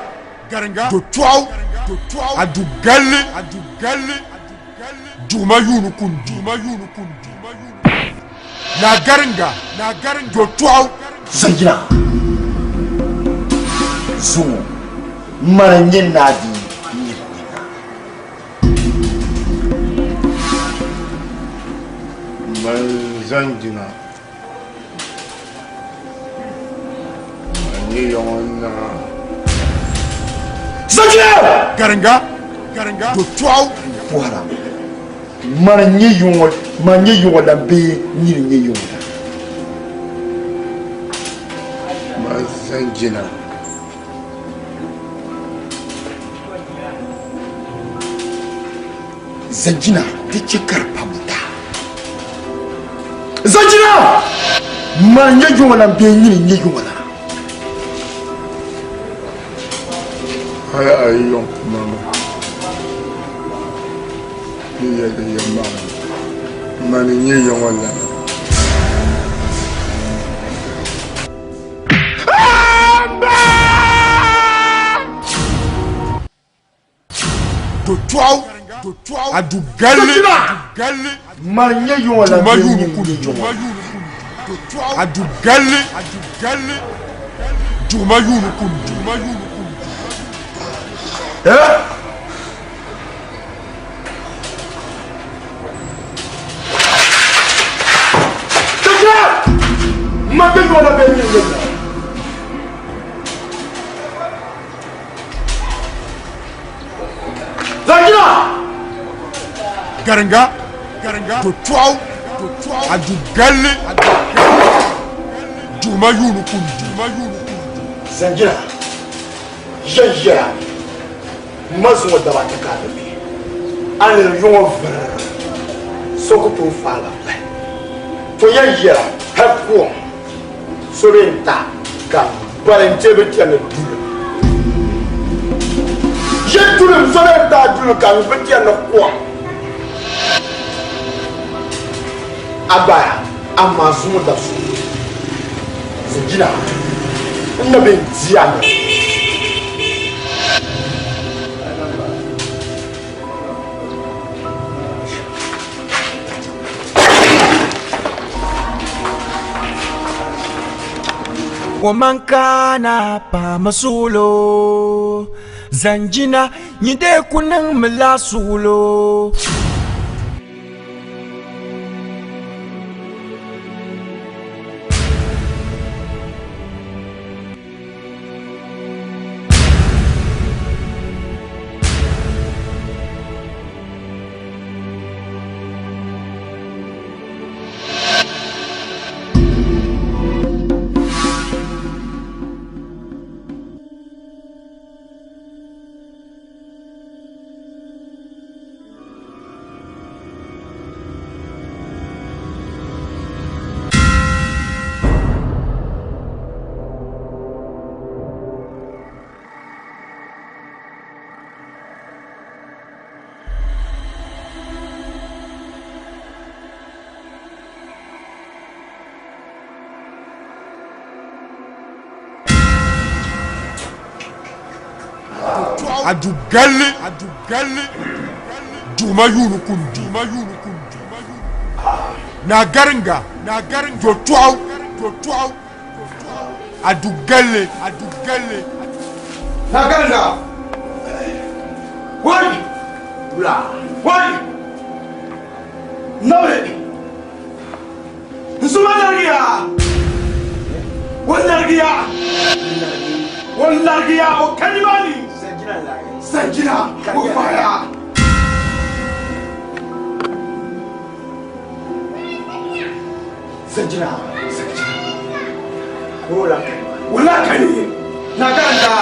garinga, do tɔɣu, do tɔɣu, a du galli, a du galli, duɣuma yuuni kun duɣuma yuuni kun Naa Garinga, Naa Garinga, do tɔɣu. Zanjina zuŋɔ mani n-nyɛ naa bia n-nyɛ naa. Mani Zanjina Mani nyɛ yɔŋɔ naa. Zanjina! Garinga, garinga, do tɔɣu. Bɔhira mani n-nyɛ yɔŋɔ, mani n-nyɛ yɔŋɔ lan bee nyini n-nyɛ yɔŋɔ lan? Mani Zanjina. Zanjina di chɛ ka di pa buta. Zanjina! Mani n-nyɛ yɔŋɔ lan bee nyini n-nyɛ yɔŋɔ lan? Hali a yi yɔŋ mama ni yɛli yɛlimaŋli, mani n-nyɛ yɔŋɔ lana. Do tɔɣu, a du galli, Mani n-nyɛ yɔŋɔ lan duɣuma bee yuuni nyini kun n-nyɛ yɔŋɔ lan? A du galli, duɣuma yuuni kun Eh? Zanjina! Mani n-nyɛ yɔŋɔ lan bee nyini n-nyɛ yɔŋɔ lan? Zanjina! Garinga, garinga, do tɔɣu, a du galli, duɣuma yuuni kun Zanjina, yɛn yɛra ma zuŋɔ daba ata ka a bi be, a ni yɔŋɔ virr so ku tooi faai la bahi. To yɛn yɛra hal kom so bee n-ta ka bali n-chɛ bɛ chani duli. Yi duli so bee n-ta duli ka bɛ chani kom. A gbaya, amaa zuŋɔ dabisili zinjina n na be n-di a ni. Womankana paama suɣulo Zanjina nyide ku niŋmi la suɣulo. A du galli, a du galli, duguma yuuni kun duguma yuuni kun Naa Garinga, Naa Garinga, do tɔɣu, do tɔɣu, a du galli, a du galli. Naa Garinga, wai, wula, wai, nabi, nsuma larigiya, o larigiya, o larigiya, o kanimani, sanjina, o faya. Sanjina, sanjina, o la kani, o la kani, Naa Garinga.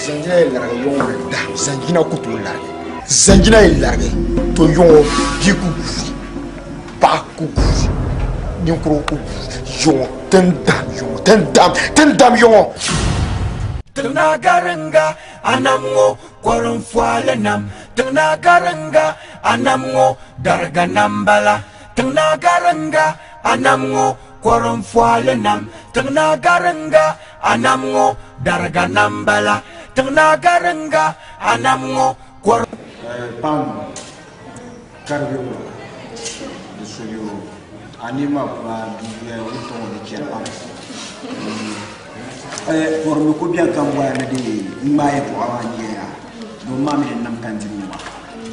Zanjina ye larigi yɔŋɔ ni dahim zanjina ku tooi larigi zanjina ye larigi to yɔŋɔ bia ku guui paɣa ku guui ninkurigu ku guui yɔŋɔ tin dahim yɔŋɔ tin dahim tin dahim yɔŋɔ. Tiŋnaa Garinga a nam ŋɔ kɔrinfɔali nam Tiŋnaa Garinga a nam ŋɔ dariga nam bala Tiŋnaa Garinga a nam ŋɔ. Kɔrinfɔli nam tiŋ naa garinga a nam ŋɔ dariga nam bala tiŋ naa garinga a nam ŋɔ kɔr. Pam karibi ŋɔ di suliyo a ni ma kuma bia wuntaŋ ŋɔ di chɛri pam kɔrimi ko biɛni ka n bɔra ni di ŋmaai yɛltɔɣa maa n-yɛra domi maa mi di nam ka n diri ŋɔ maa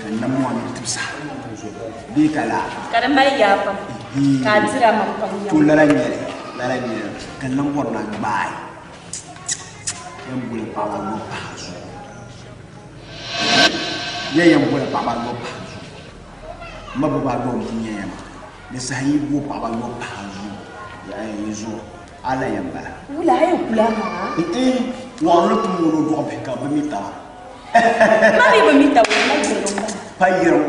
ka n nam maa mi di tibisa bee ka laa Ka di mali yaa pam ka a dira maŋ pam to lala n-nyɛ li lala n-nyɛ li ka n lan bɔri ni a gbaai yɛn boli paɣaba ayɔbu pahi a zuɣu ya yɛn boli paɣaba ayɔbu pahi a zuɣu m ma biba ayɔbu m-pun nyɛ ya maa di saha yi bo paɣaba ayɔbu pahi a zuɣu yi zuɣu a la yɛn bala. Wula a yɛn kula maa? Wɔɣiri tum ŋɔ ni o dɔɣi bihi ka bɛ mi taba. Ma mi bi mi taba o mali yiriŋ bala. Pa yiriŋ.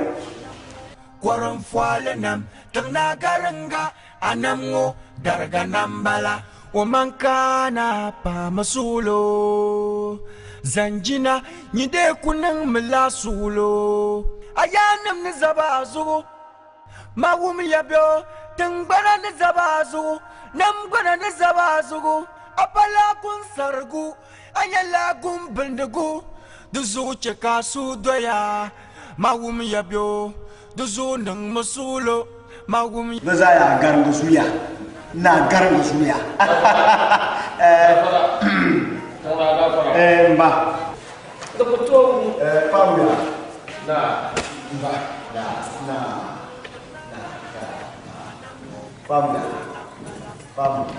Kɔrinfɔli nam tiŋ naa garinga a nam ŋɔ dariga nam bala o man kana paami suɣulo zanjina nyi dee ku niŋmi la suɣulo a yaannim ni zaba a zuɣu Ma wum ya bɛ o tiŋgbana ni zaba a zuɣu, namgbana ni zaba a zuɣu, a pala kunsarigu, a nyɛla gumbindigu, di zuɣu chɛ ka a suhu doya. Ma wum ya bɛ o, di zuɣu niŋmi suɣilo. Ma wum. Bɛ zaa yaa garingi zuliya, naa garingi zuliya. Eh, mba. Di ku tooi wum. Eh, pamia. Naa, mba. Naa, naa, naa, naa, pamia, pamia.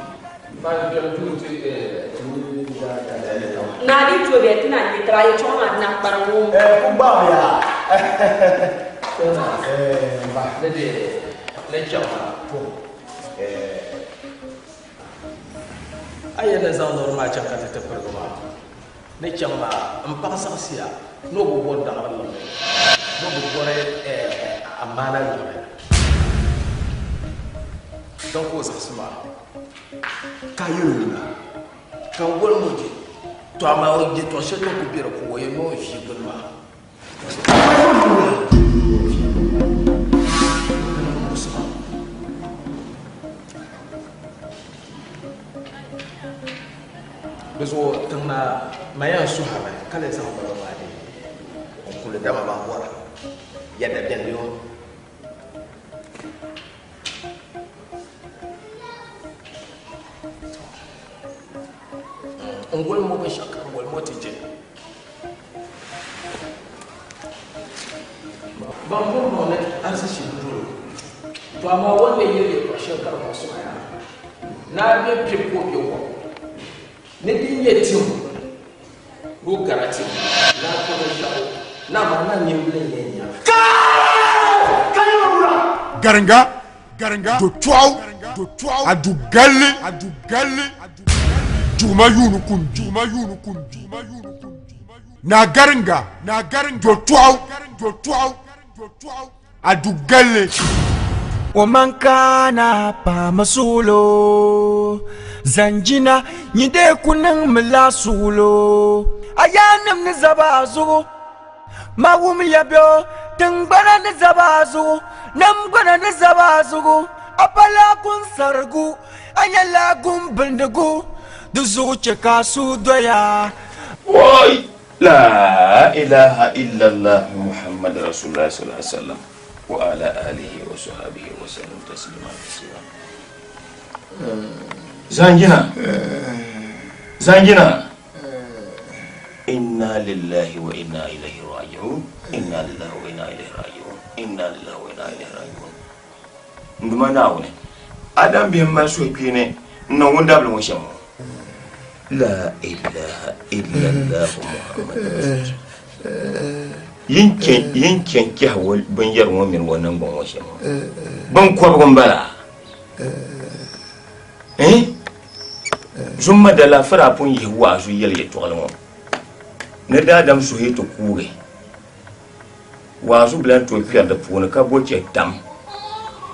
Naa di tooi bɛ ti na nyɛ taba yɛltɔɣa maa na kpariŋ ŋɔ. Eh, ku gbaamiya. Eh, mba. Ni di ni chaŋ maa. To. Eh. A yɛn ni zaŋ nɔri maa chaŋ ka ti ti pirigi maa. Ni chaŋ maa, m paɣa saɣisiya ni o bi bɔri daɣiri liɣiri, ni o bi bɔri amaana liɣiri. Din ka o zaɣisi maa. Ka a yɛl o nina. Ka n golim o je, tɔ amaa o yɛtɔɣ shɛli din kul be di puuni, o yɛn niŋ o ʒii gbini maa. Di zuɣu tiŋ naa ma yɛn suhimi ka lee zaŋ bala maa deei n-kuli dama ban bɔra yɛda beni yoo. N goli mo binshɛɣu ka n goli mo ti je. Ban bɔri ŋɔ ni arzichi n-dol o. To amaa o ni lee yɛli yɛtɔɣ shɛli ka di muɣisi ma yaa. Naa be kpe ka o be wɔbu ni din nyɛ tim ni o gara tim naa ka binshɛɣu ni amaa naa nimbila n-yɛn nya. Garinga, garinga, do tɔɣu, do tɔɣu, a du galli, a du galli, juguma yuuni kun, juguma yuuni kun, juguma yuuni kun. Naa garinga, naa garinga, do tɔɣu, do tɔɣu, do tɔɣu, a du galli. O man kana paami suɣulo zanjina nyi dee ku niŋmi la suɣulo a yaannim ni zaba a zuɣu ma wum ya bɛ o tiŋgbana ni zaba a zuɣu namgbana ni zaba a zuɣu a pala kunsarigu a nyɛla gumbindigu di zuɣu chɛ ka a suhu doya. Oi! La ilaha illallah Muhammad Rasulullah sallallahu alaihi wasallam wa ala alihi wa sahbihi wa sallam taslima kaseera. Zanjina. Zanjina. Inna lillahi wa inna ilaihi raji'un. Inna lillahi wa inna ilaihi raji'un. Inna lillahi wa inna ilaihi raji'un. N Duuma Naawuni, Adam bihi m-mali suhukpeeni n-niŋ wundabili ŋɔ shɛm ŋɔ. La ilaha illallah Muhammad Rasulullah. Yin chɛ n-chɛhi binyɛri ŋɔ mini o niŋgbuŋ ŋɔ shɛm ŋɔ. Biŋkɔbigu m-bala. Eh? Zumma dala fara pun yihi waazu yɛli yɛtɔɣili ŋɔ ni daadam suhu ti kuugi. Waazu bi lahi tooi kpɛri di puuni ka bo chɛ tam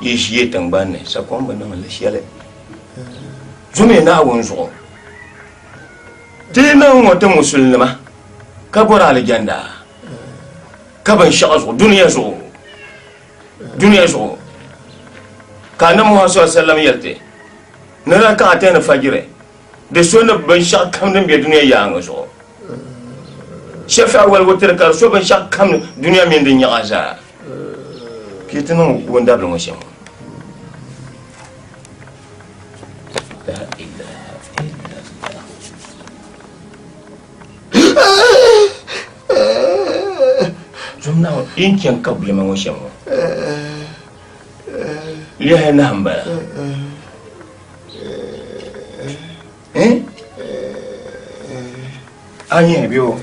yi ʒiɛ tiŋgbani ni sakom bi niŋ li shɛli. Zumi Naawuni zuɣu ti yi niŋ ŋɔ ti musulinima ka bɔri alijanda ka binshɛɣu zuɣu dunia zuɣu dunia zuɣu ka Anabi Muhammad sallallahu alaihi wasallam yɛli ti. Ni rak'atayn fajiri, di so ni binshɛɣu kam din be dunia yaaŋa zuɣu. Shafi'a wal witr ka di so binshɛɣu kam dunia mini di nyaɣa zaa. Ka yi ti niŋ wundabili ŋɔ shɛm ŋɔ. La ilaha illallah. Zum Naawuni, yi ni chani ka buyima ŋɔ shɛm ŋɔ. Lihi nahi m-bala. Eh? A nyɛ bɛ o.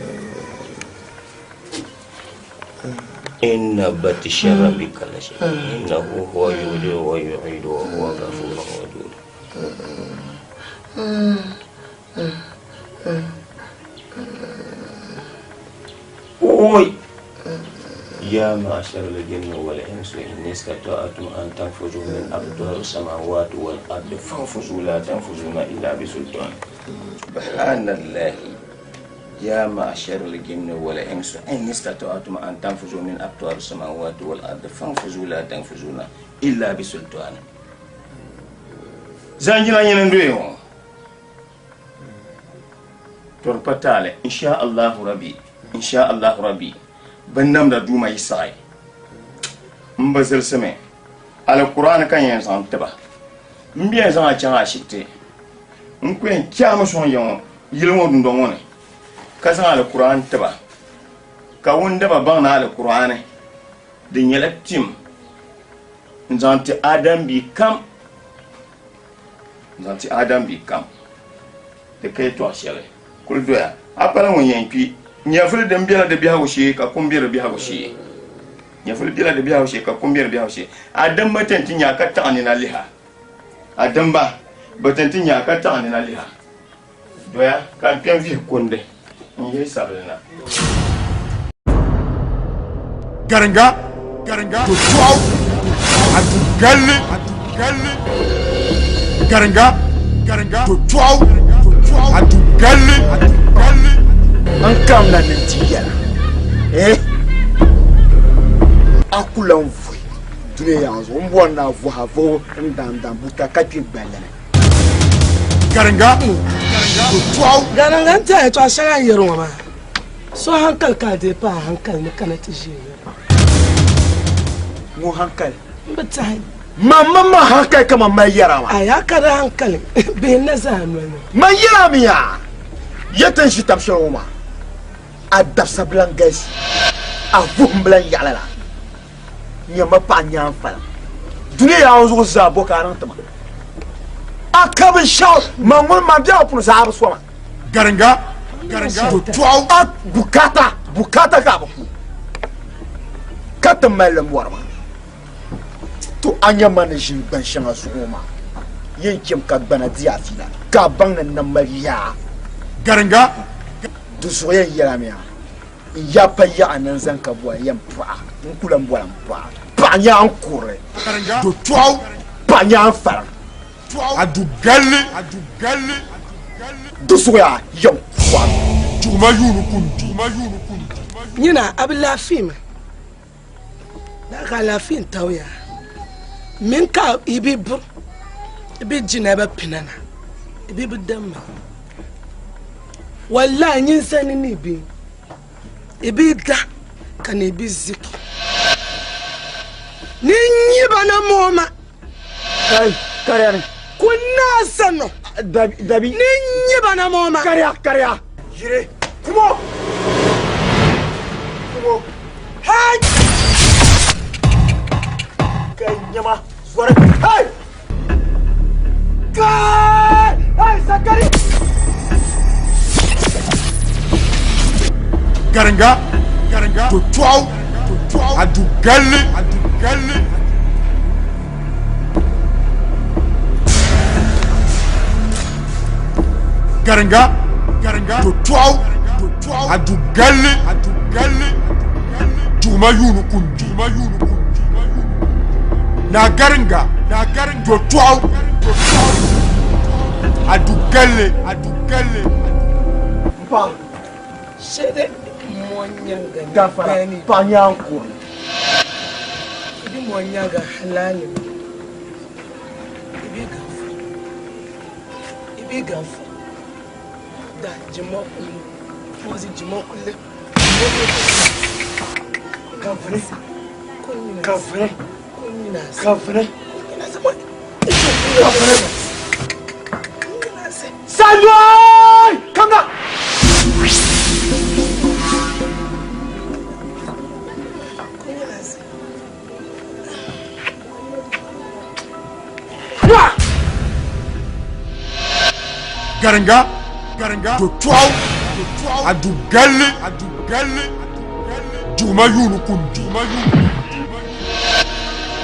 Inna batisha rabbika la shadid. Innahu huwa yubdi'u wa yu'idu wa huwa ghafurun wadud. Oi! Ya ma'ashar al-jinni wal insi in istata'tum an tanfuzu min aqtari samawati wal ardi fanfuzu la tanfuzuna illa bi sultan. Subhanallahi. Ya ma'ashar al-jinni wal insi in istata'tum an tanfuzu min aqtari samawati wal ardi fanfuzu la tanfuzuna illa bi sultan. Zanjina nyini ndoye ŋɔ. To di pa taali, insha Allahu Rabbi, insha Allahu Rabbi, binnamda Duuma yi saɣi m bi zilisimi Alkur'aani ka n yɛn zaŋ ti ba. M bi yɛn zaŋ a chaŋ ashibiti, n ku yɛn chaami sɔŋ ya ŋɔ yili ŋɔ dundɔŋ ŋɔ ni ka zaŋ Alkur'aani ti ba, ka wundaba baŋ ni Alkur'aani di nyɛla tim n zaŋ ti Adam bia kam. N zaŋ ti Adam bia kam, di ka yɛtɔɣ shɛli kul doya. A pala ŋun yɛn kpi. Nyɛvili din bela di biɛhigu shee ka kum be di biɛhigu shee. Nyɛvili bela di biɛhigu shee ka kum be di biɛhigu shee. A dimba ti nti nya a ka taɣi nina liha. A dimba bi ti nti nya a ka taɣi nina liha. Doya ka n kpe n-vihi kundi n-yihi sabili na. Garinga, garinga, do tɔɣu, a du galli, a du galli. Garinga, garinga, do tɔɣu, a du galli, a du galli. N kamina ni n ti yɛla, eh? A ku lan vuhi dunia yaŋ zuɣu, m bɔri ni a vuhi a vuhibu n daŋdaŋ buta ka kpi gballi ni. Garinga, do tɔɣu. Garinga n tiɛha yɛtɔɣa shɛli a ni yɛri ŋɔ maa so hankali ka a deei paai hankali ni kana ti ʒi n yɛra. Ŋɔ hankali? M bi tiɛhi. Man ma ma hankali ka man mali yɛra maa. A yaa ka di hankali bihi n na zaa noli ni. Man yɛra mi yaa yɛ ti ni ʒi tab shɛli ŋɔ maa a dabisa bi lan galisi a vuhim bi lan yaɣili la. Nyama paɣa nyaanfala. Dunia yaa ŋɔ zuɣu zaa bɔ ka a niŋ ti ma? A ka binshɛɣu man ŋuni man biɛhigu puuni zaa bi so ma. Garinga, garinga, do tɔɣu. A bukata, bukata ka a bi ku ka ti mali li mɔri maa. To a nya ma ni ʒini gban shɛŋa zuɣu ŋɔ maa yɛn chɛmi ka gbana di a fiila ka a baŋ ni n na mali yaa. Garinga. Di zuɣu yɛn yɛla mi a. N ya pa yaɣa ni n zaŋ ka bɔli yɛn paɣa n ku lan bɔla m paɣa. Paɣa nyaan kurili. Do tɔɣu. Paɣa nyaan faliŋ. A du galli. A du galli. Di zuɣuya yɛm kɔri. Juguma yuuni kundi. Juguma yuuni kundi. Nyina a bi laafee mi. Daa ka alaafee n tabi ya. Min ka i bi bur i bi jinaba pina na i bi bi damma. Wallahi nyinsani ni bi i bi da ka ni bi ziki. Ni nyiba na mooma. Kai, kariya ni. Ku naa sano. Dabi, dabi. Ni nyiba na mooma. Kariya, kariya. Yire, kumo. Kumo. Hey! Kai, nyama, zɔri. Hey! Kai! Hey, Sakari! Garinga, garinga, do tɔɣu, do tɔɣu, a du galli, a du galli. Garinga, garinga, do tɔɣu, do tɔɣu, a du galli, a du galli. Juguma yuuni kundi, juguma yuuni kundi. Naa garinga, naa garinga, do tɔɣu, do tɔɣu, a du galli, a du galli. Paɣa. Shɛli mɔnyanga ni Gafara, bɛni. paɣa nyaan kurili. Di mɔnyanga halali mi. Di bɛ gafara. bee ganfuni da jimɔ kulli mozi jimɔ kulli Ganfuni ganfuni ganfuni ganfuni Sanjoy kamna Garinga garinga do tɔɣu a du galli a du galli juguma yuuni kun juguma yuuni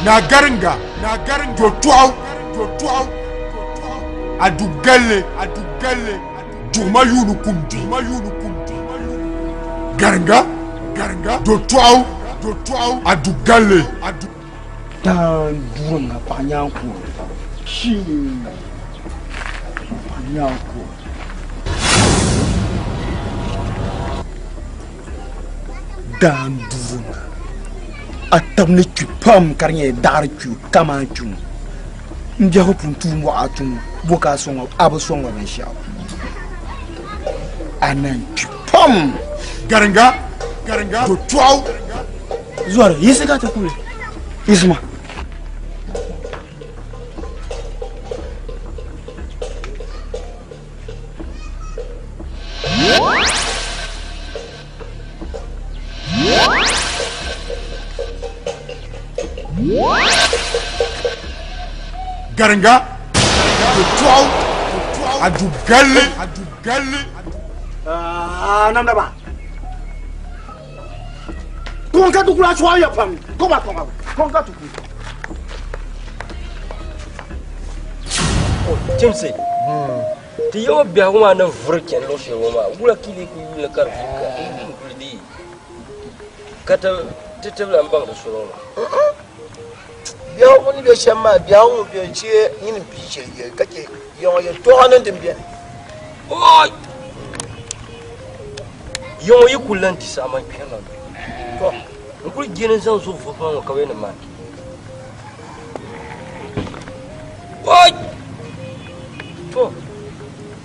naa garinga naa garinga do tɔɣu do tɔɣu a du galli a du galli juguma yuuni kun juguma yuuni kun garinga garinga do tɔɣu do tɔɣu a du galli a du Daan durim na paɣa nyaankuo shii paɣa nyaankuo. Daan durim na a tabi ni kpi pam ka di nyɛla daɣari kpi kaman kpi ŋɔ n biɛhigu pun tuui mɔɣu a tum bo ka a sɔŋ a bi sɔŋ ma binshɛɣu a na kpi pam. Garinga garinga do tɔɣu Zɔri yiɣisi ka ti kuli yiɣisima. Garinga do tɔɣu a du galli a du galli. Aa namda ba. Kɔn ka tukula sɔɣa ya pam kɔba kɔba kɔn ka tukula. Chimsi ti yɛŋɔ biɛhigu maa ni vuri chani luɣ shɛli ŋɔ maa wula ka yi lee kuli yuli ni ka di vuri ka n kuli dii ka ti tibila n baŋ di soli ŋɔ maa. Biɛhigu ni be shɛm maa biɛhigu ŋun be chɛ nyini m-pii shɛli yɛli ka chɛ yɛŋɔ yɛltɔɣa ni din beni. Oi! Yiŋɔ yi kuli lan di saha man kpɛrila mi. To, n kuli je ni n zaŋ zuɣu vuhi maa ŋɔ ka bɛ ni maani. Oi! To,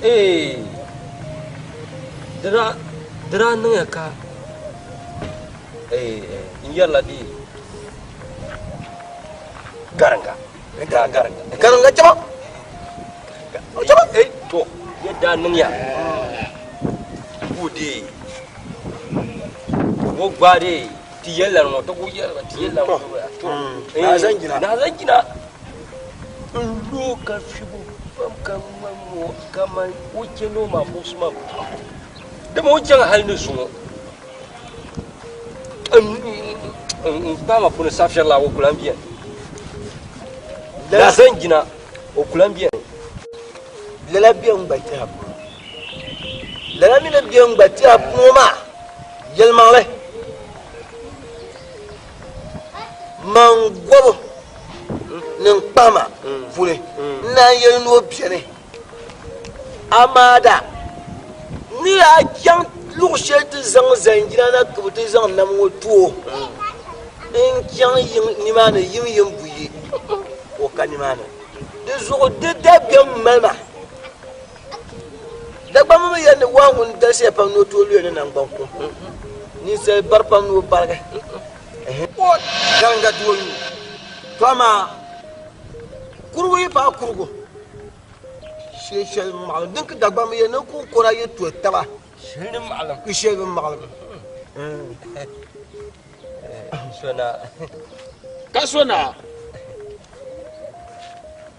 ee, di daa, di daa niŋya ka, ee, n yɛrila di gariŋga, n daa gariŋga. Gariŋga chama! Ee, to, ya daa niŋya. Ku o gbaari ti yɛlli ŋɔ ti ku yɛlli ti yɛlli ŋɔ to Naa zaŋ jina. Naa zaŋ jina n lo ka fibu pam ka ŋmani o kaman o chɛni o maa muɣisi ma pam dama o chaŋ hali ni zuŋɔ n kpaama puuni safiri la o ku lan beni naa zaŋ jina o ku lan beni Lala bɛ n gba tɛha puuni. Lala mi ni bɛ n gba tɛha puuni maa yɛlimaŋli man gɔbu ni n kpahima puuni n naan yɛli ni o beni amaa da ni daa chaŋ luɣ shɛli ti zaŋ zanjina na ka bɛ ti zaŋ nam ŋɔ ti o n chaŋ yiŋ nimaani yimyim buyi o ka nimaani. Di zuɣu di dabiɛm mali ma. Dagbamba mi yɛli ni waa ŋun galisiya pam ni o tooi luya ni naŋgban kuŋ. Ninsal bari pam ni o barigi. Garinga doo nuu. To amaa kurugu yi paai kurugu shee shɛli maɣilim din ka Dagbamba yɛli ni kuŋkɔra yi to taba shɛli bi maɣilim. Ka so naa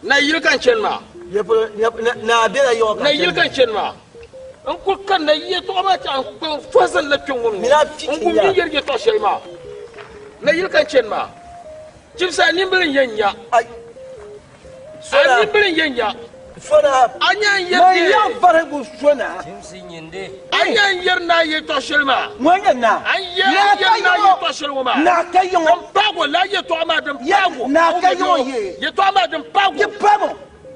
na yili ka n chani maa. Naa bela yiŋɔ ka Na yili ka n chani maa. N kuli ka na yɛtɔɣa maa ti n fɔzin la kpe ŋɔ ŋɔ. N gum din yɛri yɛtɔɣa shɛli maa. Na yili ka n chani maa. Chibisa a nimbili n yɛn nya. A nimbili n yɛn nya. A nya n yɛri Man ya varigu sona. A nya n yɛri naa yɛtɔɣa shɛli maa. Ŋɔ nyɛ naa. A yɛri naa yɛtɔɣa shɛli ŋɔ maa. Naa ka yiŋɔ. Din paago laa yɛtɔɣa maa din paago. Naa ka yiŋɔ ye. Yɛtɔɣa maa din paago. Di paago.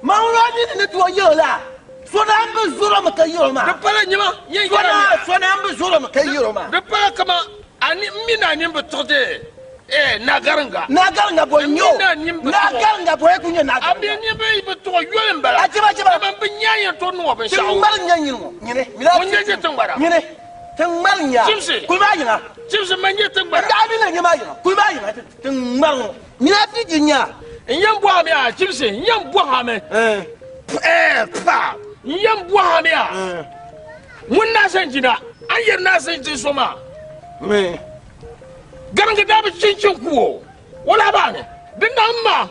Man ŋɔ ni ni tooi yɛli la. Sona n bi zɔrɔ mi ka yɛri maa. Di pala nyima. Yɛn yɛra mi. Sona n bi zɔrɔ mi ka yɛri maa. Di pala kama a ni n mi ni a nini bi tiɣi di. Eh, Nagaringa. Nagaringa bo nyo. Nagaringa bo ku nye Nagaringa. Abi ni be bi to yoli mbala. A cheba cheba. Man bi nya yen to no bin shawo. Tin mari nya nyin mo. Nyine. Mina. Mun nye tin gbara. Nyine. Tin mari nya. Chimsi. Kul ma yina. Chimsi man nye tin gbara. Da bi na nye ma yina. Kul ma yina. Tin mari mo. Mina fi ji nya. N yɛn bɔhimi a Chimsi, n yɛn bɔhimi. Eh. Eh, pa. N yɛn bɔhimi a. Ŋun na san jina. An yɛrɛ na san jin so ma. Me. Garinga daa bi chinchin ku o. Wala baa ni. Di nam ma.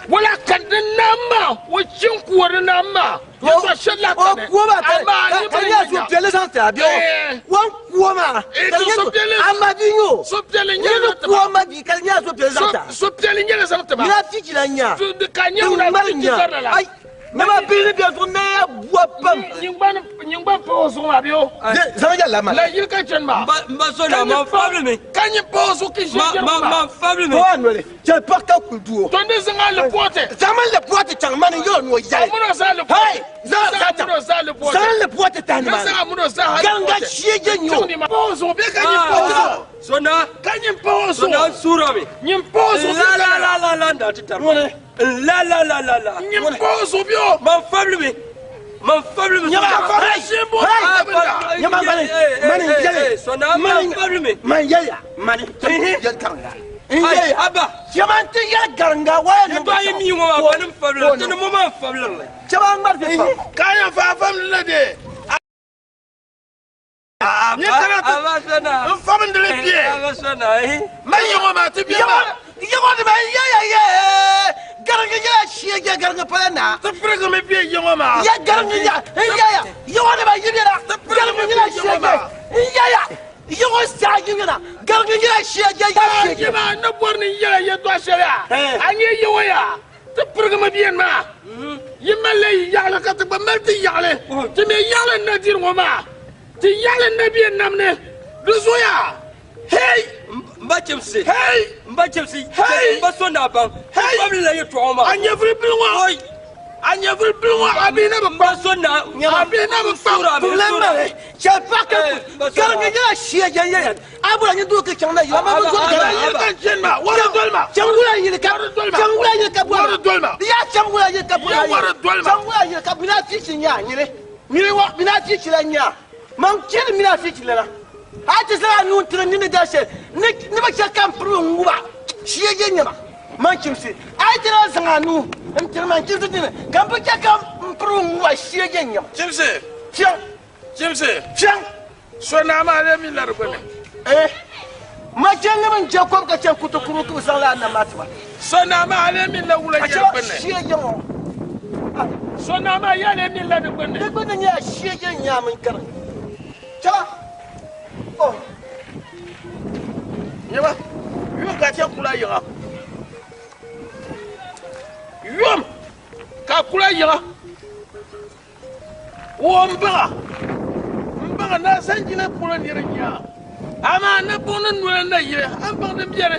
Wala ka di nam ma. O chin ku o di nam ma. Yɛtɔ shɛli la O kani. kuo ma ka Amaa ni ka bi nya nya. so piɛlli zaŋ ti a bɛ o. Eh. Wan kuo ma. Eh, Ka to nya so piɛlli. A ma bi nyo. So piɛlli Ni nyɛla bi zaŋ ti ma. kuo ma bi ka nya so piɛlli zaŋ ti a. So piɛlli nyɛla zaŋ ti ma. Mina fi ji la nya. Ka nyɛ ŋuna Tin mari fi nya. zarila la. Ai. Nema bili ni bɛ zuɣu ne ya bua pam. Nyingban pa o zuɣu maa bɛ o. Zaŋ yɛli la ma. La yili ka chani maa. N ba so na man fabili mi. Ka nyin pa o zuɣu ki ʒe jɛri Ma man fabili mi. Bɔ a noli. Chɛ pa ka kuli du o. To ni zaŋ a lipɔti. Zaŋ ma lipɔti chaŋ mani n yɛli ni o yɛli. A muna za lipɔti. Hey, zaŋ za chaŋ. Zaŋ za lipɔti. Zaŋ lipɔti tahi ni maa. Ni zaŋ a muna za ha Ganga shie je nyo. Chaŋ ni ma. Pa o zuɣu bɛ ka nyin pa o zuɣu. So na. Ka nyin pa o zuɣu. So na n suura mi. Nyin pa o zuɣu. La la la la la n daa ti tari. La la la la la. Nyin pa o zuɣu bɛ o. Man fabili mi. Man fabili mi. Nyama Hey! Hey! Nyama mani mani yɛli. So na man fabili mi. Man yɛli mani. Yɛli garinga. N Ai, yɛli. Abba. Caman ti yɛli garinga waya ni. Yɛtɔɣa yi mi ŋɔ maa ba ni n fabili la. Tini mo man fabili li. Caman ŋmari fi pam. Ka yɛn fa famili la de. Ni kana ti Abba so na. n famindili bɛ. Abba so na. Man yɛŋɔ maa ti bɛ maa. Yɛŋɔ di ma yɛ yɛ yɛ. Garinga yɛla shie jɛ garinga pala na. Ti pirigimi bɛ yɛŋɔ maa. Yɛ garinga yɛ n yɛ ya. Yɛŋɔ di ma yi bɛ na. Garinga yɛla shie jɛ n yɛ ya. Yɛŋɔ saa yi bɛ na. Garinga yɛla shie jɛ yɛ shie jɛ. Yɛma ne bɔri ni yɛla yɛtɔɣa shɛli a. A nyɛ yɛŋɔ ya. Ti pirigimi bɛ maa. Yi malila yi yaɣali ka ti gba mali ti yaɣali. Ti mi yaɣali n na diri ŋɔ maa. Ti yaɣali n na bɛ nam ni. Di zoya. Hey! N ba chimsi. Hey! N ba chimsi. Hey! N ba so na baŋ. Hey! N fabili la yɛtɔɣa maa. A nyɛvili bili ŋɔ. A nyɛvili bili ŋɔ a bihi na bi N ba so na. A bihi na bi kpaŋ. Problem mare. Chɛ pa ka garinga yɛla shie jɛ yɛ ya. A bɔra ni doo ka chaŋ na yi. A ma bi zɔri Ka yili ka chani maa. Wari doli ma. Chaŋ wula yili ka. Wari doli ma. Chaŋ wula yili ka bɔra. Wari doli ma. Ya chaŋ wula yili ka bɔra. Ya wari doli ma. Chaŋ wula yili ka mina fichi nya nyini. Nyini wa mina fichi la nya. Man chɛri mina fichi la la. A ti zaŋ a nuu tiri ni ni da shɛli ni ni bi chɛ ka n piri n ŋuba shie je nyɛma man chimsi a yi ti na zaŋ a nuu n tiri man chimsi dini ka n bi chɛ ka n piri n ŋuba shie je nyɛma. Chimsi. Fiɛŋ. Chimsi. Fiɛŋ. So naa maa lee mi la di gbuni. Eh. Ma chɛ ni bin jɛ kom ka chɛ kutu kuru ka bi zaŋ la a nam maa ti ba. So naa maa lee mi la wula A yɛli chɛ gbunni. shie je ŋɔ. So naa maa yaa lee mi la di gbunni. Di gbunni nyɛla shie je nya min karinga. Chɛba. Oh. Nyɛba yom ka chɛ kula yiŋa. Yom ka kula yiŋa. Wo n baŋa. N baŋa na sanjina polo nira nya. Amaa na buŋ ni noli na yili an baŋ din biɛni.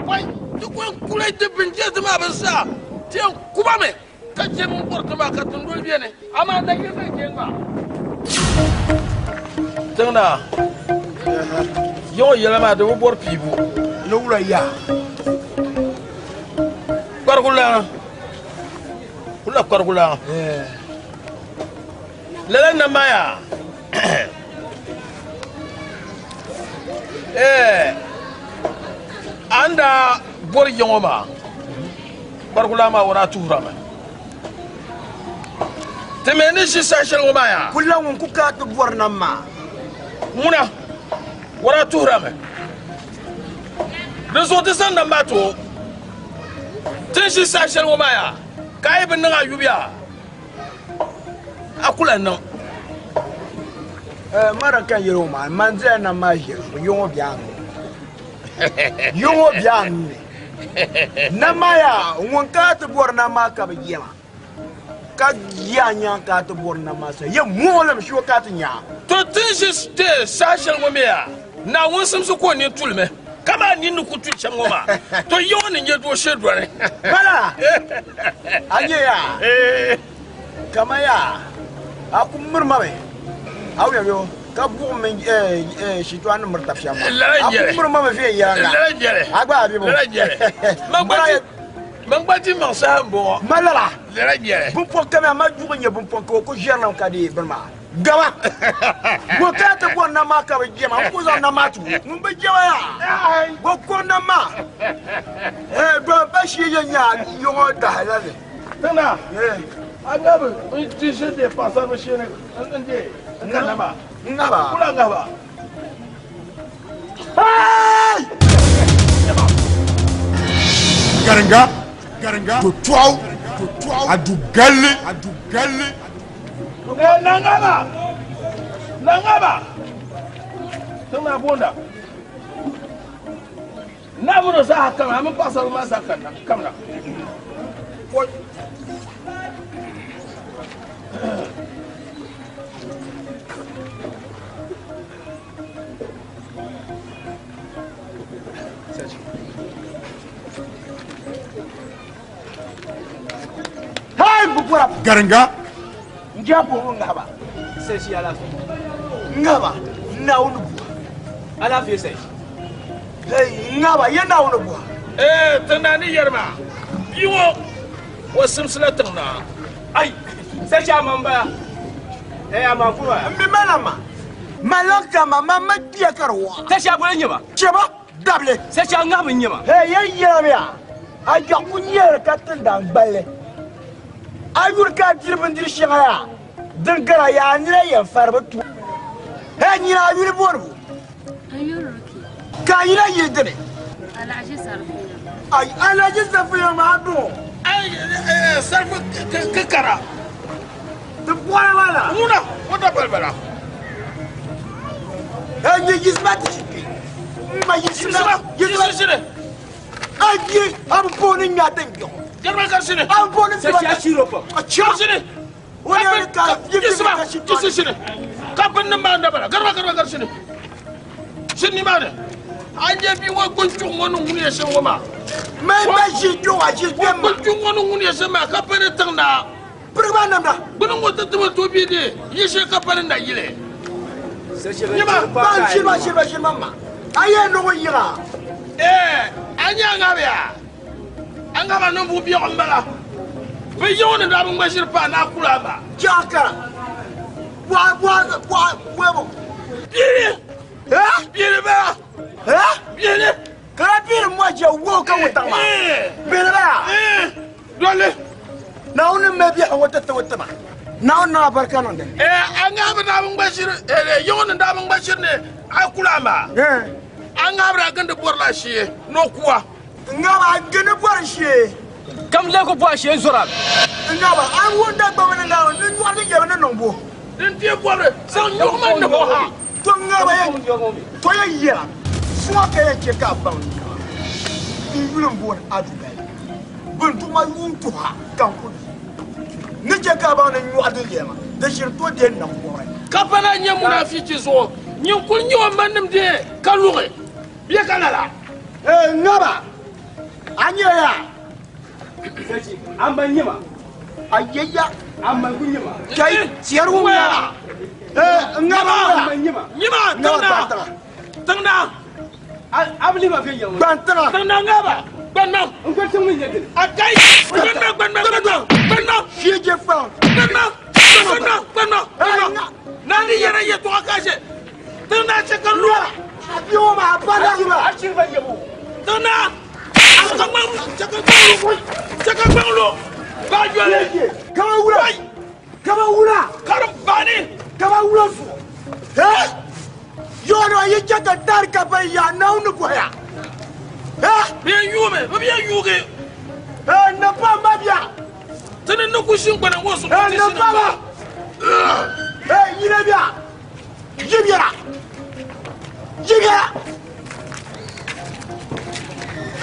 Wai ti ko n kula ti bin jɛ ti maa bi zaa. Ti yɛn kuba mi ka chɛ bin bɔri ti maa ka tindoli biɛni. Amaa na yili ka chɛ maa. Tiŋna yɛŋɔ yɛla maa di bi bɔri piibu. Ni wula yaa. Kparigu lana. Kula kparigu lana. Lala na maa yaa. Ɛɛ an daa bɔri yɛŋɔ maa kparigu lana maa o daa tuhurami. Ti mi ni ʒi saha shɛli ŋɔ maa yaa. Kula ŋun ku ka ti bɔri nam maa. Ŋuna o daa tuhurami. Di zuɣu ti zaŋ nam maa ti o. Ti ni ʒi saha shɛli ŋɔ maa yaa ka a yi bi niŋ a yubu yaa a ku lahi niŋ. Mara kan yɛli o maa man dila nam maa ʒiya zuɣu yɛŋɔ bɛ a nuu ni. Yɛŋɔ bɛ a nuu ni. Nam maa yaa ŋun kana ti bɔri nam maa ka bi yɛma ka yaa nyaŋ ka ti bɔri nam maa sa yɛ muɣilim shio ka ti nyaa. To ti ni ʒi de saha shɛli ŋɔ mi yaa Naawuni simsi ka o nini tulimi kama nini ni ku tuli shɛm ŋɔ maa to yɛŋɔ ni nyɛ doo shee dɔni. Bala a nyɛ yaa kama yaa a ku miri ma mi a wuya yo. Ka buɣum mini shitɔɣu ni miri tabi shɛm maa. Lala A n-nyɛli. ku miri ma mi viɛnyɛliŋga. Lala n-nyɛli. A gba a bi bo. Lala n-nyɛli. Man gba ti maŋ saha m-bɔŋɔ. Ma lala. Lala n-nyɛli. Bimpɔŋ kami a ma juɣu n-nyɛ bimpɔŋ ka o ku ʒiɛri ka deei bini maa. Gaba. Bo ka ti bɔri nam maa ka bi jɛma. N ku zaŋ nam maa ti o. Ŋun bi jɛma yaa. Bo kɔri nam maa. Dɔn pa shee yɛn nyɛ a yɔŋɔ dahi la ni. Tiŋna. A ŋabi n ti ʒi deei paɣasaribi shee ni n deei n ka nama. N ŋaba. Kula ŋaba. Hey! Garinga, garinga, do tɔɣu, do tɔɣu, a du galli, a du galli. Na ŋaba. Na ŋaba. Tiŋna boonda. Naawuni zaa kam, a mini paɣasarili maa zaa kanna, kamina. Hey, bukura. Garinga. Njapo ngaba. Sɛsi alaafee. Ngaba. Naawuni bua. Alaafee sɛsi. Hey, ngaba ye Naawuni bua. Eh, tiŋ naa ni yɛri maa, bia ŋɔ o simsila tiŋ naa. Ai, sɛsi a ma m-bala. Eh, a ma kuma. N bi mala ma. Malaka ma, ma ma kpiya ka di waɣa. Sɛsi a boli n-nyɛ ma. Chɛba, dabili. Sɛsi a ŋahi mi n-nyɛ ma. Hey, yɛn yɛlimi ya. A yaɣu ku nyɛli ka tindaan gballi. A yuri ka a diri bindiri shɛŋa yaa. Din gara yaa nira yɛn fari bi tu. Hey, nyina a yuli booni bo. N yuli Ruki. Ka a yina yili dini? Alhaji Sarfiya. Ai, Alhaji Sarfiya maa doo. Ai, Sarfi kikara. Ti bɔri ma la. Ŋuna, o da balibala. Hey, nyɛ yisima ti ʒi kpe. N ma yisima. Yisima shini. A yi, a bi booni nya din gbiɣu. Garba ka shini. A bi booni Sɛsi a shiro pam. A chira. Shini. O ne ka Yisima, yisi shini. Ka bin nim maa dabala. Garba, garba, gar shini. Shini maa ni. A nyɛ bi ŋɔ gbunchuɣu ŋɔ ni ŋuni ya shɛm ŋɔ maa. Mɛ ba ʒi juɣu a ʒi kpɛm ma. Gbunchuɣu ŋɔ ni ŋuni ya shɛm maa ka pani tiŋ naa. Pirigi maa namda. Gbuni ŋɔ ti timi to bi di yi shee ka pani na yili. Nyɛma. Ban ʒiri ba ʒiri ba ʒiri ma ma. A yɛn ni ŋun yiɣa. Ɛɛ, a nyɛ a ŋabi yaa. A ŋaba niŋbu biɛɣu m-bala. Bi yiŋ ni daa bi ŋma ʒiri paai naa kula ma. Jaakara. Wa wa wa webo. Biili. Eh? Biili bala. Eh? Biili. Kala biili mo je wo ka wutaŋ ma. Biili bala. Doli. Naawuni mɛ biɛhi ŋɔ ti ti ti ma. Naawuni naa barika niŋ dini. A ŋabi daa bi ŋma ʒiri, yiŋ ni daa bi ŋma ʒiri ni a kula ma. A ŋabi daa gindi bɔrila shee ni o kuwa. Ŋaba a gindi bɔri shee. Kam lee ku bɔhi shee zɔra. Ŋaba a wun Dagbaŋ ni ŋaba ni nyɔri ni yɛli ni niŋ bo. Din ti bɔri zaŋ nyɔɣu ma ni bo ha. To ŋaba yɛn to yɛn yɛra suŋa ka yɛn chɛ ka a baŋ n yuli n booni Adugai. Bin duɣuma yuun tuha ka n ku ni chɛ ka a baŋ ni nyɔɣu din lɛma di ʒiri to deei nam kɔbiri. Ka pa na nyɛ munafichi zuɣu nyin kuli nyɛ o manim dee ka luɣi bɛ ka lala. Ee ŋaba a nyɛ ya. Sɛchi, a ma nyɛ ma. A yɛ ya. A ma ku nyɛ ma. Kai tiɛri ŋun ŋaba. Ee ŋaba A ma nyɛ ma. Nyɛ ma Ŋaba tiŋna. gbantiŋa. Tiŋna. A bi lihi ma viɛnyɛliŋ. Gbantiŋa. Tiŋna ŋaba. Gbanma. N kuli tiŋ mi nyɛ dini. A kai. Gbanma gbanma gbanma gbanma. Fieje faŋ. Gbanma gbanma gbanma gbanma. Naa ni yɛra yɛltɔɣa ka ʒe. Tiŋna chɛ ka lu. A bia ŋɔ maa a pa na ʒiba. A shiri ba yɛbu. Tiŋna. A ka gbaŋ chɛ ka gbaŋ lu. Chɛ ka gbaŋ lu. Ba yoli. Kama wula. Kama wula. Karim baani. Kama wula zuɣu. He? Yɔɔni a yi chɛ ka dari ka ba yaa Naawuni bɔhaya. He? Bɛ yɛn yuumi, bɛ yɛn yuugi. He, na pa ma bia. Ti ni ni ku ʒini gbana ŋɔ zuɣu He, ti na ʒini pa ma. ba. He, yina bia. Yi biɛra. Yi biɛra.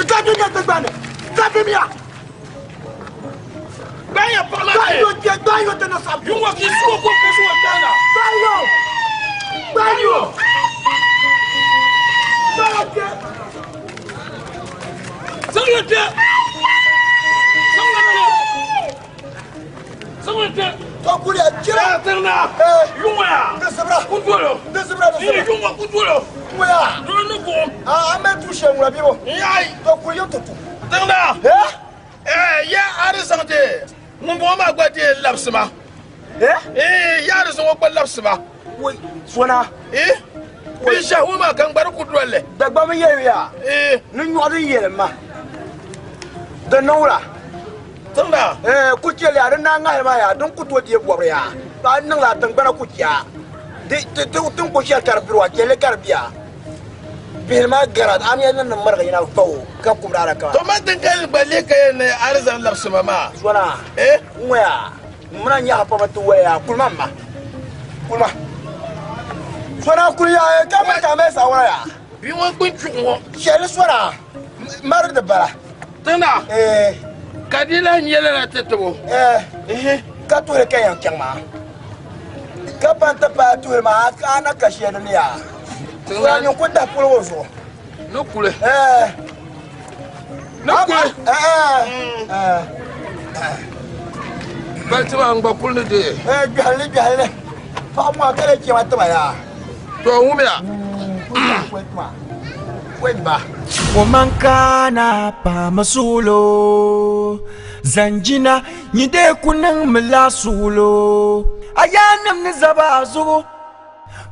Ka bi mia tiŋgbani. Ka bi mia. Gbaya paɣa maa Gbayo kpɛ, gbayo ti na sabi. Yunwa ki suo ko ko suo tana. Gbayo. Gbayo. Gbayo kpɛ. Sanglo kpɛ. Sanglo kpɛ. Sanglo kpɛ. Tɔkuli a jira. Tiŋna. Yunwa ya. Ti sabira. zibira. Ku dolo. Di zibira di zibira. Ni yuŋ ku dolo. Ŋuya. Dolo ni buɣum. Aa an bɛ tu shɛm ŋuna bibo. Yayi. To kuli yim ti tu. Tiŋda. Eh ya a di zaŋ ti ŋun bɔŋɔ maa gba deei labisi ma. Eh ya di zaŋ o gba labisi ma. Wai sona. Eh binshɛɣu ŋɔ maa ka n gba di ku dolli. Dagbamba yɛliya. Eh ni nyɔɣu din yɛlim ma. Di niŋ wula. Tiŋda. Eh ku chɛli ya di naa ŋahili maa ya din ku tooi deei bɔbiri ya. A niŋla tiŋgbana ku chɛ a. Di ti ti tin ku shɛli ka di biri wa chɛli ka di biya. Bihili maa gara a ni yɛn ni mirigi yina va o ka kubiri adaka maa. To man din ka gba lee ka yɛn ni a di zaŋ labisi ma maa. Sona. Eh. Ŋɔya n mina nyaɣa pam ti waya kulima ma. Kulima. Sona kuli ya ka mali ka mali sawara ya. Bi ŋɔ kpin chuɣu ŋɔ. Shɛli sona mari di bala. Tiŋda. Eh. Ka di lahi nyɛ lala ti tibo. Eh. Ka tuhili ka yɛn chaŋ maa. Ka pan ti paai tuhili maa a na ka shɛli ni yaa. Sona nyin ku dahi puli o zuɣu. Ni kuli. Eh. Ni kuli. Eh. Eh. Baliti maa n gba kuli ni dee. Eh gbɛhili gbɛhili. Paɣa ŋɔ ka lee chɛma tiba yaa. To ŋumiya. Wemba. Womankana pamasulo Zanjina nyide kuning milasulo Ayanim ni zaba zugu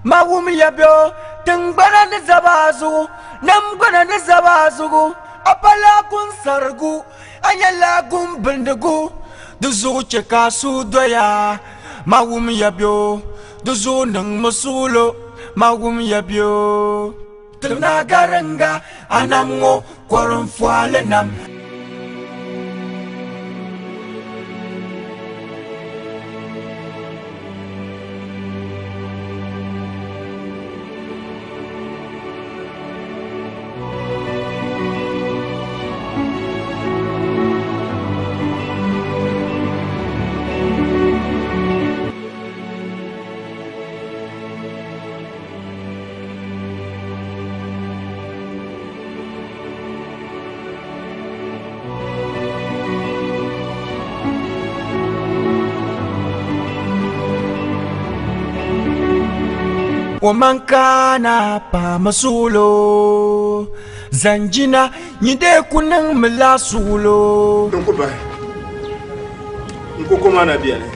Mawum yabyo Tingbana ni zaba zugu Namgbana ni zaba zugu Apala kun sargu Anyala gun bindigu Duzugu cheka su doya Mawum yabyo Duzugu nang masulo Mawum yabyo Tilna garinga anam ŋɔ kɔrim fɔli nam. Womankana pamasulo Zanjina nyide kuning milasulo N ku bahi. N ku koma na biɛni.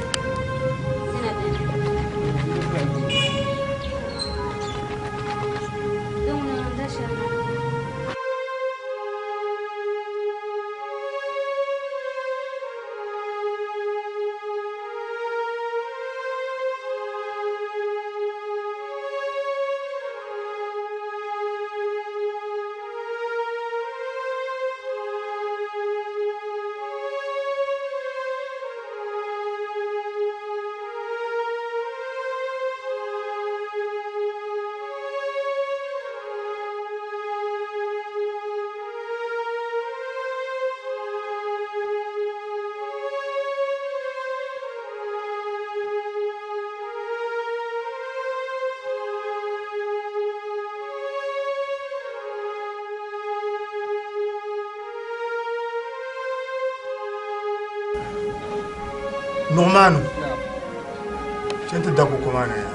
Nuɣumanu chɛn ti da koko maa na yaa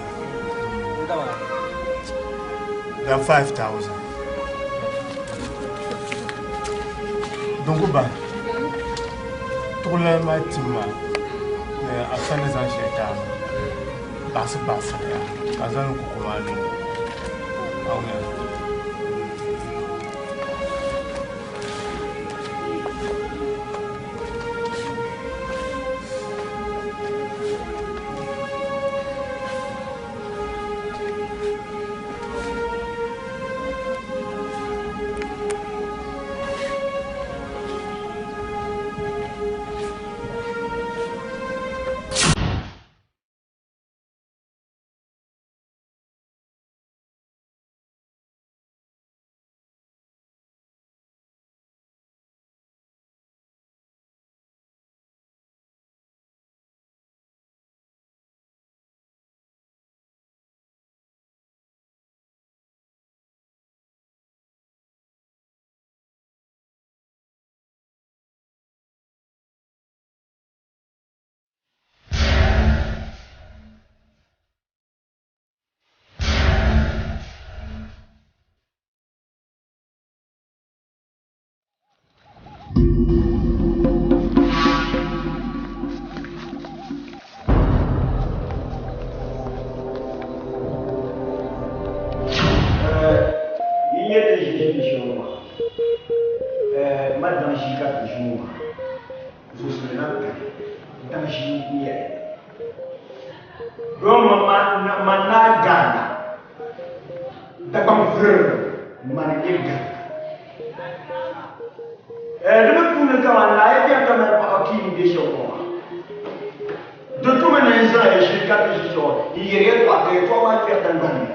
dan 5000 din ku bahi tuɣulana maa tim ma ni a sani zaŋ shɛli ti a baɣasi baɣasi ka zaŋ koko maa niŋ a ʒi ŋɔ maa, zuɣusili na kani, daŋ ʒi n-nyɛ li. Doo man naa Gariŋga, Dagbaŋ vurimi mani n-nyɛ Gariŋga. Di mi puuni kaman naa yi beni ka mali paɣa pii ni be shɛm ŋɔ maa, di tumi ni n zaŋ ya ʒili ka ti ʒi shɛŋa n-yɛri yɛltɔɣa ka yɛltɔɣa maa kpɛri tiŋgbani ni.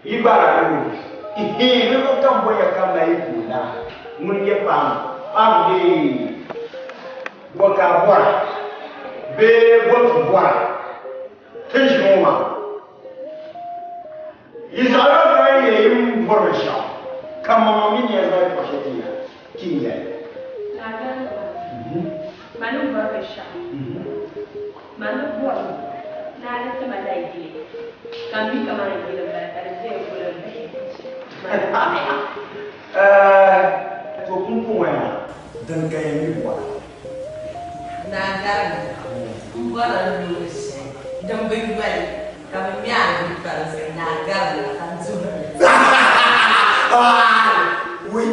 Yi gbaara ka yo. Ihii ninvuɣ kam bɔnya ka mali yi ku la ŋuni n-nyɛ paanu? Paanu bee bɔ ka a bɔra bee bɔ ti bɔra ti ni ʒi ŋɔ maa? Yi zaɣila daa yi yɛn yi ni bɔri binshɛɣu ka maŋmaŋ mi ni yɛn zaŋ yɛtɔɣ shɛli ti ya ti ni yɛli. Mani bɔri binshɛɣu. Mani bɔri ni a ni ti ma la yili, ka m mi kaman yili m-bala ka di ʒiɛya goli m-bahi. Mani bɔri. Ɛɛh, to pumpɔŋɔ yaa, din ka yɛn mi bɔra. Naa Gariŋga, m bɔrila loori shɛli din bi yoli ka bɛ ŋme a yuli pa di zuɣu Naa Gariŋga ka n duhiri li. Wui,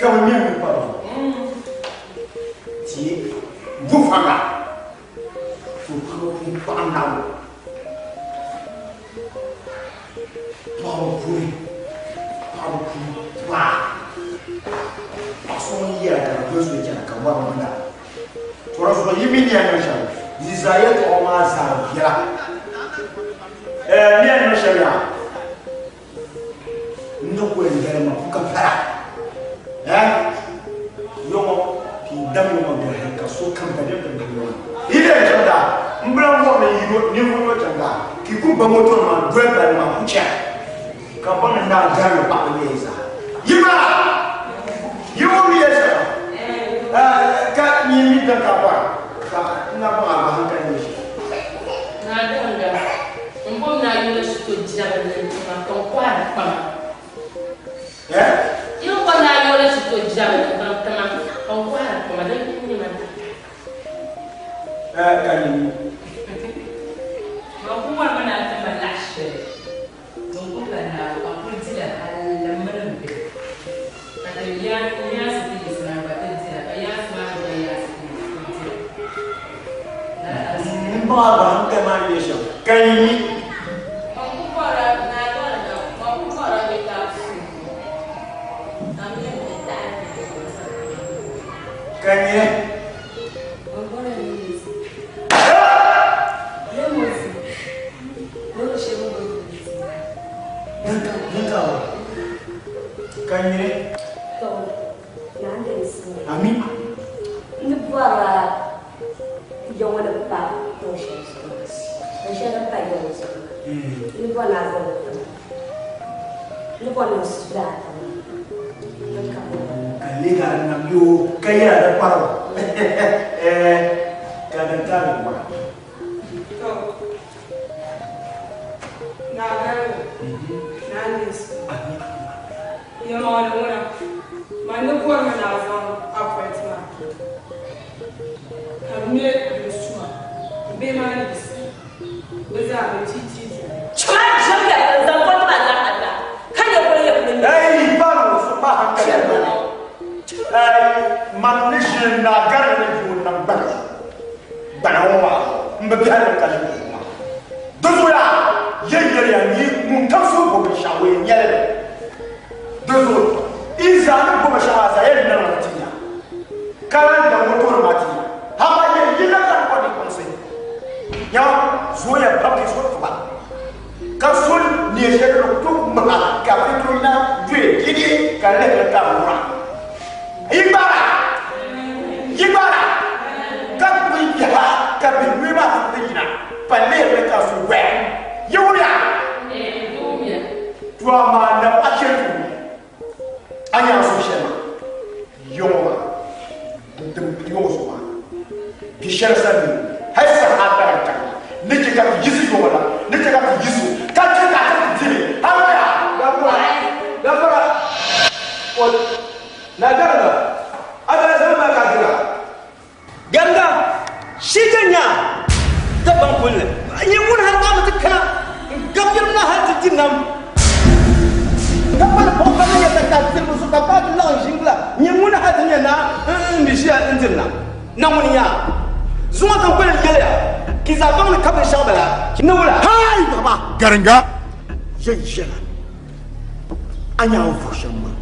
ka bɛ ŋme n yuli pa di zuɣu. Ti bu faŋa, to paɣaba pun paɣi nabu. Paɣaba puri, paɣaba puri paa. Paɣa so ŋun yɛra ka di doli so chana ka wari ŋuna. To di zuɣu yi mi ni yɛn niŋ shɛm, yi zaa yɛltɔɣa maa zaa viɛla. Ɛɛ ni yɛn niŋ shɛm yaa. N ni ku yɛn gari ma ku ka pala. Ɛɛ yɔŋɔ ka yi dam yɔŋɔ gari hali ka so kam ka dɛm ti bahi yɔŋɔ. Yi lee chaŋ daa, m bi lan bɔri ni yi ninvuɣ yino chaŋ daa ka yi ku ba motonima n-doli palli maa ku chana ka baŋ ni n daa garimi paɣiba nyɛ yi zaa. Yi maa! Yi wum ni yɛli shɛm maa? Ɛɛ ka nyin mi daŋ ka a bɔra ka n na baŋ a bahi n-kani nyɛ shɛli. Naa Gariŋga, m bom ni a yuli shito jɛbili ni n-tima ka n kɔhiri kpama. Yi ni bom ni a yuli shito jɛbili ka n tima ka n kɔhiri kpama, din n-nyɛ ma taba. Ka nyini. Man ku bɔrimi ni a ti ma laɣ shɛli din ku ka naabu ka n kul di li hal m mini m bihi. Ka ti yaansi ti yiɣisi na gba ti dira, ka yaansi maa mi gba yaansi ti yiɣisi ti dira. M baŋ a bahi n maa ni nyɛ shɛm, ka yi mi. Man ku bɔra Naa Gariga, man ku bɔra bɛ ka a suui ka m mini bihi tahi ti Ka nyɛ. Man bɔra Lemosi. Lemosi. Loori shɛli bɛ ni booni Lemosi maa. Din ka o. Ka nyini. To, Naa Ndinsi. Ami. N ni bɔrila ya ŋɔ ni pa tiŋ shɛli zuɣu maa, binshɛli din pa ya ŋɔ zuɣu maa, n ni bɔri ni a zaŋ li ti ma. N ni bɔri ni n su li a tiŋ maa. Din ka bɔri. Ka leegi a nam yoo ka yɛra di kparibu. Eh, ka din ka mi bɔra. To, Naa Gariŋ, Naa Ndinsi, yɛlimaŋli ŋuna, man ni bɔrimi ni a zaŋ apɔinti maa ka m me bini suma m bihi maa ni yiɣisi bɛ zaa bɛ ti ti duli. Chɛ ʒiɛmya ka n zaŋ pɔnti maa zaŋ a ta, ka nyɛ polo yɛ polo nyɛ. Ei, paanu so pa hankali mani. Ei, man ni ʒini Naa Gariŋ ni di o nam gbana zuɣu. Gbana ŋɔ maa zuɣu m bi biɛhi ni ka ʒi zuɣu maa. Di zuɣu yaa yi yɛliya ni ŋun kam suhu bo binshɛɣu o yɛn nyɛli li. Di zuɣu yi zaa ni bo binshɛɣu maa zaa yɛn niŋmi ti ya, ka lan da moto maa ti ya. Amaa yɛn yi la ka di kɔŋ di kpaŋsi. Nya zooya pam ka so tuba, ka so neei shɛli din ku tooi maha ka bɛ tooi na dɔi didi ka lihiri ka wura. Yi gbaara! Yi gbaara! Ka kpuɣi yaha ka bihi noli maa ti yina pa lihiri ka so waya. Yi wumya? To amaa na paɣa shɛli ti wumya. A nya a suhu shɛli maa, yɔŋɔ maa, din yɔŋɔ zuɣu maa, bi shɛli sani ni hali saha dara n-kani ni chɛ ka ti yiɣisi yɔŋɔ la, ni chɛ ka ti yiɣisi o, ka chɛ ka a ti ti dili haliya. Gafara, gafara, o na gariga, a daa zaŋ ma ka dira. Gariga, shi ti nya Dagbaŋ pulli, a nyɛ ŋun hali maa mi ti kana n-gabi na hali ti di nam. Ka pali buɣim ba ni nyɛ tatali tiribu zuɣu ka paai ti laɣim ʒingila. ʒiya n diri nam. Na ŋuni nya? Zuŋɔ ka n kuli yɛli ya ka yi zaa baŋ ni ka binshɛɣu bala ni wula. Hai baba! Garinga! Yɛn yɛla a nya a ni vuhi shɛm maa,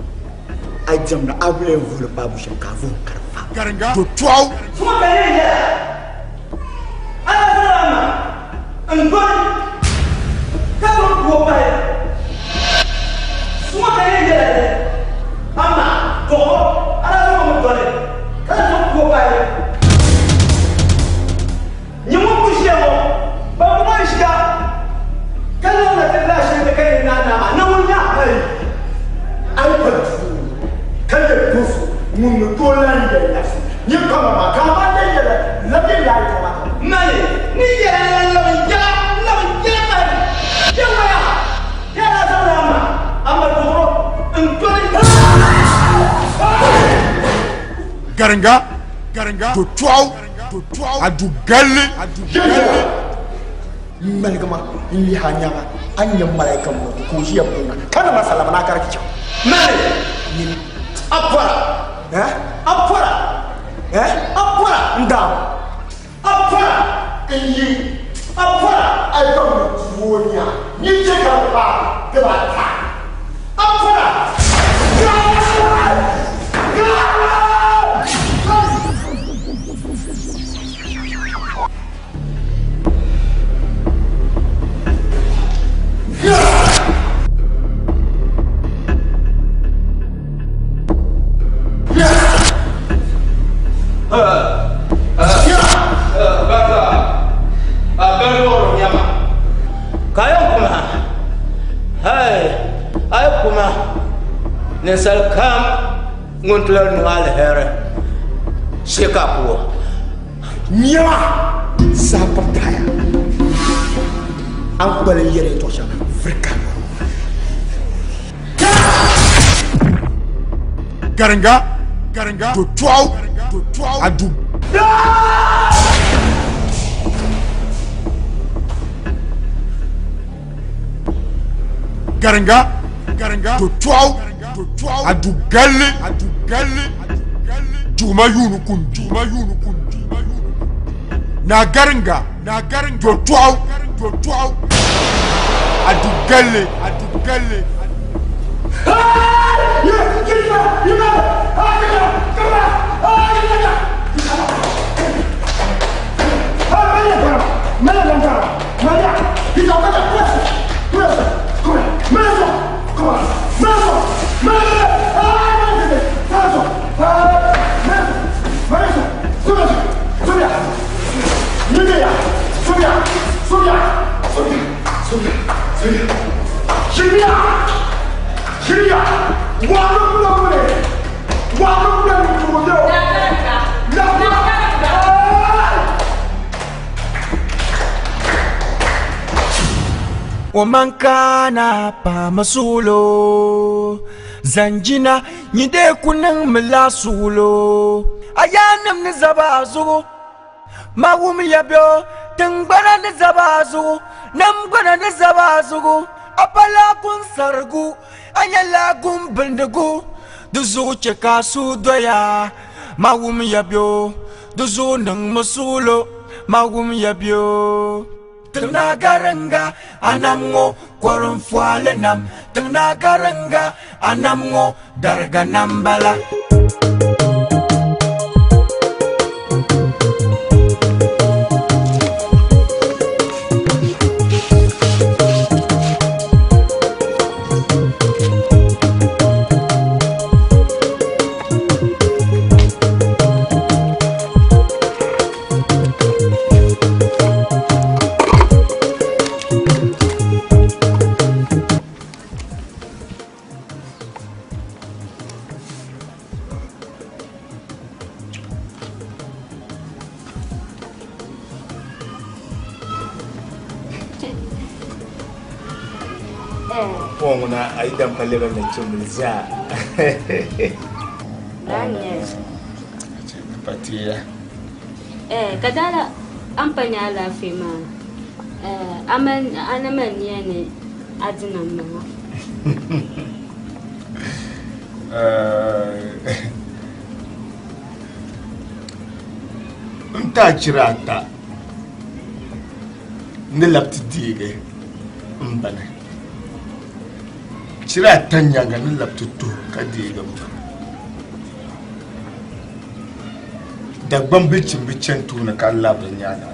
a yi diɛmda a bi lee vuhili paai bushɛm ka a vuhim ka di fa. Garinga! Do tɔɣu! Zuŋɔ ka n yɛn yɛla a na zaŋla a ma n-doli ka zaŋ kuo pahi. Zuŋɔ ka n yɛn yɛla ni a ma dɔɣibo a na zaŋ o mi doli ka zaŋ kuo pahi. Nyɛ ŋun ku ʒiya ŋɔ, ban ku maa n-ʒiya ka niŋ na ti lahi shɛli ka yɛn naai naa maa, na ŋun nya? Ayi, a yi pa duu ka nyɛ do so ŋun ni tooi lan yɛli labisi nyɛ kpamba maa, ka amaa yɛn yɛla labi yɛn yaai tɔba ka. Mali ni yɛla la labi yɛla labi yɛla pahi yɛŋɔya yɛla zaŋ la ama ama duɣuro n-doli. Garinga, garinga, do tɔɣu, do tɔɣu, a du galli, a du galli. N ŋmaligi ma n-lihi a nyaŋa, a ni nya malaika m-miri ka o ʒiya puuni ka niŋ ma salama ni a karigi chaŋ. Mali, Nyini. A pɔra. Eh? A pɔra. Eh? A pɔra. N daam. A pɔra. N yi. A pɔra. A yi baŋ ni tuo nya ni chɛ ka di paai dibaata. A pɔra. Ninsal kam ŋun ti lahi niŋ aliheri shee ka a ku o. Nyama saha pam paaya a ni kpalim yɛli yɛtɔɣ shɛŋa vuri ka yɔri Garinga, garinga, do tɔɣu, do tɔɣu, a du. Garinga, garinga, do tɔɣu, do tɔɣu, a du galli, a du galli, juguma yuuni kun, juguma yuuni kun, naa garinga, naa garinga, do tɔɣu, do tɔɣu, a du galli, a du galli. O man kana paama suɣulo zanjina nyide ku niŋmi la suɣulo a yaannim ni zaba a zuɣu ma wum ya bɛ o tiŋgbana ni zaba a zuɣu namgbana ni zaba a zuɣu a pala kun sarigu a nyɛla gun bindigu di zuɣu chɛ ka a suhu doya ma wum ya bɛ o di zuɣu niŋmi suɣulo ma wum ya bɛ o Tiŋna garinga anam ŋɔ kɔrim fɔali nam Tiŋna garinga anam ŋɔ dariga nam bala. Pɔŋ na a yi dam pa lɛbɛ nachimbili zaa. Patiya. Eh, ka dala an pa nya alaafee maa eh, a na mali niya ni a di nam maa. N ti a chira ata ni labi ti deegi m bini. Chira ata nyaaŋa ni labi ti tuhi ka deegi m bini. Dagbaŋ bilichini bi chani tooni ka labiri nyaaŋa.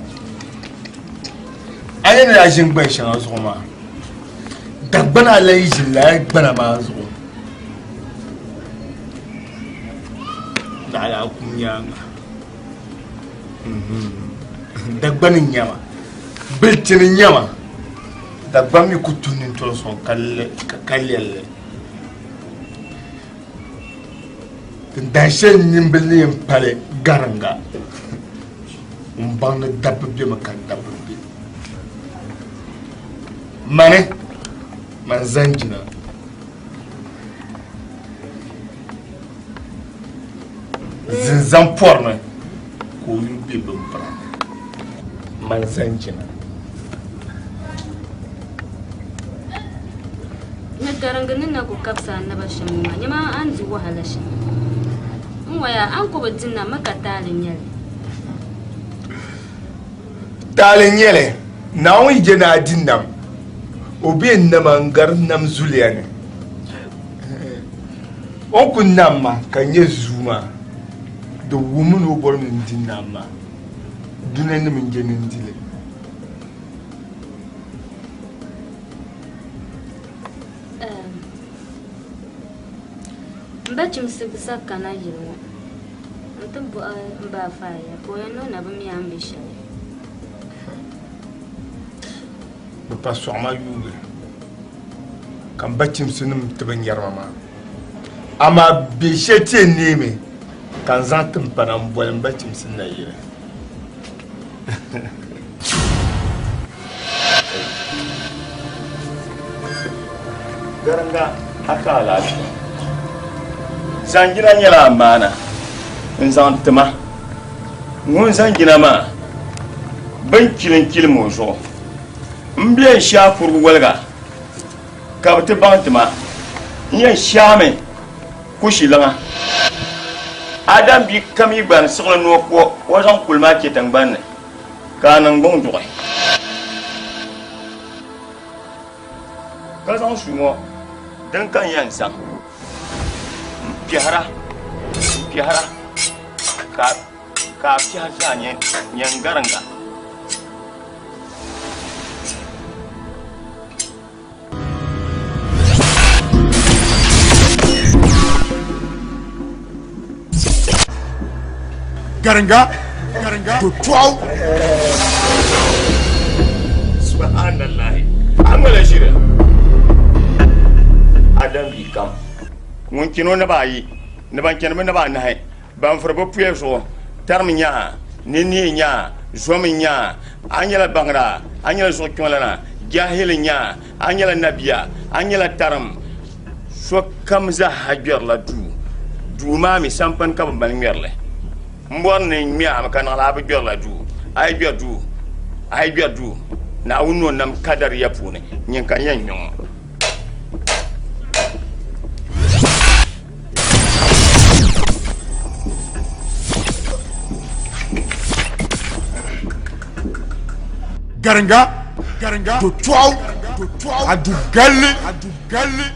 A ni daa ʒini gban shɛŋa zuɣu maa, Dagbana lahi ʒini lala gbana maa zuɣu. Naɣila a kum nyaaŋa. Dagbani n-nyɛ ma, bilichini n-nyɛ ma. Dagbaŋ mi ku tuhi nintɔri sɔŋ ka lɛli li. Dahin shɛli nyimbili ni yɛn pali gariŋga m-baŋ ni dabba bemi ka dabba be. Mani, man zani jina. Zinzan pɔrimi ka o yuli be bimpira ni. Man zani jina. Ni garingi ni na ku kabisi a naba shɛm ŋɔ maa, nyama a ni di wahala shɛm. N waya, a ni ku bi di nam mi ka taali n-nyɛ li. Taali n-nyɛ li, Naawuni yi je ni a di nam, o be nama n-gari nam zuliya ni. O ni ku nam ma ka n nyɛ zuu maa, di wuhimi ni o bɔri ni n di nam maa. Dunianima n-je ni n di li. M ba Chimsigu sa kana yili ŋɔ nti bɔhi m ba Afa Aya ka o yɛli ni o na bi mi a ni be shɛli. Bɛ pa sɔɣima yuugi ka m ba Chimsinim ti bi nyari ma maa. Amaa bɛ shɛli ti yɛn neemi ka n zaŋ timpana m-boli m ba Chimsi nayili. Garinga a ka alaafee. Zanjina nyɛla amaana n zaŋ tima. Ŋun zanjina maa bin chilim chilim o zuɣu. M bɛ n shaa kurigu waliga ka bɛ ti baŋ tima. N yɛn shaami kushiliŋa. Adam bia kam yi gbani siɣili ni o ku o zaŋ kuli maa chɛ tiŋgbani ni ka a niŋgbuŋ duɣi. Ka zaŋ su ŋɔ din ka n yɛn zaŋ m-piɛhira m-piɛhira ka a piɛhi zaa nyɛ n gariŋga. Garinga, garinga, to tɔɣu. Subhanallahi. Amala ʒiri. Adam bi kam. Ŋun chani o naba ayi ni ban chani bɛ naba anahi ban furi bɛ puya zuɣu tarimi nyaa ninnihi nyaa zomi nyaa a nyɛla baŋda a nyɛla zuɣu kpiɔŋlana jahili nyaa A nyɛla nabia, a nyɛla tarim. Sokam zaaha gbɛrila duu. Duu maa mi sampani ka bɛ mali ŋmɛri li. M bɔri ni n ŋme a mi ka naɣila a bi gbɛrila duu. A yi gbɛri duu, a yi gbɛri duu, Naawuni ni o nam kadariya puuni, nyin ka n yɛn ŋme ŋɔ. Garinga, garinga, do tɔɣu, do tɔɣu, a du galli, a du galli.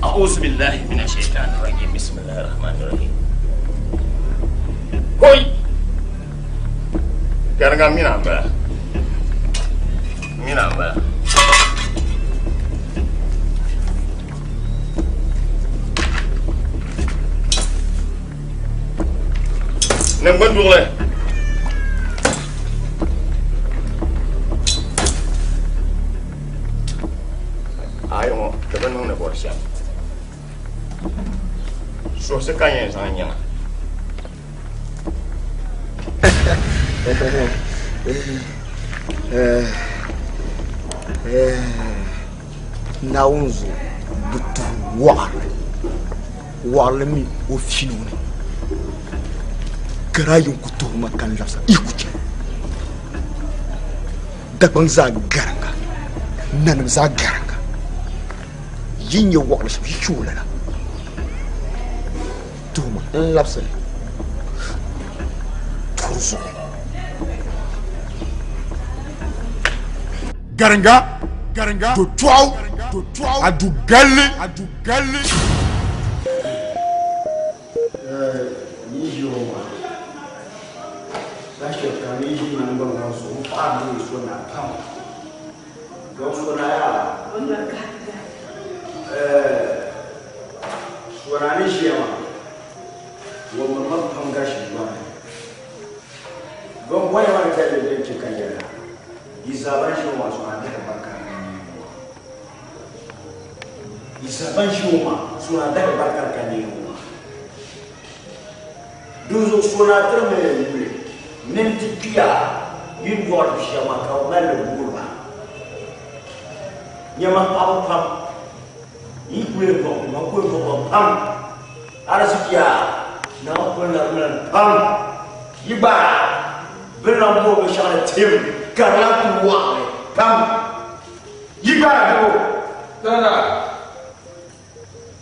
أعوذ بالله من الشيطان الرجيم بسم الله الرحمن الرحيم هوي Garinga mina n bala mina n bala ningbuni duɣuli ayi ŋɔ di bi niŋdi bɔri shɛm suhisi ka yɛn zaŋ nyɛŋa Naawuni zuɣu bi tuhi waɣarili waɣarili mi o fiili o ni garaayi n ku tuhi ma ka n labisa yi ku chɛ Dagbaŋ zaa gariŋga nanim zaa gariŋga. Yi nyɛ wɔɣili shɛm yi chɛ o lala. Tuhuma n labisili tuhi zuɣu. Garinga, garinga, do tɔɣu, do tɔɣu, a du galli, a du galli. Yi ʒi o maa saha shɛli kam yi ʒi naŋgbani ŋɔ zuɣu m paɣiri ni yi so na pam. Don sona yaa sona ni ʒiya maa wummi ma pam gari shili ni. Don bɔya maa ni tɛli din chɛ ka yɛla yi zaa ban ʒiya maa sona dahi barika ka neei ŋɔ. Yi zaa ban ʒiya maa sona dahi barika ka neei ŋɔ. Dinzuɣu sona tirimi yuli ni nti kpiya yi ni dɔɣiri bi shɛba maa ka bɛ mali li guuri ba. Nyama paɣaba pam yi kuli yɛn dɔɣi ba, bɛ kuli dɔɣi ba pam. Arzikiya Naawuni kuli narimla ni pam. Yi gba bɛ ni lan booi binshɛɣu ni tim ka di lan kuli wɔɣiri pam. Yi gba doo.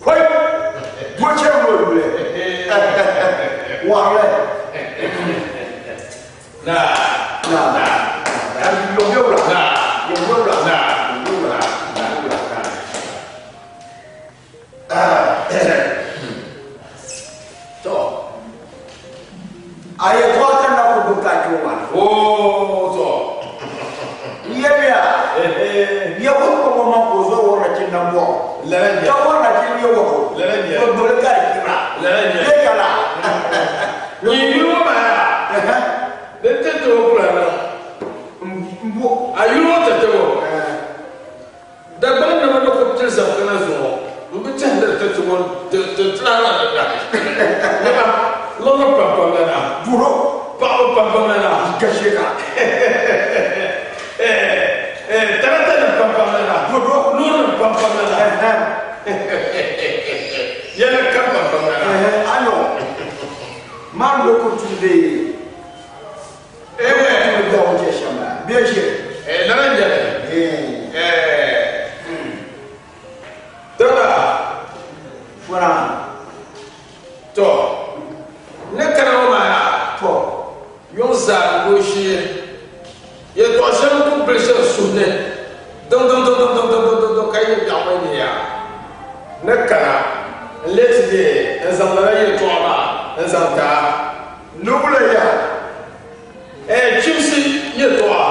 Koi! Doo chɛ ŋɔ yuli. Wɔɣili. Na. Na. Na. Yɔmyɔwula. Na. Yɔmyɔwula. Na. Yɔmyɔwula. Na. To. A yɛltɔɣa ka na kuli gbubi ka a kpe ŋɔ maa. Oo to. N yɛliya, ya wuhi kpam o maŋ ka o zo wuhiri na chin nambɔɣu. Ka wuhiri na chin nyɛ wɔɣu. O gbubili ka di kpira. Bee ka laa. Nyin yuli ŋɔ maa yaa, di ti ti o kula niŋ. A yuli ŋɔ ti tib o. Dagbaŋ nima ni ku pili zaŋ kana zuŋɔ, m bi tɛhi ni di ti tib o ti ti lahi niŋ di dahi. Nyama, liɣiri pampam la na. Duro. Paɣaba pampam la na. Ka shee ka. Tarata nim pampam la na. Duro. Loori nim pampam la na. Yɛla kam pampam la na. Ayo. Maa lo ku tundi. Eh, da o che shɛm la. Bee shee. Lala n-nyɛli. Dɔla. Fɔra. To, ni kana ŋɔ maa yaa. To. Yuŋ zaa n-doo shee. Yɛltɔɣa shɛli n-ku bili shɛli suhu ni diŋ diŋ diŋ diŋ diŋ diŋ diŋ diŋ ka yi biɛɣu ŋɔ ni yaa. Ni kana n-lee ti deei n-zaŋ lala yɛltɔɣa maa n-zaŋ ti a. Ni wula yaa? Chimsi yɛltɔɣa.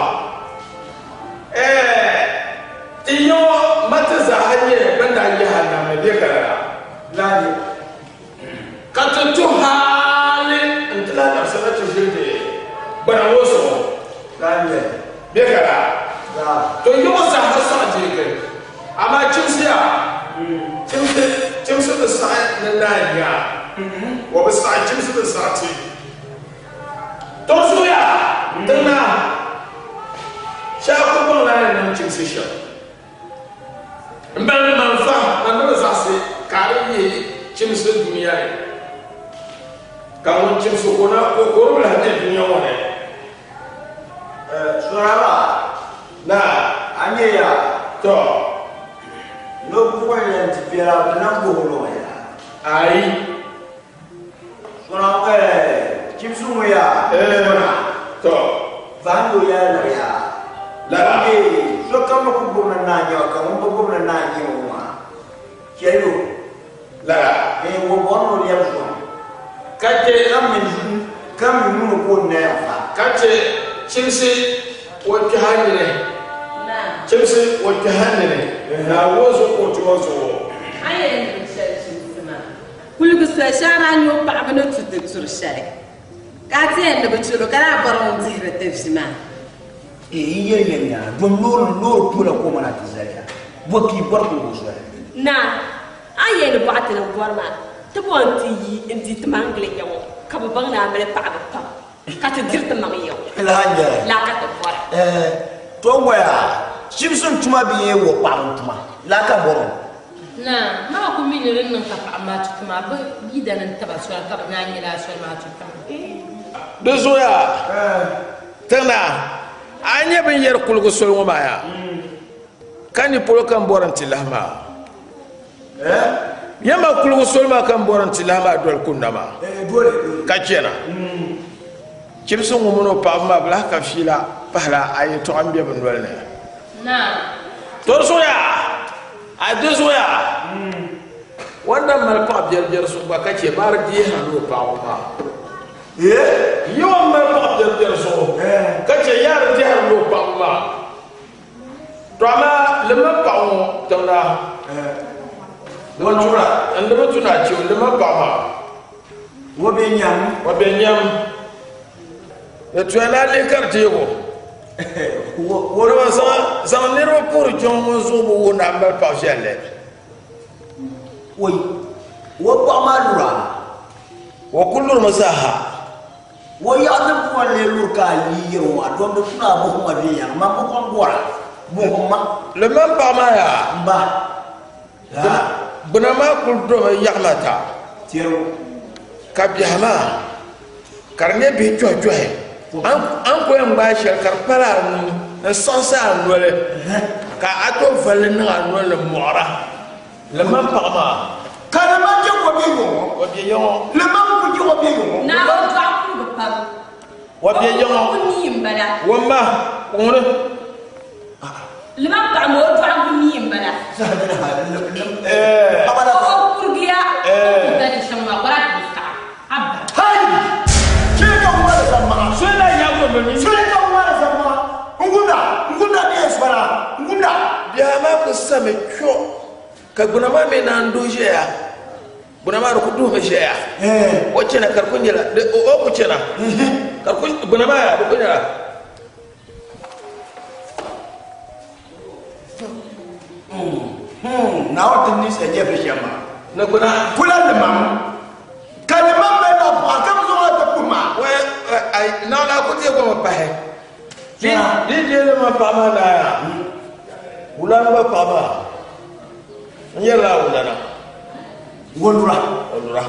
Ti yiŋɔ ma ti zaaha nyɛ bɛn daa yihi a nam ni bɛ ka lala. Lala. Ka ti tu hali n-ti lahi labisi na ti ʒili ti gbana ŋɔ zuɣu. Lala. Bɛ ka lala. Lala. To yiŋɔ zaaha saɣi deegi. Amaa chimsi ya, chimsi, chimsi bi saɣi ni naan nya. O bi saɣi, chimsi bi saɣi ti. Tɔŋ ya, tiŋ naa, shɛli ku baŋ la ni niŋ chimsi shɛm. M bali ni man fa, man ni bi zaɣisi ka a di yihi chimsi dunia ni, ka ŋun chimsi ka o na ka o di bi lahi be dunia ŋɔ ni. Sɔraba, Naa, a nya ya? Tɔ! Ni o buɣi yɛn ti bela bɛ nam bohi o ya? Ayi. Sɔraba, chimsi ŋɔ ya? Sɔra. Tɔ! Vahin o ya la ya? Lala. Sokam ni ku gbubi ni naa nya o, ka ŋun bi gbubi ni naa nya o maa, chɛli o. Lala. O bɔri ni o lɛbi zom. Ka chɛ Ka mi ŋuni ka o naya fa. Ka chɛ chimsi o kpɛha nini. Chimsi o kpɛha nini. Naawuni zuɣu ka o tuma zuɣu. A yɛn niŋ shɛli chimsi maa. Kuligi soli shɛŋa daa nyɛ o paɣaba ni tu ti turi shɛli ka a ti yɛn ni bi chɛro ka daa bɔri ŋun dihiri ti vi maa. N yɛli ya nyaa, dom loori loori pula ka o mana ti zali ya, bɔ ka yi bɔri ka o zoli? Naa, a ni yɛli ni bɔɣa ti ni bɔri maa, ti bo n-ti yi n-di ti maŋ gili ya ŋɔ, ka bɛ baŋ ni a mali paɣiba pam, ka ti diri ti maŋ ya ŋɔ. Lala n-nyɛli. Lala ka ti bɔra. To n-goya, chimsi n-tuma bee wɔ paɣiba n-tuma, lala ka bɔri o. Naa, maa ku mi ni din niŋ ka paɣiba maa tu ti maa, bɛ yidana n-taba soli ka bɛ naan nyɛ lala soli maa tu ti maa. Di zuɣuya, Tiŋnaa, a nyɛ bɛ ni yɛri kuligi soli ŋɔ maa yaa? Ka ni polo ka m bɔri n-ti lahi maa? Yɛma kuligu soli maa ka n bɔri n ti lahi maa doli kunna maa ka chana. Chibisi ŋun mini o paɣaba maa bi lahi ka fiila pahila a yɛtɔɣa m-be bɛ noli ni. To di zuɣuya, a di zuɣuya, o ni mali paɣ biɛribiɛri zuɣu gba ka chɛ maa di deei ni o paɣaba maa. Yi o ni mali paɣ biɛribiɛri zuɣu ka chɛ yaa di dɛhiri ni o paɣaba maa. To amaa limam paɣ ŋɔ tiŋda n di bi tu ni a chɛ o limam paɣ maa. O be nyam. O be nyam. Di tuya ni a lihi ka di deeg o. Dama zaŋ niriba puhiri kpiɔŋ ŋun zuɣu bi wuhi ni a mali paɣ viɛlli. Oi, o paɣa maa lura? O ku lurimi zaaha. O yaɣa din puhi n-lee luri ka a yi yɛri o maa, dom di tuna a buɣim ma viɛnyɛliŋga, man bi kɔŋ bɔra, buɣim ma. Limam paɣa maa yaa? M ba. Gbuna maa kuli domi yaɣima ta. Ka biɛhi maa ka di nyɛ bihi chɔhichɔhi. A ni ku yɛn gbaai shɛli ka di pali a nuu n-saɣisi a noli ka a tooi vali li niŋ a noli ni m-mɔɣira. Limam paɣa maa. Ka limam je o be yɔŋɔ. O be yɔŋɔ. Limam ku je o be yɔŋɔ. Naawuni dɔɣi kurugu pam. O be yɔŋɔ. O nii m-bala. O ma ŋuni. Limam paɣa maa o dɔɣibu nii m-bala. O kurugiya o ku gali shɛm maa ka o daa ti bi saɣi. Abba. Hai! Shee ka ŋmari zammaŋa. Shee na ya go mi. Shee ka ŋmari zammaŋa. N gumda, n gumda ni yɛn sɔra, n gumda. Biɛha maa ku sami kpɛ ka gbuna maa mi naan duhi ʒɛya. Gbuna maa di ku duhimi ʒɛya. O chana ka di ku nyɛla, o ku chana ka di ku, gbuna maa yaa di ku nyɛla. Naawuni ti ninsal nyɛ shɛm maa. Ni gbuna. Kula limam. Ka limam mali la buɣa ka bi zaŋ o ti puhi maa. Naawuni a ku deei goma pahi. Di deei limam paɣa maa naaya. Wulana gba paɣa maa. N yɛrila a wulana. Wolura. Wolura.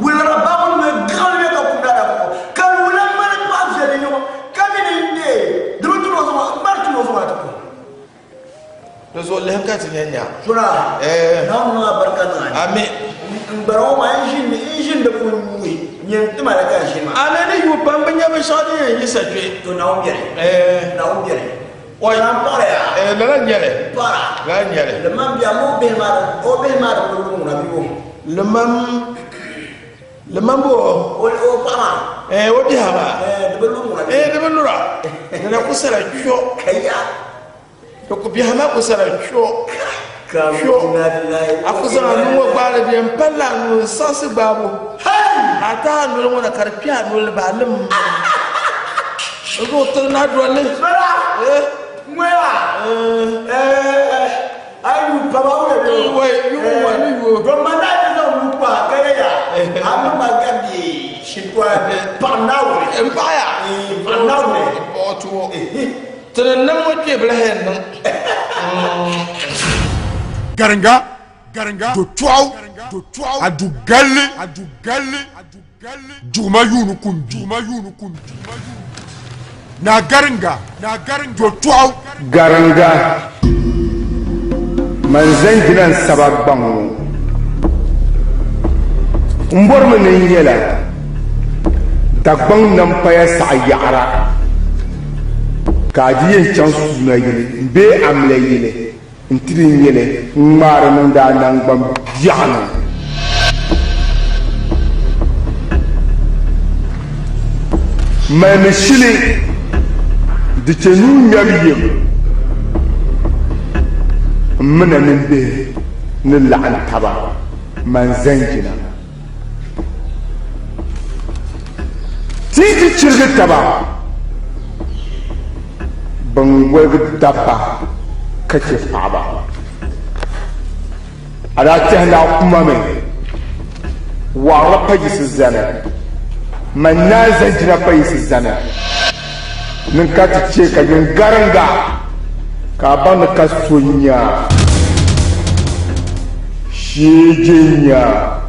Wulana baabuli mi gaɣili bɛ ka kumda da kuɣu. Ka wulana mali paɣa viɛlli nyɔŋ ka mi ni n di bi tuni o zuɣu maa, n mali tuni o zuɣu maa ti puhi. Di zuɣu lihim ka ti nya nya. Sura. Naawuni niŋ a barika niŋ a ni. Ami. N gbara ŋɔ maa n ʒini n ʒini di puuni nyuui. Nyɛ n tima la ka n ʒini maa. A ni ni yuui pam bi nya binshɛɣu din yɛn yi sa kpe. To Naawuni beni. Naawuni beni. Oi. N paɣiri ya. Lala n-nyɛ li. N paɣira. Lala n-nyɛ li. Limam bia ma o bihi maa o bihi maa di bi luri ŋuna bee o. Limam limam bo. O o paɣa maa. O biha maa. Di bi luri ŋuna bee. Di bi lura. Di na ku sala kpɛ. Kaya. Di ku biha maa ku sala kpɛ. Kpɛ. A ku zaŋ a nuu ŋɔ gbaali bia m palli a nuu n saɣisi gbaabu. A taai a noli ŋɔ na ka di kpɛ a noli ni baalim. N zuɣu tiri na dolli. Bala. Ŋmɛya. A yu pam a wula bɛ. Wai yu wa ni yu. Don ma na ti zaŋ nuu kpa ka yɛ ya. A mi ma gabi shitɔa paɣa Naawuni. N paɣa ya. Paɣa Naawuni. N paɣa tuo. Tini nam ŋɔ kpee bila hɛn niŋ. Garinga, garinga, do tɔɣu, do tɔɣu, a du galli, a du galli, juguma yuuni kum bi, juguma yuuni kum bi, naa garinga, naa garinga, do tɔɣu. Garinga, man zan jina n saba gbaŋ ŋɔ. M bɔrimi ni n nyɛla Dagbaŋ nam paya saɣi yaɣira ka a di yɛn chaŋ suuna yili bee amila yili nti di nyɛli n-ŋmaari niŋdi a naŋgban biɛɣu ni. Malimi shili di chɛ nuu ŋmɛbu yim m mini a nimbihi ni laɣim taba man zanjina. Ti yi ti chirigi taba, bɛn woligi dabba ka chɛ paɣiba. A daa tɛhi ni a ku ma mi, wɔɣiri la pa yiɣisi zani, man naa zanjina pa yiɣisi zani. Niŋ ka ti chɛ ka nyin gariŋga ka a baŋ ni ka so nya a, shee je n-nya a.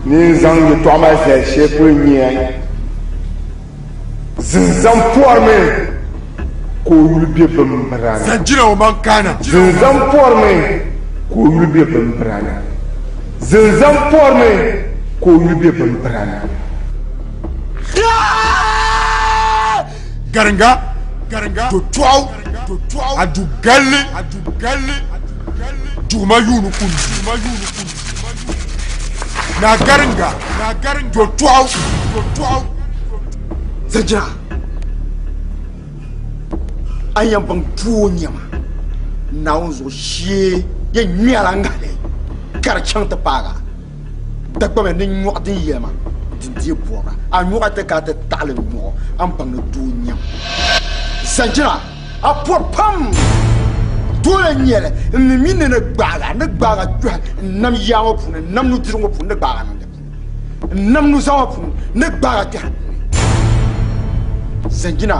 Ni n zaŋ yɛtɔɣa maa zali shɛli polo n-nyɛ, Zinzam pɔrimi. ka o yuli be bimbira ni. Zanjina o maŋ kaana. Zinzam pɔrimi ka o yuli be bimbira ni. Zinzam pɔrimi ka o yuli be bimbira ni. Garinga, garinga, do tɔɣu, do tɔɣu, a du galli, a du galli, duɣuma yuuni kun, duɣuma yuuni kun, naa garinga, naa garinga, do tɔɣu, do tɔɣu. Zanjina, a yɛn baŋ doo nyɛma Naawuni zuɣu shee yɛn ŋmɛla ŋahili ka di chaŋ ti paagi a. Dagbamya ni nyɔɣu din yɛlima din deei bɔbira. A nyɔɣu ti ka a ti taɣili nyɔɣu a ni baŋ ni doo n-nyɛ ma. Zanjina, a pɔri pam! Doo la n-nyɛ li, m mi mi ni ni gbaag a, ni gbaag a kpɛhi n nam yaa ŋɔ puuni, n nam nudirigu ŋɔ puuni, ni gbaag a niŋ di puuni, n nam nuzaa ŋɔ puuni, ni gbaag a kpɛhi di puuni. Zanjina,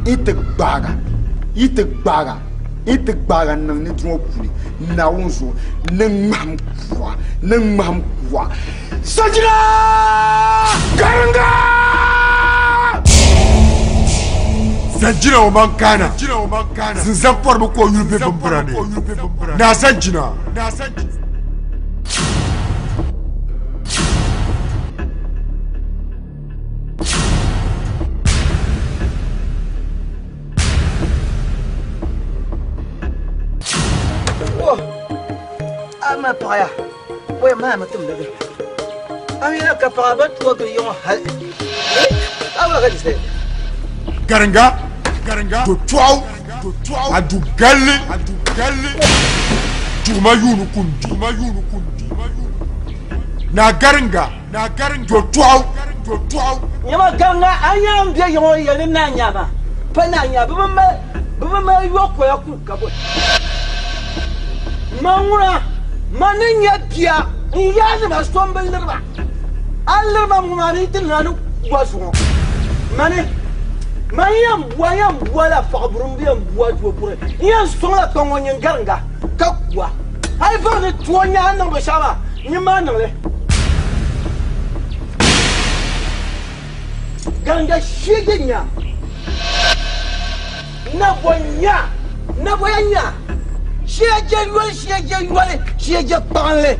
yi ti gbaag a, yi ti gbaag a. Yi ti gbaag a niŋ nidira ŋɔ puuni, Naawuni zuɣu ni ŋmahim kuɣa, ni ŋmahim kuɣa. Sajina! Garinga! Zanjina o man kaana. Zinzan pɔrimi ka o yuli be bimbira ni. Naa Zanjina. A ma paɣaya o yɛn maa mi timdi gili a mi yɛla ka paɣa ba tuwa gili yiŋɔ hali a wula ka di sali garinga garinga do tɔɣu do tɔɣu a du galli a du galli duguma yuuni kun duguma yuuni kun naa garinga naa garinga do tɔɣu do tɔɣu Nyama garinga a nya n bɛ yiŋɔ yɛli ni naa nyama pa naa nya bi bi mali bi bi mali yɔkoya ku ka bo Ma ŋuna, ma ni nyɛ bia n yaanima so m-bi liri ba. A ni liri ma ŋɔ maa ni yi ti niŋ a ni wa zuŋɔ. Mani, man yɛn bua yɛn bua la paɣiburi m-bi yɛn bua doo kuri. N yɛn sɔŋla kpaŋ ŋɔ nyin gariŋga ka ku a. A yi bɔri ni ti o nya a ni niŋ binshɛɣu maa, nyin maa niŋ li. Gariŋga sheegi nya. Nabɔ nya, nabɔ ya nya, shia je yoli, shia je yoli, shia je kpaŋli.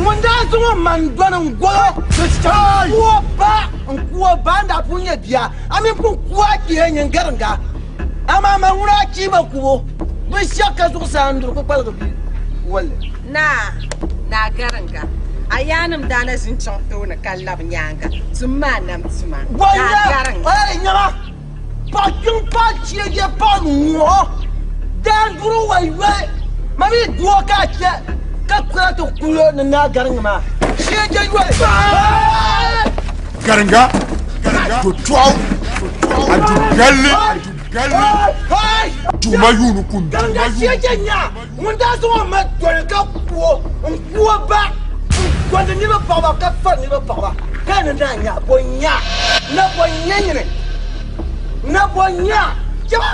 Ŋun daa zaŋ o man dɔni n-gol o, n ku o ba, n ku o ba, n daa pun nyɛ bia, a mi pun ku a kpee nyin gariŋga. Amaa man ŋuna a chiima kubu, binshɛɣu ka zuɣusaa n-duri ku kpaligi bia wolli. Naa, Naa Gariŋga, a yaannim daa na ʒin chaŋ tooni ka lab nyaaŋa, tummi a nam tuma. Bɔ Naa n-nyɛ Gariŋga. o nyɛma? Paɣ kpiŋ paɣ cheege paɣ ŋuɣo daa duri wa yoli ma mi doo ka a chɛ ka kura ti kulo ni naa gariŋ maa cheege yoli. Gariŋga do tɔɣu a du galli duguma yuuni kun Gariŋga cheege nya ŋun daa zaŋ o ma doli ka ku o n ku o ba n gondi niriba paɣaba ka fari niriba paɣaba ka ni naa nya bɔ nya na bɔ nya nyini. Na bɔ nya chɛba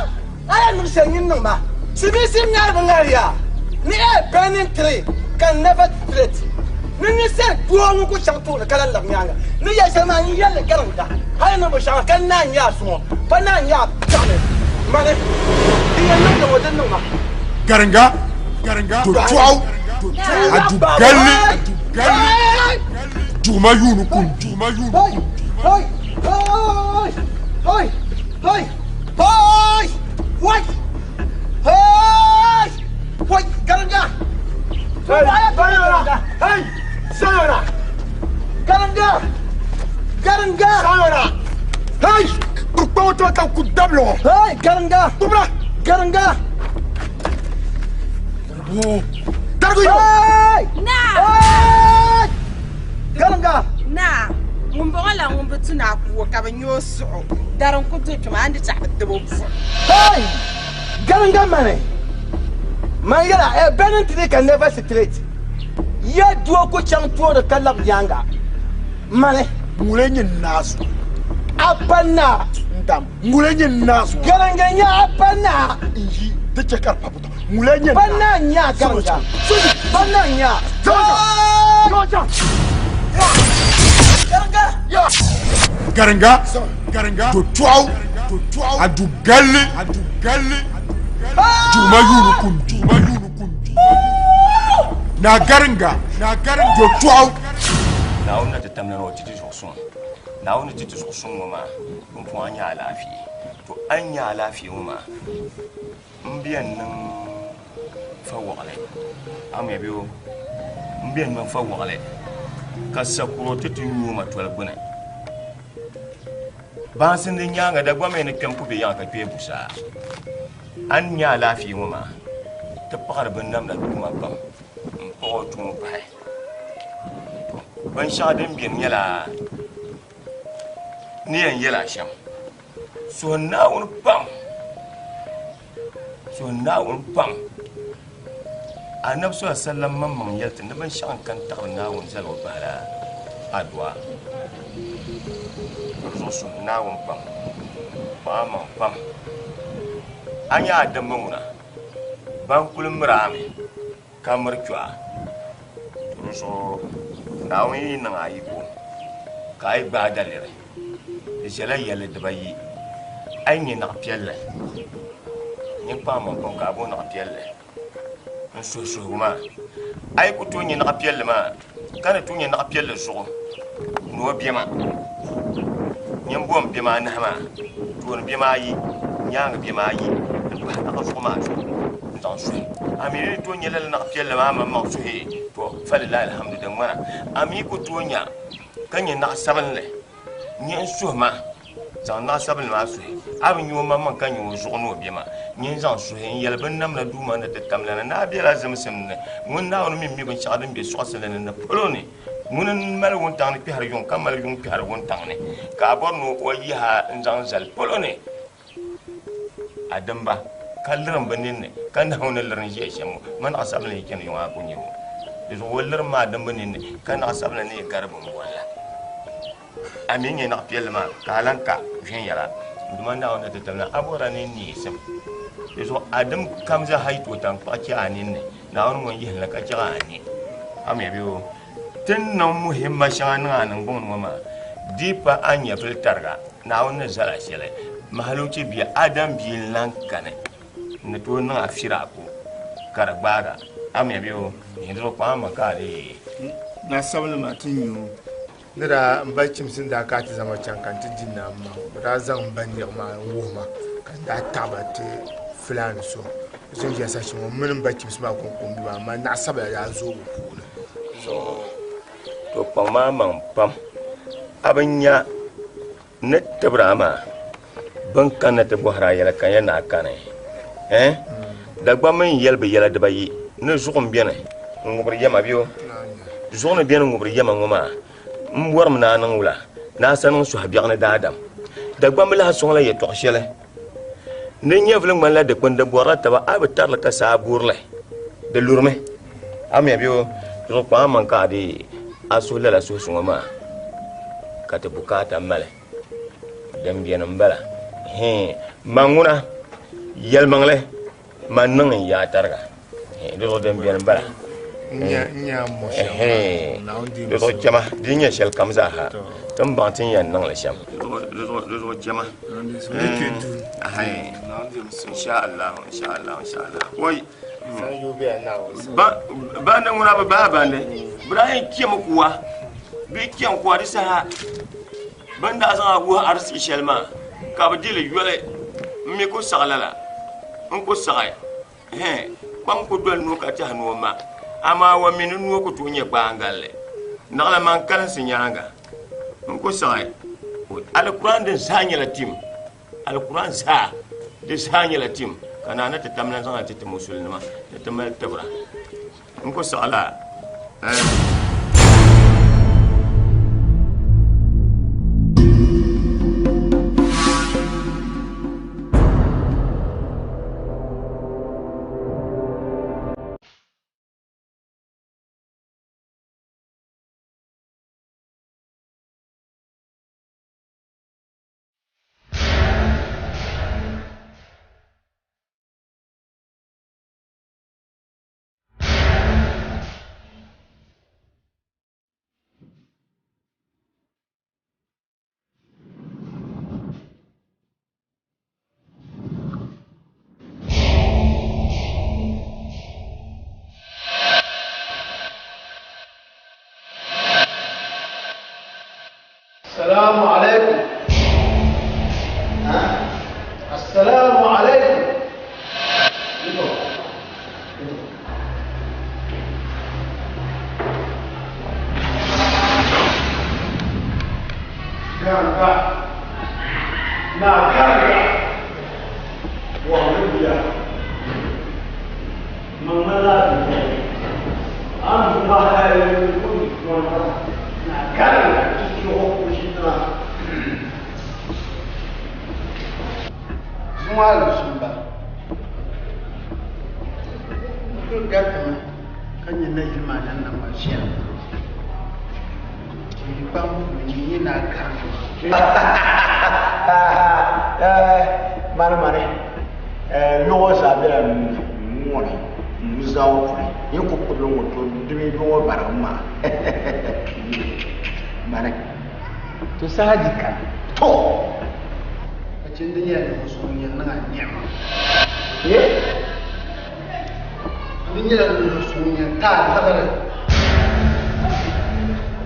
a yɛn niŋ shɛli nyin niŋ ma. Silimiinsi ŋari bi ŋari ya ni a burning tree can never straight. Ni ninsal doo ŋun ku chaŋ tooni ka lan labi nyaaŋa ni yɛli shɛli maa n yɛli li garinda hali niŋ binshɛɣu ka naan nya a suŋɔ pa naan nya a biɛɣuni mani din yɛn niŋ ŋɔ din niŋ ma. Garinga garinga do tɔɣu a du galli duguma yuuni kun duguma yuuni kun. Hey! Hey! Hey! Hey! Hey! Wai! Hey! Wai! Garinga! Hey! Hey! Sayona! Garinga! Garinga! Sayona! Hey! Kpɔŋ to ka ku dabili ŋɔ. Hey! Garinga! Kubira! Garinga! Darigu yo! Hey! Naa! Hey! Garinga! Naa! Ŋumbɔŋɔ la ŋun bi tu ni a ku o ka bɛ nya o suhu. Dari n-ku do kpɛma, a ni di chaɣ bi tib o buɣim. Hey! Garinga mani! Man yɛla, a burning tree can never straight. Ya doo ku chaŋ tooni ka lab yaaŋa. Mani! Ŋuni n-nyɛ naa zuɣu? A pa naa. N-dam. Ŋuni n-nyɛ naa zuɣu? Garinga n-nyɛ a pa naa. N-yi di chɛ ka di pa buta. Ŋuni n-nyɛ Pa naa n-nyɛ a garinga. Pa naa n-nyɛ a. Garinga! Garinga, garinga, do tɔɣu, a du galli, galli Juma yuuni kum Juma yuuni kum Naa Garinga Naa Garinga do tɔɣu Naawuni na ti tamla ni o ti ti zuɣu suŋ. Naawuni ni ti ti zuɣu suŋ ŋɔ maa, pumpɔŋɔ a nya alaafee. To a ni nya alaafee ŋɔ maa, m bi yɛn niŋ fa waɣili. Amya bee o? M bi yɛn niŋ fa waɣili ka sakuro ti ti nyuo ma toli gbuni. Baansi din nyaaŋa Dagbaŋ mi ni kpɛm ku be yaŋa ka kpee busaa. A ni nya alaafee ŋɔ maa, ti paɣiri binnamda duuma pam m-paɣ o tumo pahi. To, binshɛɣu din beni nyɛla ni yɛn yɛl a shɛm. Suhi Naawuni pam, suhi Naawuni pam. Anabi sallallahu alaihi wasallam maŋmaŋ yɛli ti ni binshɛɣu n-kani taɣiri Naawuni zaligu pahila adua. Di zuɣu suhi Naawuni pam, paɣ amaŋ pam. A nya a dimba ŋuna, ban kuli miri a mi ka miri kpe a. Di zuɣu Naawuni yi niŋ a yiko ka a yi gbaai daliri, di ʒɛla yɛlli dibayi. A yi nya naɣ piɛlli, nyin kpaŋ maŋ pam ka a bo naɣ piɛlli n-suhi suhigu maa. A yi ku tooi nya naɣ piɛlli maa, ka ni tooi nya naɣ piɛlli zuɣu ni o bɛma, nyin bom bɛma anahi maa, tooni bɛma ayi, nyaaŋa bɛma ayi m-pahi naɣ zuɣu maa zuɣu n-zaŋ suhi. A mi ni tooi nya lala naɣ piɛlli maa maŋmaŋ suhi, tɔ falilahi alhamdu din ŋmana. A mi ku tooi nya ka nya naɣ sabinli nyɛ n suhi ma, zaŋ naɣ sabinli maa suhi. A bi nya o maŋmaŋ ka nya o zuɣu ni o be ma. Nyɛ n zaŋ suhi n-yɛli binnamda Duuma ni ti tamlana ni a bela zimsim ni. Ŋun Naawuni mi mi binshɛɣu din be suɣisili ni ni polo ni. Ŋuni m-mali wuntaŋ ni kpɛhiri yuŋ ka mali yuŋ kpɛhiri wuntaŋ ni, ka a bɔri ni o yihi a n-zaŋ zali polo ni a dimba, ka lirim bɛ ninni, ka nahu ni liri n-ʒiya shɛm ŋɔ, ma naɣ sabinli yi chani yuŋ a ku nya o. Di zuɣu o lirim maa dimba ninni, ka naɣ sabinli ni yi gari bimbol la. A mi nya naɣ piɛlli maa, ka a lan ka viɛnyɛla. Duuma Naawuni ni ti tabili a bɔrila ni neesim. Di zuɣu a dim kam zaa ha yi tooi taŋkpaɣu chɛ a ninni, Naawuni ŋun yihim li ka chɛg a ni. A mi bɛ o? Ti ni niŋ muhimma shɛŋa niŋ a niŋgbuŋ ni ŋɔ maa, di pa a nyɛvili tariga, Naawuni ni zal a shɛli. Mahaluchi bia Adam bia n-lan kani n-ni tooi niŋ a fira a ko ka di gbaag a. A mi bɛ o? Dinzuɣu kpaŋ a maŋ ka a leei. Naa sabinli maa ti nyu o. Ni daa m ba Chimsi ni daa ka ti zaŋ ma chaŋ ka n ti di naa m ma, o daa zaŋ m ba niɣi maa n-wuhi ma ka n daa taɣi ba ti Fulaani so o ni ʒiya saha shɛli ŋɔ, m mini m ba Chimsi maa kɔŋko m-be maa, amaa naɣ sabila daa zooi bɛ puuni. To kpaŋ maa maŋ pam, a bi nya N ni tibir a maa, bɛn kanna ti bɔhir a yɛla ka n yɛli ni a kani. Ɛɛn? Dagbamba mi n-yɛli bɛ yɛla dibayi ni zuɣu m-beni n-ŋubiri yɛma bee o? Zuɣu ni beni ŋubiri yɛma ŋɔ maa, m bɔrimi ni a niŋ wula? Ni a sa niŋ sɔhibiɛɣu ni daadam. Dagbamba lahi sɔŋla yɛtɔɣ shɛli ni nyɛvili ŋmanila dikpini di bɔrila taba, a bi tarili ka saa burili di lurimi. Amina bee o? Zuɣu kpaŋ amaŋ ka a deei a suhu lala suhusuŋɔ maa ka ti bukaata mali. Din beni m-bala. Hii, man ŋuna, yɛlimaŋli, man niŋ n yaa tariga. Hii, di zuɣu din beni m-bala. Hii, di zuɣu chama, di nyɛ shɛli kam zaa ha, ti ni baŋ ti ni yɛn niŋ li shɛm. Di zuɣu chama. Hii, insha Allah, insha Allah, insha Allah. Wai! Bandi ŋuna bi bahi bandi bɛ daa yɛn chɛmi kuwa bɛ chɛn kuwa di saha bɛn daa zaŋ a wuhi ariziki shɛli maa ka bi dili yoli n mi ku saɣi lala n ku saɣi hɛn kpam ku doli noo ka tɛhi ni o ma amaa wa mi ni noo ku tooi nyɛ gbaangalli naɣila man kalinsi nyaaŋa n ku saɣi alikuran din zaa nyɛla tim Alikuran zaa, di zaa nyɛla tim ka naa ni ti tam lan zaŋ li ti ti musulinima ni ti mali tibira. N ku saɣi la eh. Ganga naa Gariga wɔɣili bia maŋma laa binyɛli a ni ŋma hali o ni kɔŋ naa Gariga ti chuɣu o ʒi tiŋa. Zuŋɔ alibarika m-bala. N kuli garitimi ka nya nayili maa ni niŋ ma shɛli. N kpam puuni n nyɛ naa karili maa. Mani mani yɔɣɔ zaa bela n nuu ni n nuzaa ŋɔ puuni n yi ku kpibili ŋɔ to di mi yɔɣɔ barigi maa mani. To saha di kani. To! Ka chɛ n di nyɛla ninvuɣ so ŋun yɛn niŋ a niɛma. N di nyɛla ninvuɣ so ŋun yɛn ti a liɣiri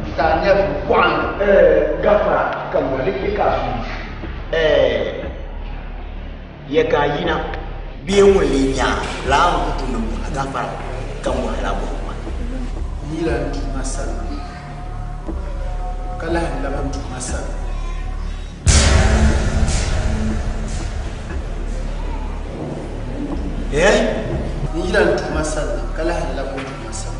n-ti a nyɛvili kɔɣinli. Gafara ka mɔri di ka a suui. Ya ka a yina bee ŋun lee nya a laa n-ku tu ni m-bɔh a gafara ka m-bɔh a laa bɔhigu maa. N yila n Duuma sani ka lahi labi n Duuma sani. N yila n Duuma sani na ka lahi labi n Duuma sani.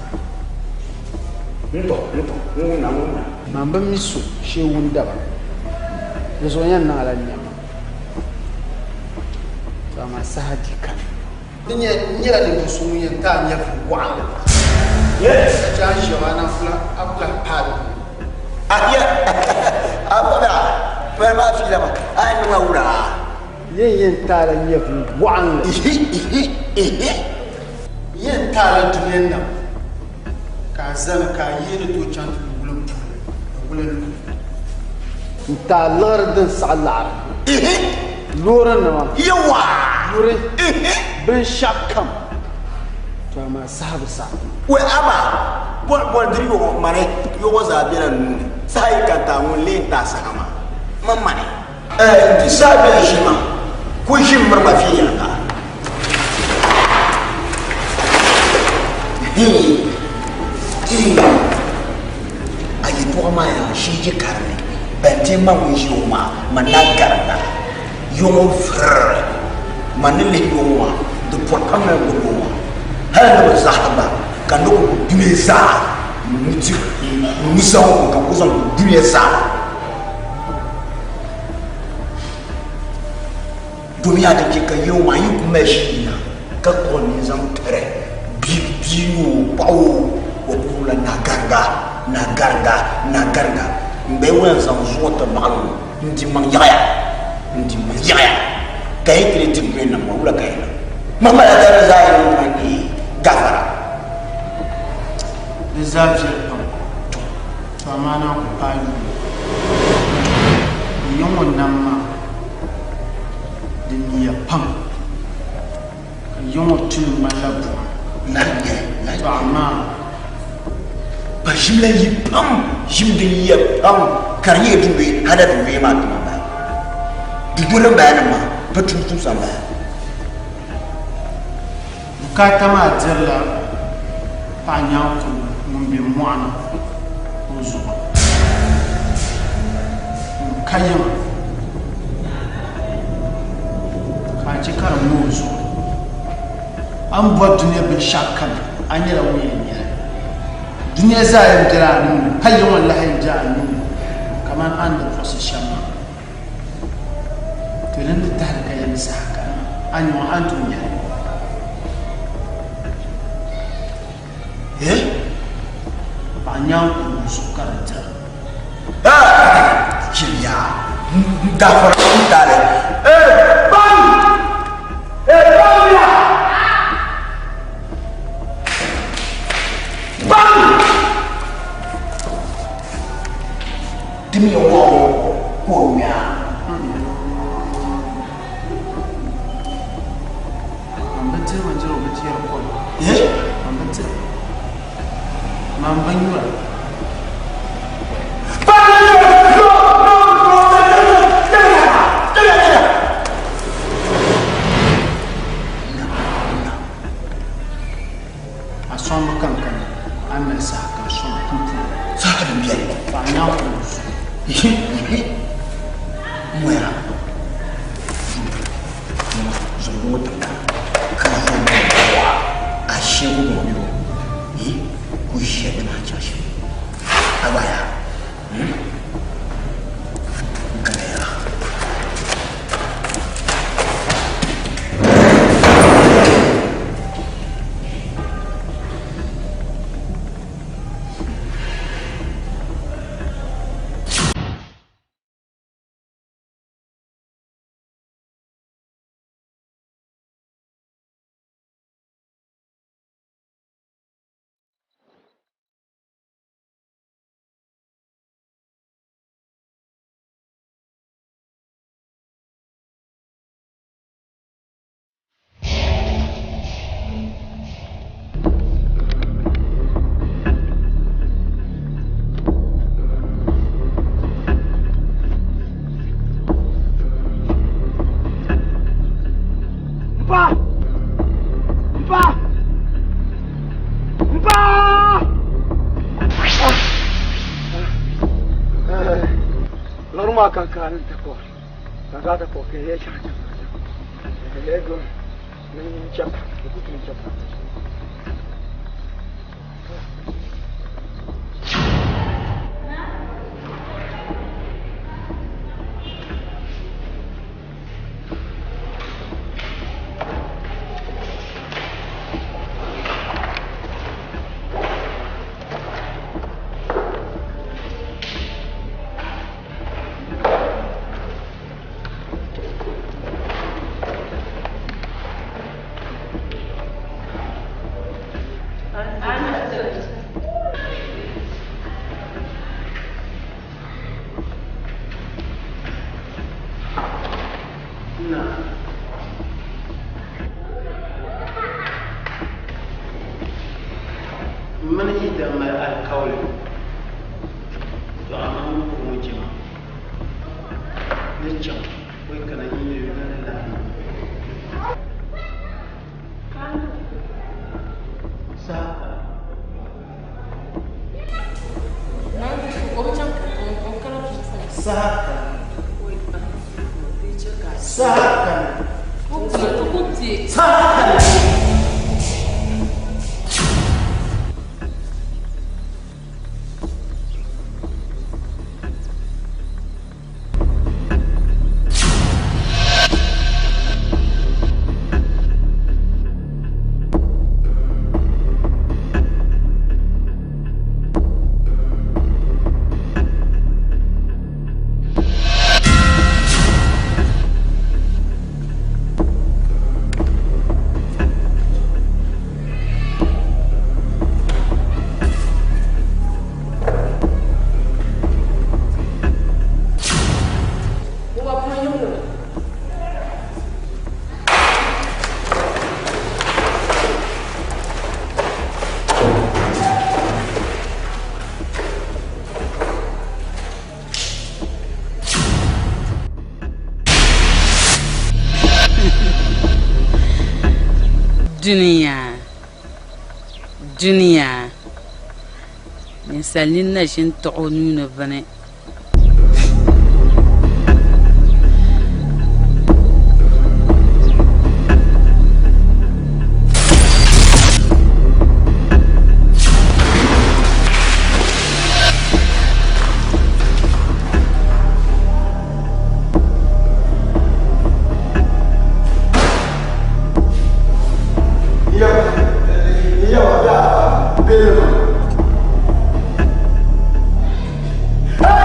N-tɔ, n-tɔ, n wumna, n wumna. Man bi mi so shee wundaba, di zuɣu yɛn niŋ a la nɛma. To amaa saha di kani. Di nyɛla ninvuɣ so ŋun yɛn ti a nyɛvili wɔɣinli ka chɛ a ni ʒiɛm a na a ku lahi paai di puuni. Yɛn yɛn ti a la nyɛvili wɔɣinli. Yɛn ti a la dunia nam ka a zani ka a yihi ni tooi chaŋ ti lu wulimpuhili ni wulinluhili. N-ti a liɣiri din saɣi laɣiri. Loorinima, yuri, binshɛɣukam. To amaa saha bi saɣi. Wɛ amaa, bɔli diri yɔɣɔ mani yɔɣɔ zaa bela n nuu ni. Saha yi ka n-ti a ŋun lee n-ti a saha maa? Man mani. Di saha bela ʒi maa, ka o ʒi m-miri ma viɛnyɛliŋga. A yɛtɔɣa maa yaa shee je karili ban ti ma ŋun ʒi o maa man na garinda yɔŋɔ virili man ni lihi yɔŋɔ maa di pɔri pam na gbubi o maa hali ni bi zaɣisi gba ka ni ku dunia zaa nusa ŋɔ ka ku zaŋ dunia zaa Domi a ti chɛ ka yɛŋ maa yi ku mali ʒii na ka kpuɣi nini zaŋ tiri bia ni o paɣa o, o puhirila Naa Gariga, Naa Gariga, Naa Gariga. M ba ŋun yɛn zaŋ zuɣu ti maɣili o, n di maŋ yaɣiya, n di maŋ yaɣiya. Ka yi ti di di dunia nam ŋɔ, wula ka yi niŋ? Mahama la dari zaa yi niŋ ŋɔ ni gafara. Di zaa viɛli pam, to amaa naan ku paai yuuni. N ya ŋɔ nam maa di niya pam, ka ya ŋɔ tuli ŋmanila buɣim. To amaa. Pa ʒim la yi pam, ʒim din yiya pam ka di nyɛ dundoya hali dundoya maa tuma m-bala. Dundoli din bala nim maa pa tumtumsa m-bala. Bukaata maa dirila paɣa nyaankubo ŋun be mɔɣu ni o zuɣu. Ŋun ka yiŋa ka a chɛ ka di ŋme o zuɣu. A ni bɔri dunia binshɛɣu kam, a nyɛla ŋun yɛn nya li. Dunia zaa yɛn bela a nuu ni, pa yiŋa n-lahi yɛn be a nuu ni kamani a ni di puɣisi shɛm maa. To din di tahili ka yɛli saha kani maa, a nya ŋɔ a ni tooi nya li. Paɣa nyaankurugu zuɣu ka di dira. Chɛliya n gaafara n taali. Ban! Ban ya! Ban! Di mi wɔɣ o ka o ŋme a. Man bi diri bindirigu bi deeri kom. Man bi diri. Man bi nyura. A sɔŋmi ka n kana, a ni mali saha ka n sɔŋ a pumpɔŋɔ. Saha din beni. Paɣa nyaŋ o zuɣu. Ihi, ihi, m moya, zuɣu ŋɔ timda ka zuɣu ŋɔ bɔɣa a shee ku bɔŋɔ mini o, ihi, ku ʒiya ni maa chaŋ shɛm. A gba yaa, hmm? N kana yaa. Mpa! Mpa! Mpa! Lɔri maa ka n kaani n ti kɔri ka n daa ti kɔri ka yɛ chaŋ chaŋ ka yɛ doli ni n chɛpa n ku tum chɛpa. Mini yi daa mali alikauli, to amaa ŋun pɔŋɔ jɛma ni chaŋ pɔi ka na yi yuli na ni lahi niŋ. Saha kani. Saha kani. Saha kani. Saha kani. Dunia, dunia, ninsal nini na ʒini tuɣi o nuu ni bini. Ah!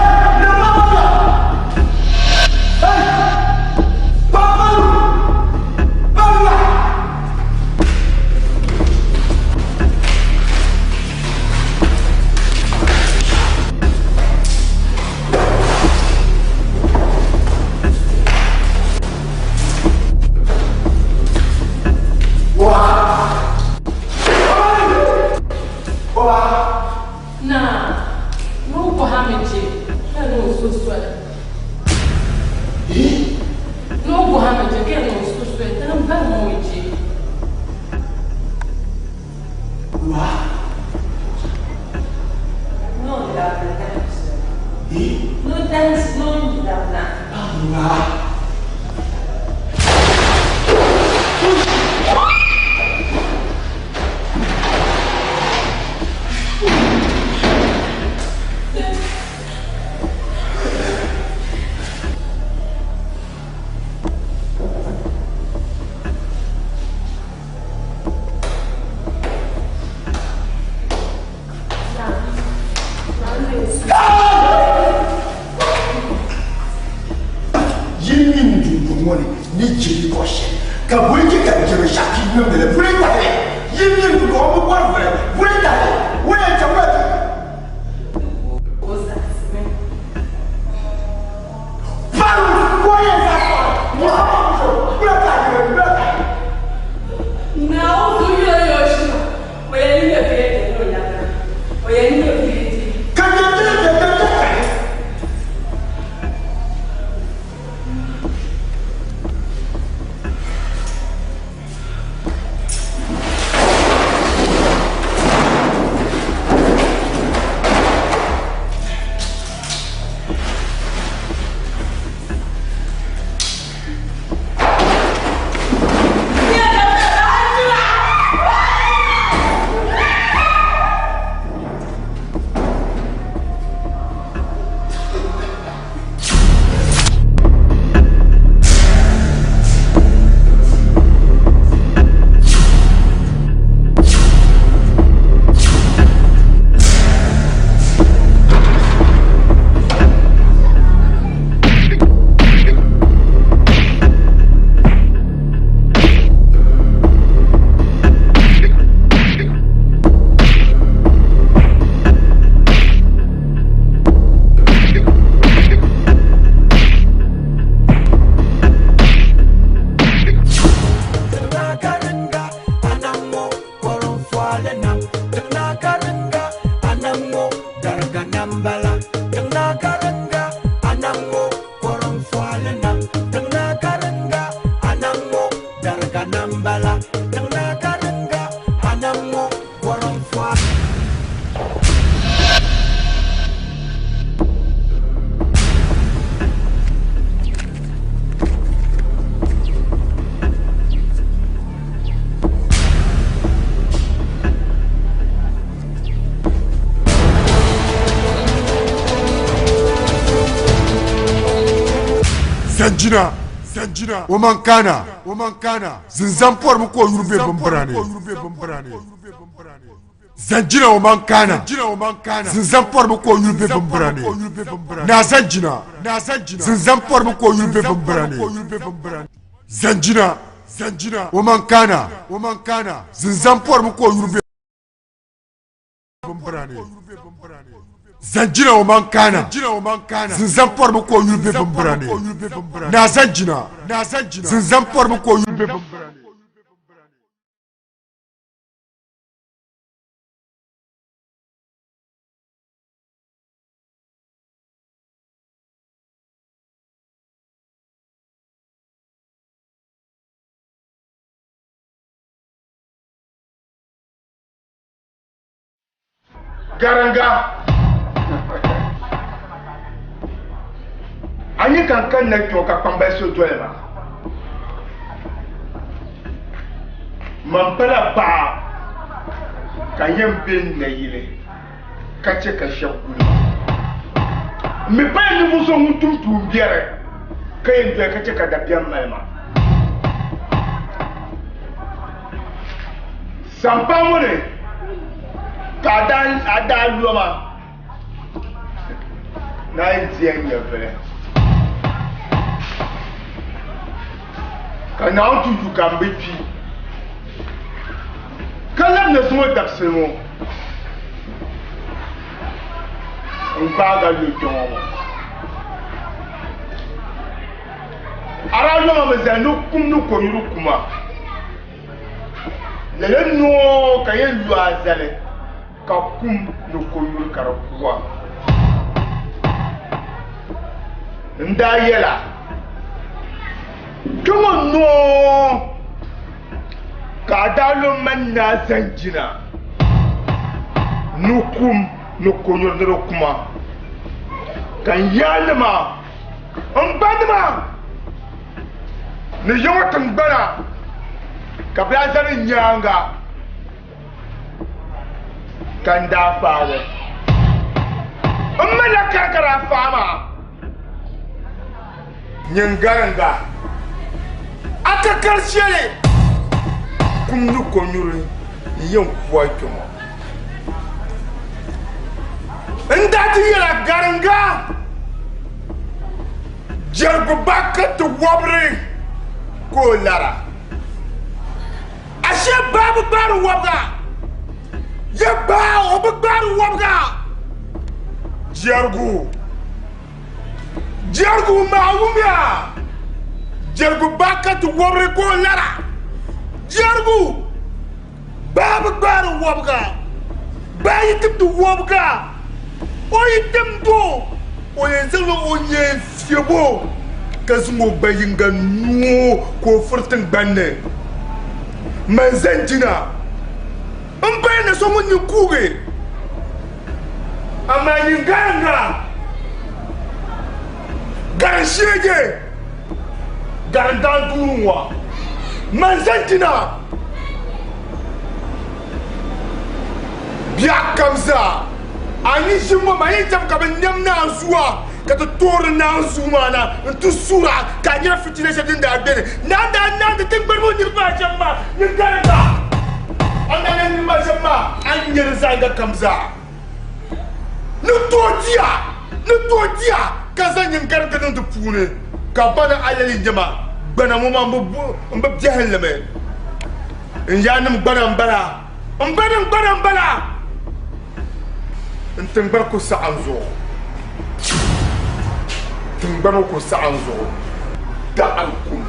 Yi mini dunduŋ ŋɔ ni ni je yi kɔr shɛli, ka boli chɛ ka di je binshɛɣu ka yi niŋdi li boli tahili. Yi mini dunduŋ ŋɔ bi bɔri voli, boli tahili. O yɛn chaŋla ti. Paru, ka o yɛn zaŋ sɔɣi Muhammadu zuɣu, bula ka a je bula ka a je. Ka je je je je je ka ye. Zanjina, Zanjina, o man kana, o man kana, zinzan pɔrimi ka o yuri be bimbira ni. Zanjina o man kana, Zanjina o man kana, zinzan pɔrimi ka o yuri be bimbira ni. Naa Zanjina, Naa Zanjina, zinzan pɔrimi ka o yuri be bimbira ni. Zanjina, Zanjina, o man kana, o man kana, zinzan pɔrimi ka o yuri be Zanjina o man kana, zinzan pɔrimi ka o yuli be bimbira ni. Naa Zanjina, zinzan pɔrimi ka o yuli be bimbira ni. Garanga a nyɛ ka n kanna kpɛ ka kpambali so doli ma man pala paɣa ka n yɛn bɛ n nayili ka chɛ ka shɛba guli ma n mi pala ninvuɣu so ŋun tum tuun biɛri ka yɛn doli ka chɛ ka dabiɛm mali ma Sampaa ŋɔ ni ka a daa lo ma ni a yi di a nyɛvili, ka Naawuni ti yu ka m bi kpi, ka labina zuŋɔ dabisili ŋɔ n-gbaag a lo kpe ŋɔ ŋɔ. A daa lo ma mi zali ni kum ni konyuri kuma. Lala noo ka yɛn lu a zali ka kum ni konyuri ka di kuwa. N daa yɛla, Kpe ŋɔ noo ka a daa lo mani naa zaŋ jina. Ni kum ni konyuri ni di kuma. Ka n yaanima, n banima ni ya ŋɔ tiŋgbana ka bɛ daa zani n nyaaŋa ka n daa faai li. M malila kara ka daa faai maa. Nyin garinga, a ka kari shɛli kum ni konyuri n-yɛn ku a kpe ŋɔ. N daa ti yɛl a garinga, jɛrigu ba ka ti wɔbiri ka o lara. Ashe baa bi gbaari wɔbiga, ya baa o bi gbaari wɔbiga. Jɛrigu. Jɛrigu maa wumya, jɛrigu ba ka ti wɔbiri ka o lara. Jɛrigu baa bi gbaari wɔbiga, baa yi timdi wɔbiga, o yi timdi o, o yɛn zaŋla o nyee fiɛbi o ka zaŋ o gba yiŋga noo ka o furi tiŋgbani ni. Man zani jina m-paya na so ŋun ni kuugi. Amaa nyin garinga garin sheege garin daan duuri ŋɔ man zan jina biɛɣu kam zaa a yi ʒi ŋɔ maa yi chɛmi ka bi nɛm naanzua ka ti toori naanzuu maa na n-ti suura ka a nyɛla fitina shɛli din daa beni naa daa naandi tiŋgbani ŋɔ niriba maa shɛm maa nyin garinga a ni daa nyɛ niriba maa shɛm maa a ni nyɛ di zaɣ yiŋga kam zaa ni tooi di a ni tooi di a ka zaŋ nyin garinga niŋ di puuni ka ba ni alali nyɛ ma gbana ŋɔ maa m bi biɛhinli mi n yaannim gbana m-bala M ba nim gbana m-bala, n tiŋgbani ku saɣim zuɣu. Tiŋgbani ku saɣim zuɣu. Daɣiri kum,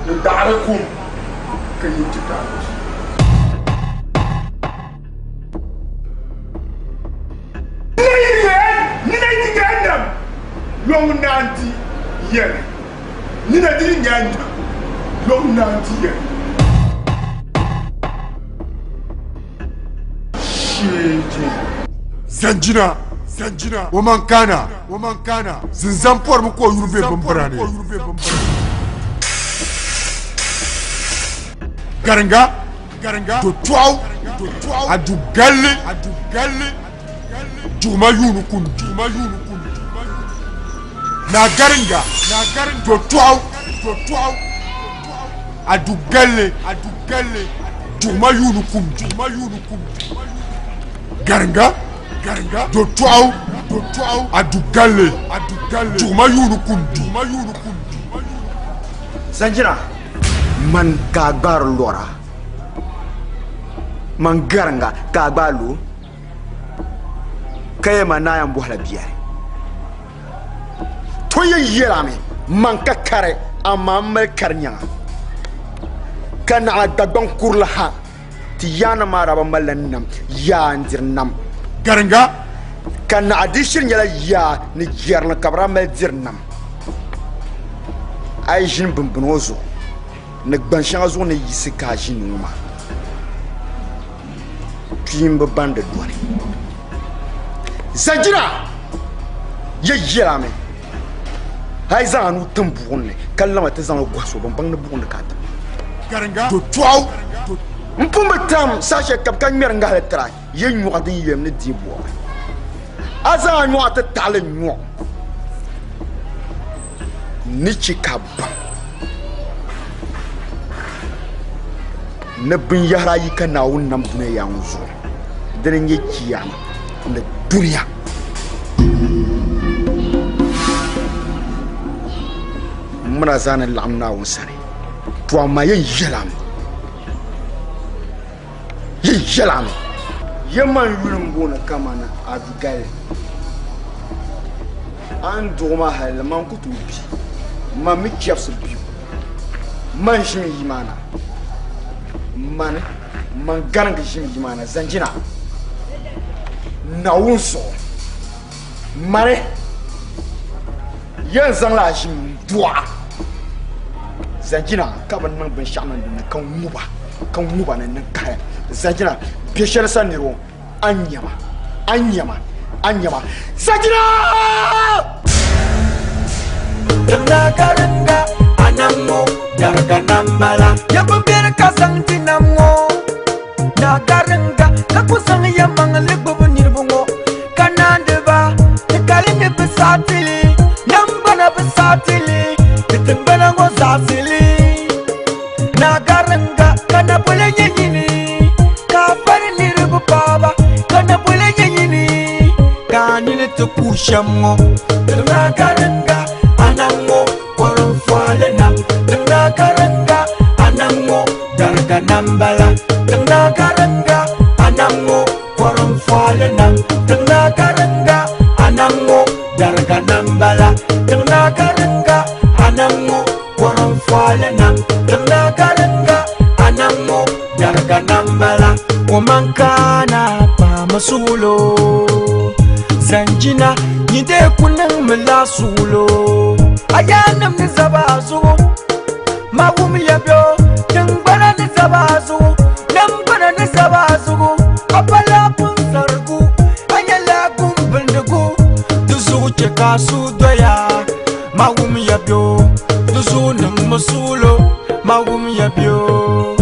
ni daɣiri kum ka yi ti ka di. Nina yi ti nam lɔŋ naan ti yɛli. Nina di ni nya nam lɔŋ naan ti yɛli. Zanjina, Zanjina, o man kana, o man kana, zinzan pɔrimi ka o yuri be bimbira ni. Garinga, garinga, do tɔɣu, do tɔɣu, a du galli, a du galli, juguma yuuni kum, juguma yuuni kum, naa garinga, naa garinga, do tɔɣu, do tɔɣu. A du galli, a du galli, juguma yuuni kum, juguma yuuni kum, garinga, garinga, do tɔɣu, do tɔɣu, a du galli, a du galli, juguma yuuni kum, juguma yuuni kum. Zanjira, man ka a gbaari lɔra, man garinga ka a gbaai lo, ka yɛli ma ni a yɛn bɔhila biɛri. To yɛn yɛlami, Man ka kari, amaa m mali kari nyaŋa. Ka naɣila Dagbaŋ kurili ha, ti yaannim maa daa bi malila nam yaa n-diri nam. Garinga. Ka naɣ di shiri nyɛla yaa ni jɛrilim ka bɛ daa mali diri nam. A yi ʒini bimbini ŋɔ zuɣu ni gban shɛŋa zuɣu ni yiɣisi ka a ʒini ŋɔ maa, kpiimba ban di dɔni. Zanjira ya yɛlami, a yi zaŋ a nuu tim buɣim ni ka lama ti zaŋ li gɔhi so, bɛn baŋ ni buɣim ni ka a tim. Garinga do tɔɣu. M pun bi tam saha shɛli ka bɛ ka ŋmɛri ŋahili tira ya nyɔɣu din yɛm ni deei bɔbiri. A zaŋ a nyɔɣu ti taɣili nyɔɣu ni chɛ ka a baŋ ni binyɛhiri ayi ka Naawuni nam dunia yaa ŋɔ zuɣu, dini n-nyɛ Chiyaama ni dunia. M min a zaa ni laɣim Naawuni sani, to amaa yɛn yɛlami, yɛn yɛlami. Yɛman yuli m-booni kamani Abigail. A ni duɣi ma hal man ku tooi bi, man mi chɛbisi bibu. Man ʒimi yi maa na, mani man garingi ʒimi yi maa na, zanjina Naawuni zuɣu. Mani yɛn zaŋla a ʒim n-duɣi a, zanjina ka bi niŋ binshɛɣu niŋ di ni ka ŋuba, ka ŋuba ni niŋ kahaya. Zanjina, bɛ shɛli sa niriba. A ni nya ma, a ni nya ma, a ni nya ma. Sajina! Tiŋna garinga anam ŋɔ dariga nam bala. Ya bi beri ka zaŋ di nam ŋɔ na garinga ka ku zaŋ ya maŋli gbubi niriba ŋɔ ka naandi ba ti kali ni bi saɣitili nam gbana bi saɣitili ti tiŋgbana ŋɔ zaɣisili na garinga ka napoli nyɛ nyini ka fari niriba paaba ka napoli nyɛ nyini ka a nini ti ku shɛm ŋɔ tiŋna garinga anam ŋɔ kɔrim fɔli nam tiŋna garinga anam ŋɔ dariga nam bala tiŋna garinga anam ŋɔ kɔrim fɔli nam tiŋna garinga anam ŋɔ dariga nam bala tiŋna garinga anam ŋɔ kɔrim fɔli nam tiŋna garinga anam ŋɔ dariga nam bala o man kana paama suhulo zanjina nyide ku niŋmi la suhulo a yaannim ni zaba a zuɣu ma wum ya bɛ o tiŋgbana ni zaba a zuɣu namgbana ni zaba a zuɣu a pala punsarigu a nyɛla gumbindigu di zuɣu chɛ ka a suhu doya ma wum ya bɛ o di zuɣu niŋmi suhulo ma wum ya bɛ o.